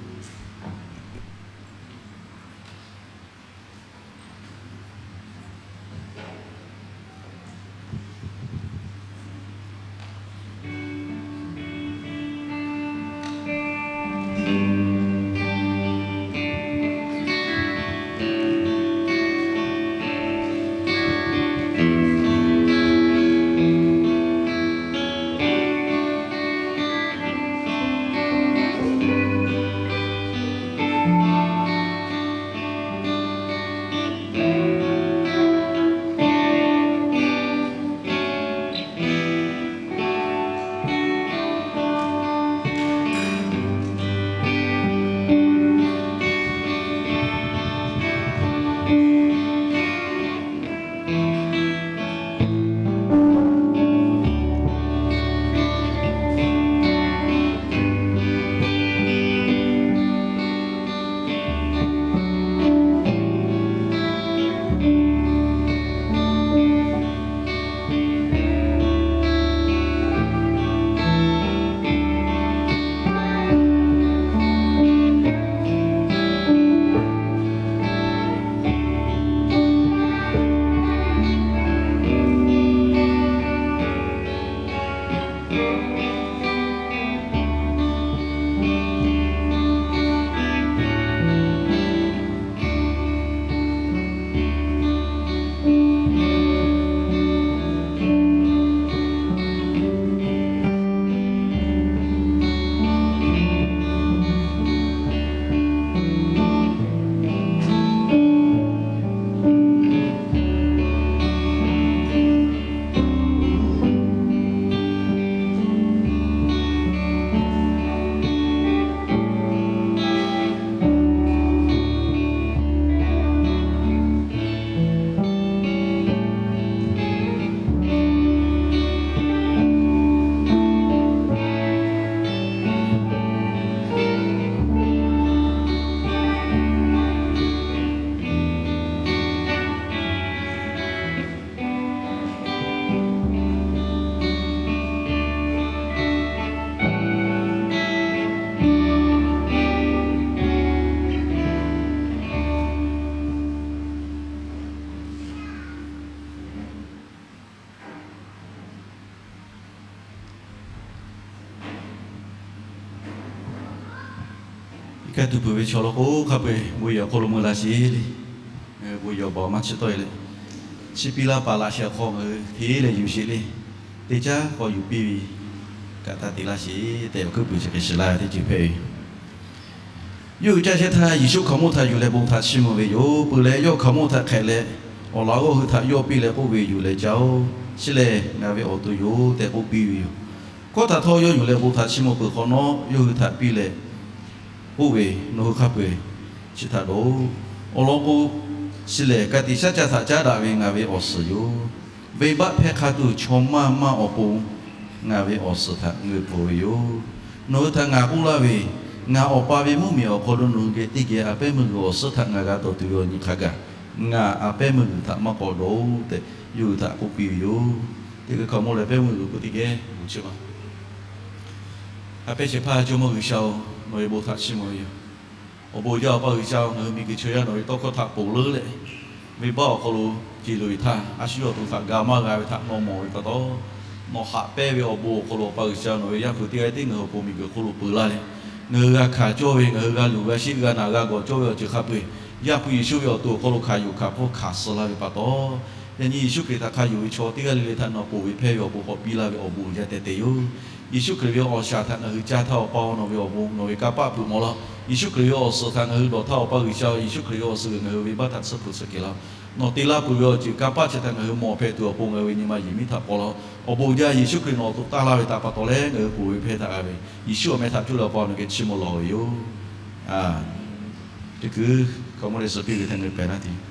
Tuˬ peuˬ ve chaw lawn k'o, hk'a peu-eˬ bon yehˬ awˬ hk'aw lo mui la sheˍ le. Bon yehˬ awˬ baˬ maˇ chi tawˆ e leh, chi piˇ laˇ paˍ laꞈ shehˍ hk'aw ngaˬ hui hteˇ leh yuˬ sheˍ le. Teˇ caˉ k'awꞈ yuˬ piˇ ve kaꞈ taˇ te laˇ sheˍ tehꞈ, awˬ hkuiˉ puiˍ chi hk'e shiˍ laˇ ve teˇ ceuˬ hpehꞈ ve. Yawˇ hui caˇ shehˇ htaˇ, Yeˍsuˆ hkaoˍmonˇ htaꞈ yuˬ leh bon htaꞈ chiˇ mvuh ve yoˬ. Peuˬ leh yawˇ hkaoˍmonˇ htaꞈ hk'ehꞈ leh, awˬ laꞈ g'awˇ hui htaꞈ yawˇ piˇ leh k'oˆ ve, Yuˬ leh caˇ-oˆ. Chi lehˬ ngaˬ ve awˬ to yoˬ tehꞈ k'oˆ piˇ ve yoˬ. Hkawˇ htaꞈ htawˇ yawˇ yuˬ leh bon htaꞈ chiˇ mvuh peuˬ hk'awꞈ nawˉ, yawˇ hui htaꞈ piˇ leh k'oˆ ve, Nawˬ hui hk'a peu-eˬ chi htaꞈ dawˬ-oꞈ. Awˬ lawn k'o, chi lehˬ ka tiꞈ shaˉ caˇ htaꞈ caˉ daꞈ ve ngaˬ ve awˬ suhˍ yoˬ. Venˇbaˆ hpehˇ hk'a tuˬ chaw maˇ maˇ awˬ pon ngaˬ ve awˬ suhˍ htaꞈ ngeuˍ pfuhˍ ve yoˬ. Nawˬ hui htaꞈ ngaˬ k'oˆ laˇ ve, ngaˬ Awˬ pa ve mvuhˇmiˬ awˬ hk'aw lo nawˬ hui geh teˇ geh a pehˉ meuˇ g'uiˬ awˬ suhˉ htaꞈ ngaˬ g'a dawˬ tuˬ ve awˬ nyi hk'a gaˬ, ngaˬ a pehˉ meuˇ g'uiˬ htaꞈ maˇ k'awꞈ dawˬ-oꞈ tehꞈ, yawˇ hui htaꞈ k'oˆ piˇ ve yoˬ. Teˇ g'aˇ hkaoˍmonˇ leh pehˉ meuˇ g'uiˬ k'o teˇ geh g'uiˬ chi ma. A pehˉ shehˍ hpaˇ Jawˇmawˇ G'uiˬsha-oˬ, nawˬ ve bon htaꞈ chiˇ mvuh ve yoˬ. Awˬ bon jaˇ Awˬ pa G'uiˬsha-oˬ, ngaˬ hui miˬguiˬ chaw yaˇ nawˬ ve tawˇ hkawˇ htaꞈ ponˬ leuˉ leh, venˇbaˆ awˬ hk'aw lo ceˬ loꞈ-e htaˇ, a shu yawˇ awˬ to htaꞈ ga maˇ g'a ve htaꞈ nawˬ mawˬ ve pa taw, nawˬ haꞈ pehnˇ ve awˬ bon awˬ hk'aw lo Awˬ pa G'uiˬsha nawˬ ve Yaˇ hpu teˇ g'aˇ tiˉ ngaˬ hui awˬ pon miˬguiˬ hk'oˆ lo peu laˇ leh, ngaˬ hui g'a hkanˍ cawˇ ve, ngaˬ hui g'a luˬ g'a sheˆ g'a naˬ g'a gawˬ cawˇ ve awˬ ceuˬ hk'a peu-eˬ, Yaˇ hpu Yeˍsuˆ ve awˬ to awˬ hk'aw lo hkanˍ yuˬ hkanˍ hpawˇ hkanˍ suh laˇ ve pa taw, yaꞈ nyi Yeˍsuˆ Hkriꞈ htaꞈ hk'a yonˍ ve chaw teˇ g'aˇ le le htaꞈ nawˬ ponˬ ve hpehˇ ve awˬ bon k'awꞈ piˇ laˇ ve awˬ bon uiˍ jaˇ tehꞈ te yoˬ. Yeˍsuˆ Hkriꞈ ve awˬ shaˍ htaꞈ ngaˬ hui caˇ htaˇ, Awˬ pa-oˬ, nawˬ ve awˬ bon nawˬ ve kanˇ paˆ peuˬ mawˬ laˇ. Yeˍsuˆ Hkriꞈ ve awˬ suhˍ htaꞈ ngaˬ hui dawˬ htaˇ, Awˬ pa G'uiˬsha-oˬ, Yeˍsuˆ Hkriꞈ ve awˬ suhˍ g'uiˬ ngaˬ hui venˇbaˆ htaꞈ tsuhˇ hpu tsuhˇ kehˬ laˇ. Nawˬ te laˇ peuˬ ve awˬ ceuˬ kanˇ paˆ chi htaꞈ ngaˬ hui mawˬ hpehꞈ tuˬ awˬ pon ngaˬ hui ve nyi ma yehˬ miˉ htaꞈ paw laˇ. Awˬ bon jaˇ, Yeˍsuˆ Hkriꞈ nawˬ awˬ to taˇ laˇ ve htaꞈ pa taw leh ngaˬ hui ponˬ ve hpehˇ htaꞈ g'a ve, Yeˍsuˆ awˬ meh htaꞈ coˇ leh Awˬ pa nawˬ geh chiˇ mvuh lawˬ ve yoˬ. Teˇ kuiˬ hkaoˍmonˇ leh suh piˇ ve htaꞈ ngaˬ hui pehˬ laˇ tuˬ yoˬ.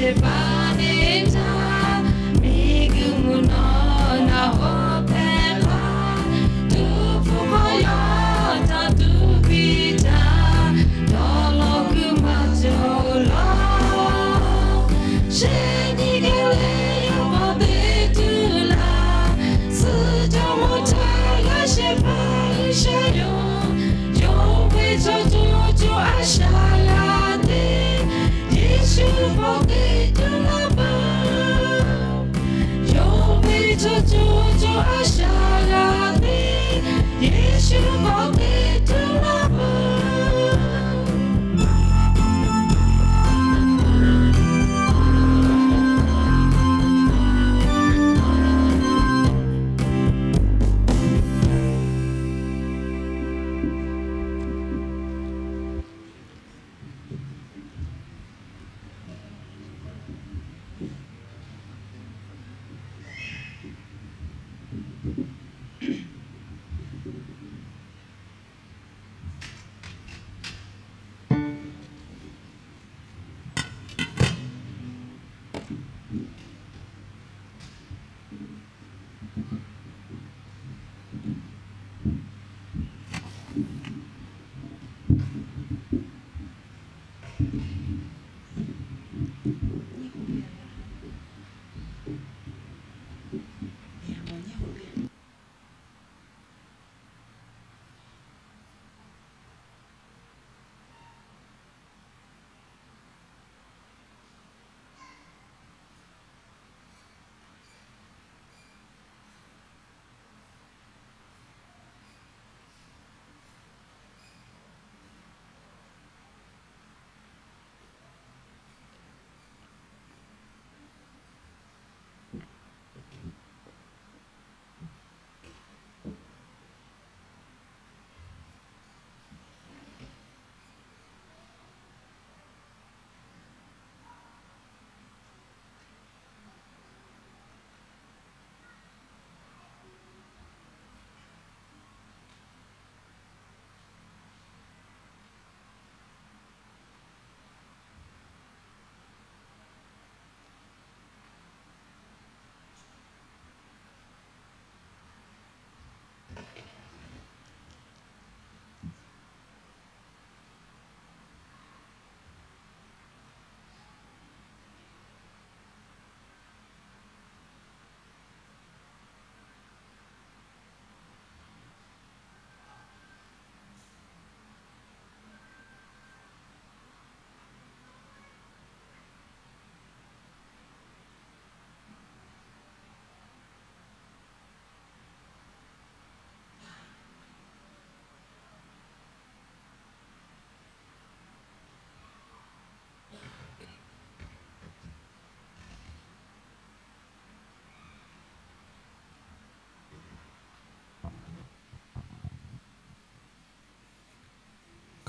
Sheˍ baˆ neˇ htaˇ, miˬguiˬ mvuhˇ naw naˬ oˇ hpehꞈ la. Tuˉ hpfuhˇ hk'aw yaw htaꞈ tuˉ piˇ htaˇ, dawˇ law kuiˬ maˇ cawˬ laˇ. Shehˆ nyi geh leh yawˇ k'awꞈ teˇ tuˬ laˇ. Suh jawˇ mawˇ htaˇ g'a shehˍ hpaˇ G'uiˬsha yoˬ. Yawˇ ve chaw co co a shaꞈ g'a te, Yeˍsuˆ k'awꞈ teˇ tuˬ laˇ peuˬ. Yawˇ ve chaw co co a shaꞈ g'a te, Yeˍsuˆ k'awꞈ teˇ tuˬ laˇ peuˬ.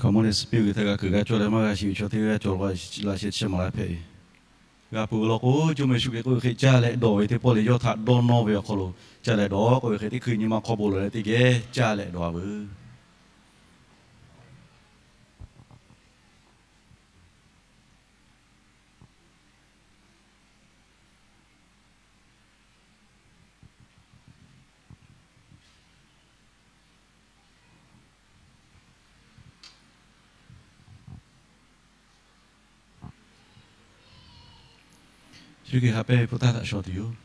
Hkaoˍmonˇ leh suhˍ piˇ g'uiˬ htaˇ g'a kuiˬ g'a cawˇ leh maˇ g'a shiˍ ve chaw teˇ g'aˇ cawˬ laꞈ sheh chi maˍ laˇ hpehꞈ ve. G'a peuˬ law k'o, Jawˇmawˇ Yeˍsuˆ Hkriꞈ k'oˆ ve hk'e caˇ leh dawˬ ve teˇ pawˆ leh yawˇ htaꞈ dawˇ nawˇ ve awˬ hk'aw lo caˇ leh dawˬ k'oˆ ve hk'e teˇ hkui nyi ma hk'aw bon lawˬ leh teˇ geh caˇ leh dawˬ-a veuˬ. Chi hk'e haꞈ pehnˇ ve hpu taˇ htaꞈ shaw tuˬ yoˬ.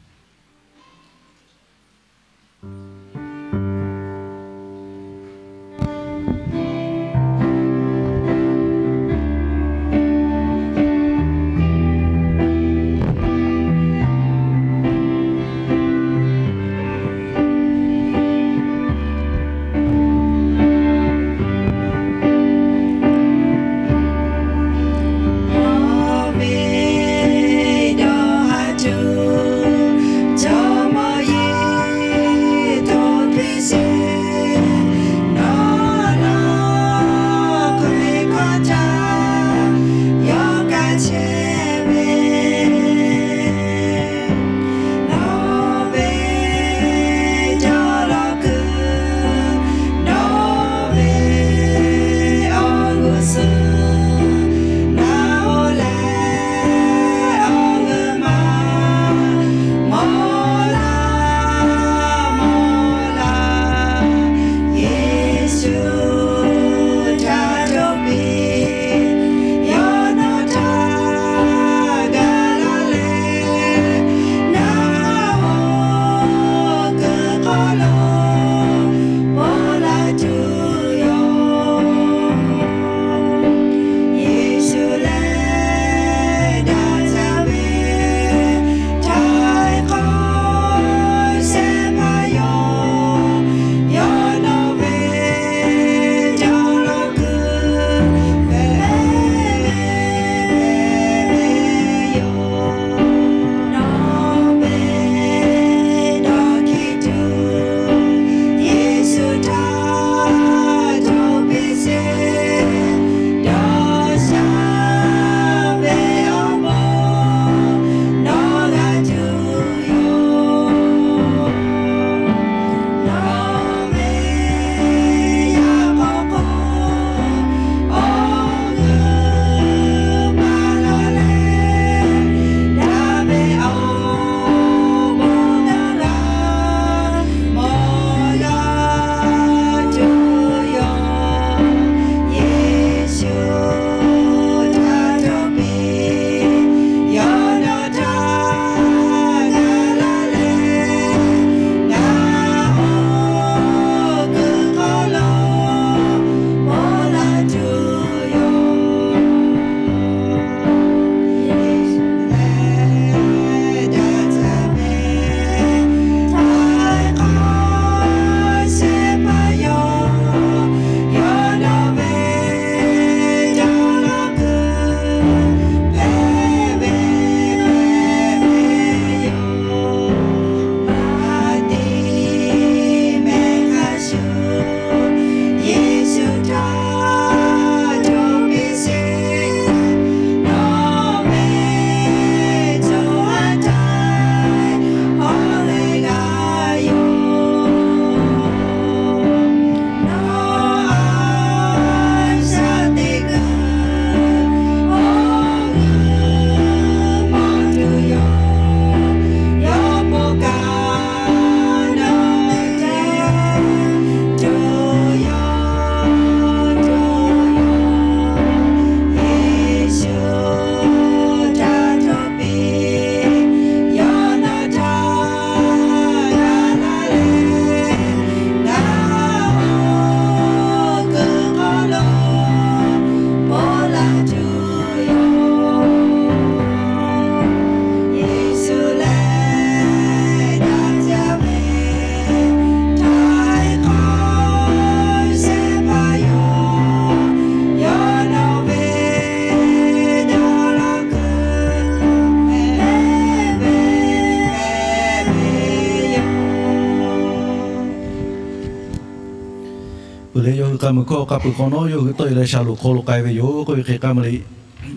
Mvuhˇ hkawˇ k'a peuˬ hk'awꞈ nawˉ yawˇ hui tawˇ e leh shaˍlonˍ hk'aw lo k'ai ve yoˬ k'oˆ ve hk'e k'ai ma le.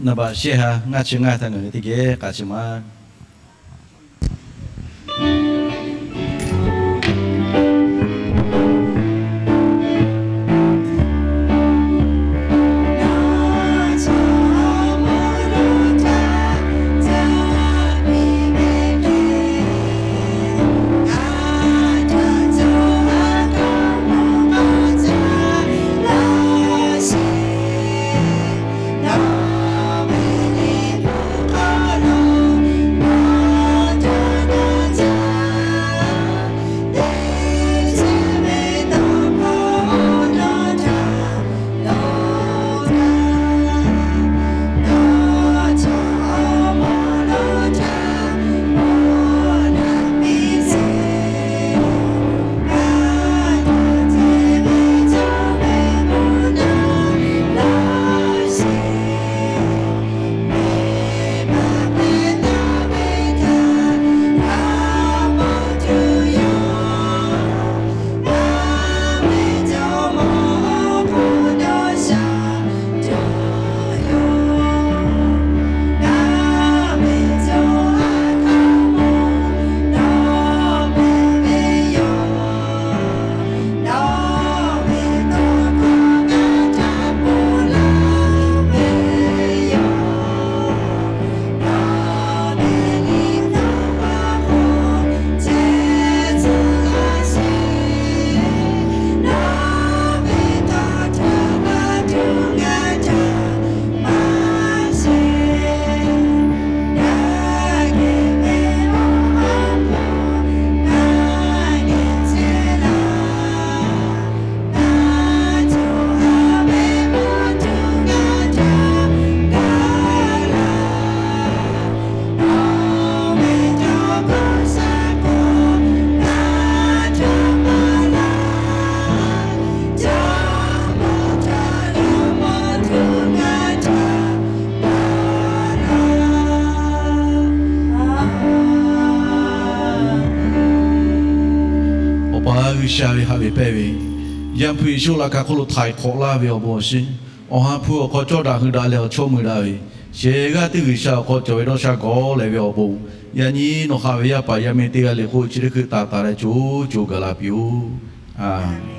Naˍ baꞈ shehˆ ha ngaˇ chi ngaˇ htaꞈ ngaˬ hui teˇ geh k'aꞈ chi maˇ Awˬ pa G'uiˬsha ve haꞈ ve pehnˇ ve, Yaˇ hpu Yeˍsuˆ laꞈ ka hk'oˆ lo htaiˍ hk'awꞈ laˇ ve awˬ bon awˬ shinˉ, Awˬ ha hpu awˬ hk'aw cawˇ daꞈ hui daꞈ leh awˬ chawˇ mui daꞈ ve, shehˍ g'aˇ teˇ G'uiˬsha awˬ hk'aw cawˬ ve dawˇ sha gawˬ leh ve awˬ bon, yaꞈ nyi nawˬ haꞈ ve yaˇ paˍ yaˇ miˇ teˇ g'aˇ le hk'oˆ chi teˇ hkui taˍ taˍ leh co co gaˬ la piˇ-oˆ.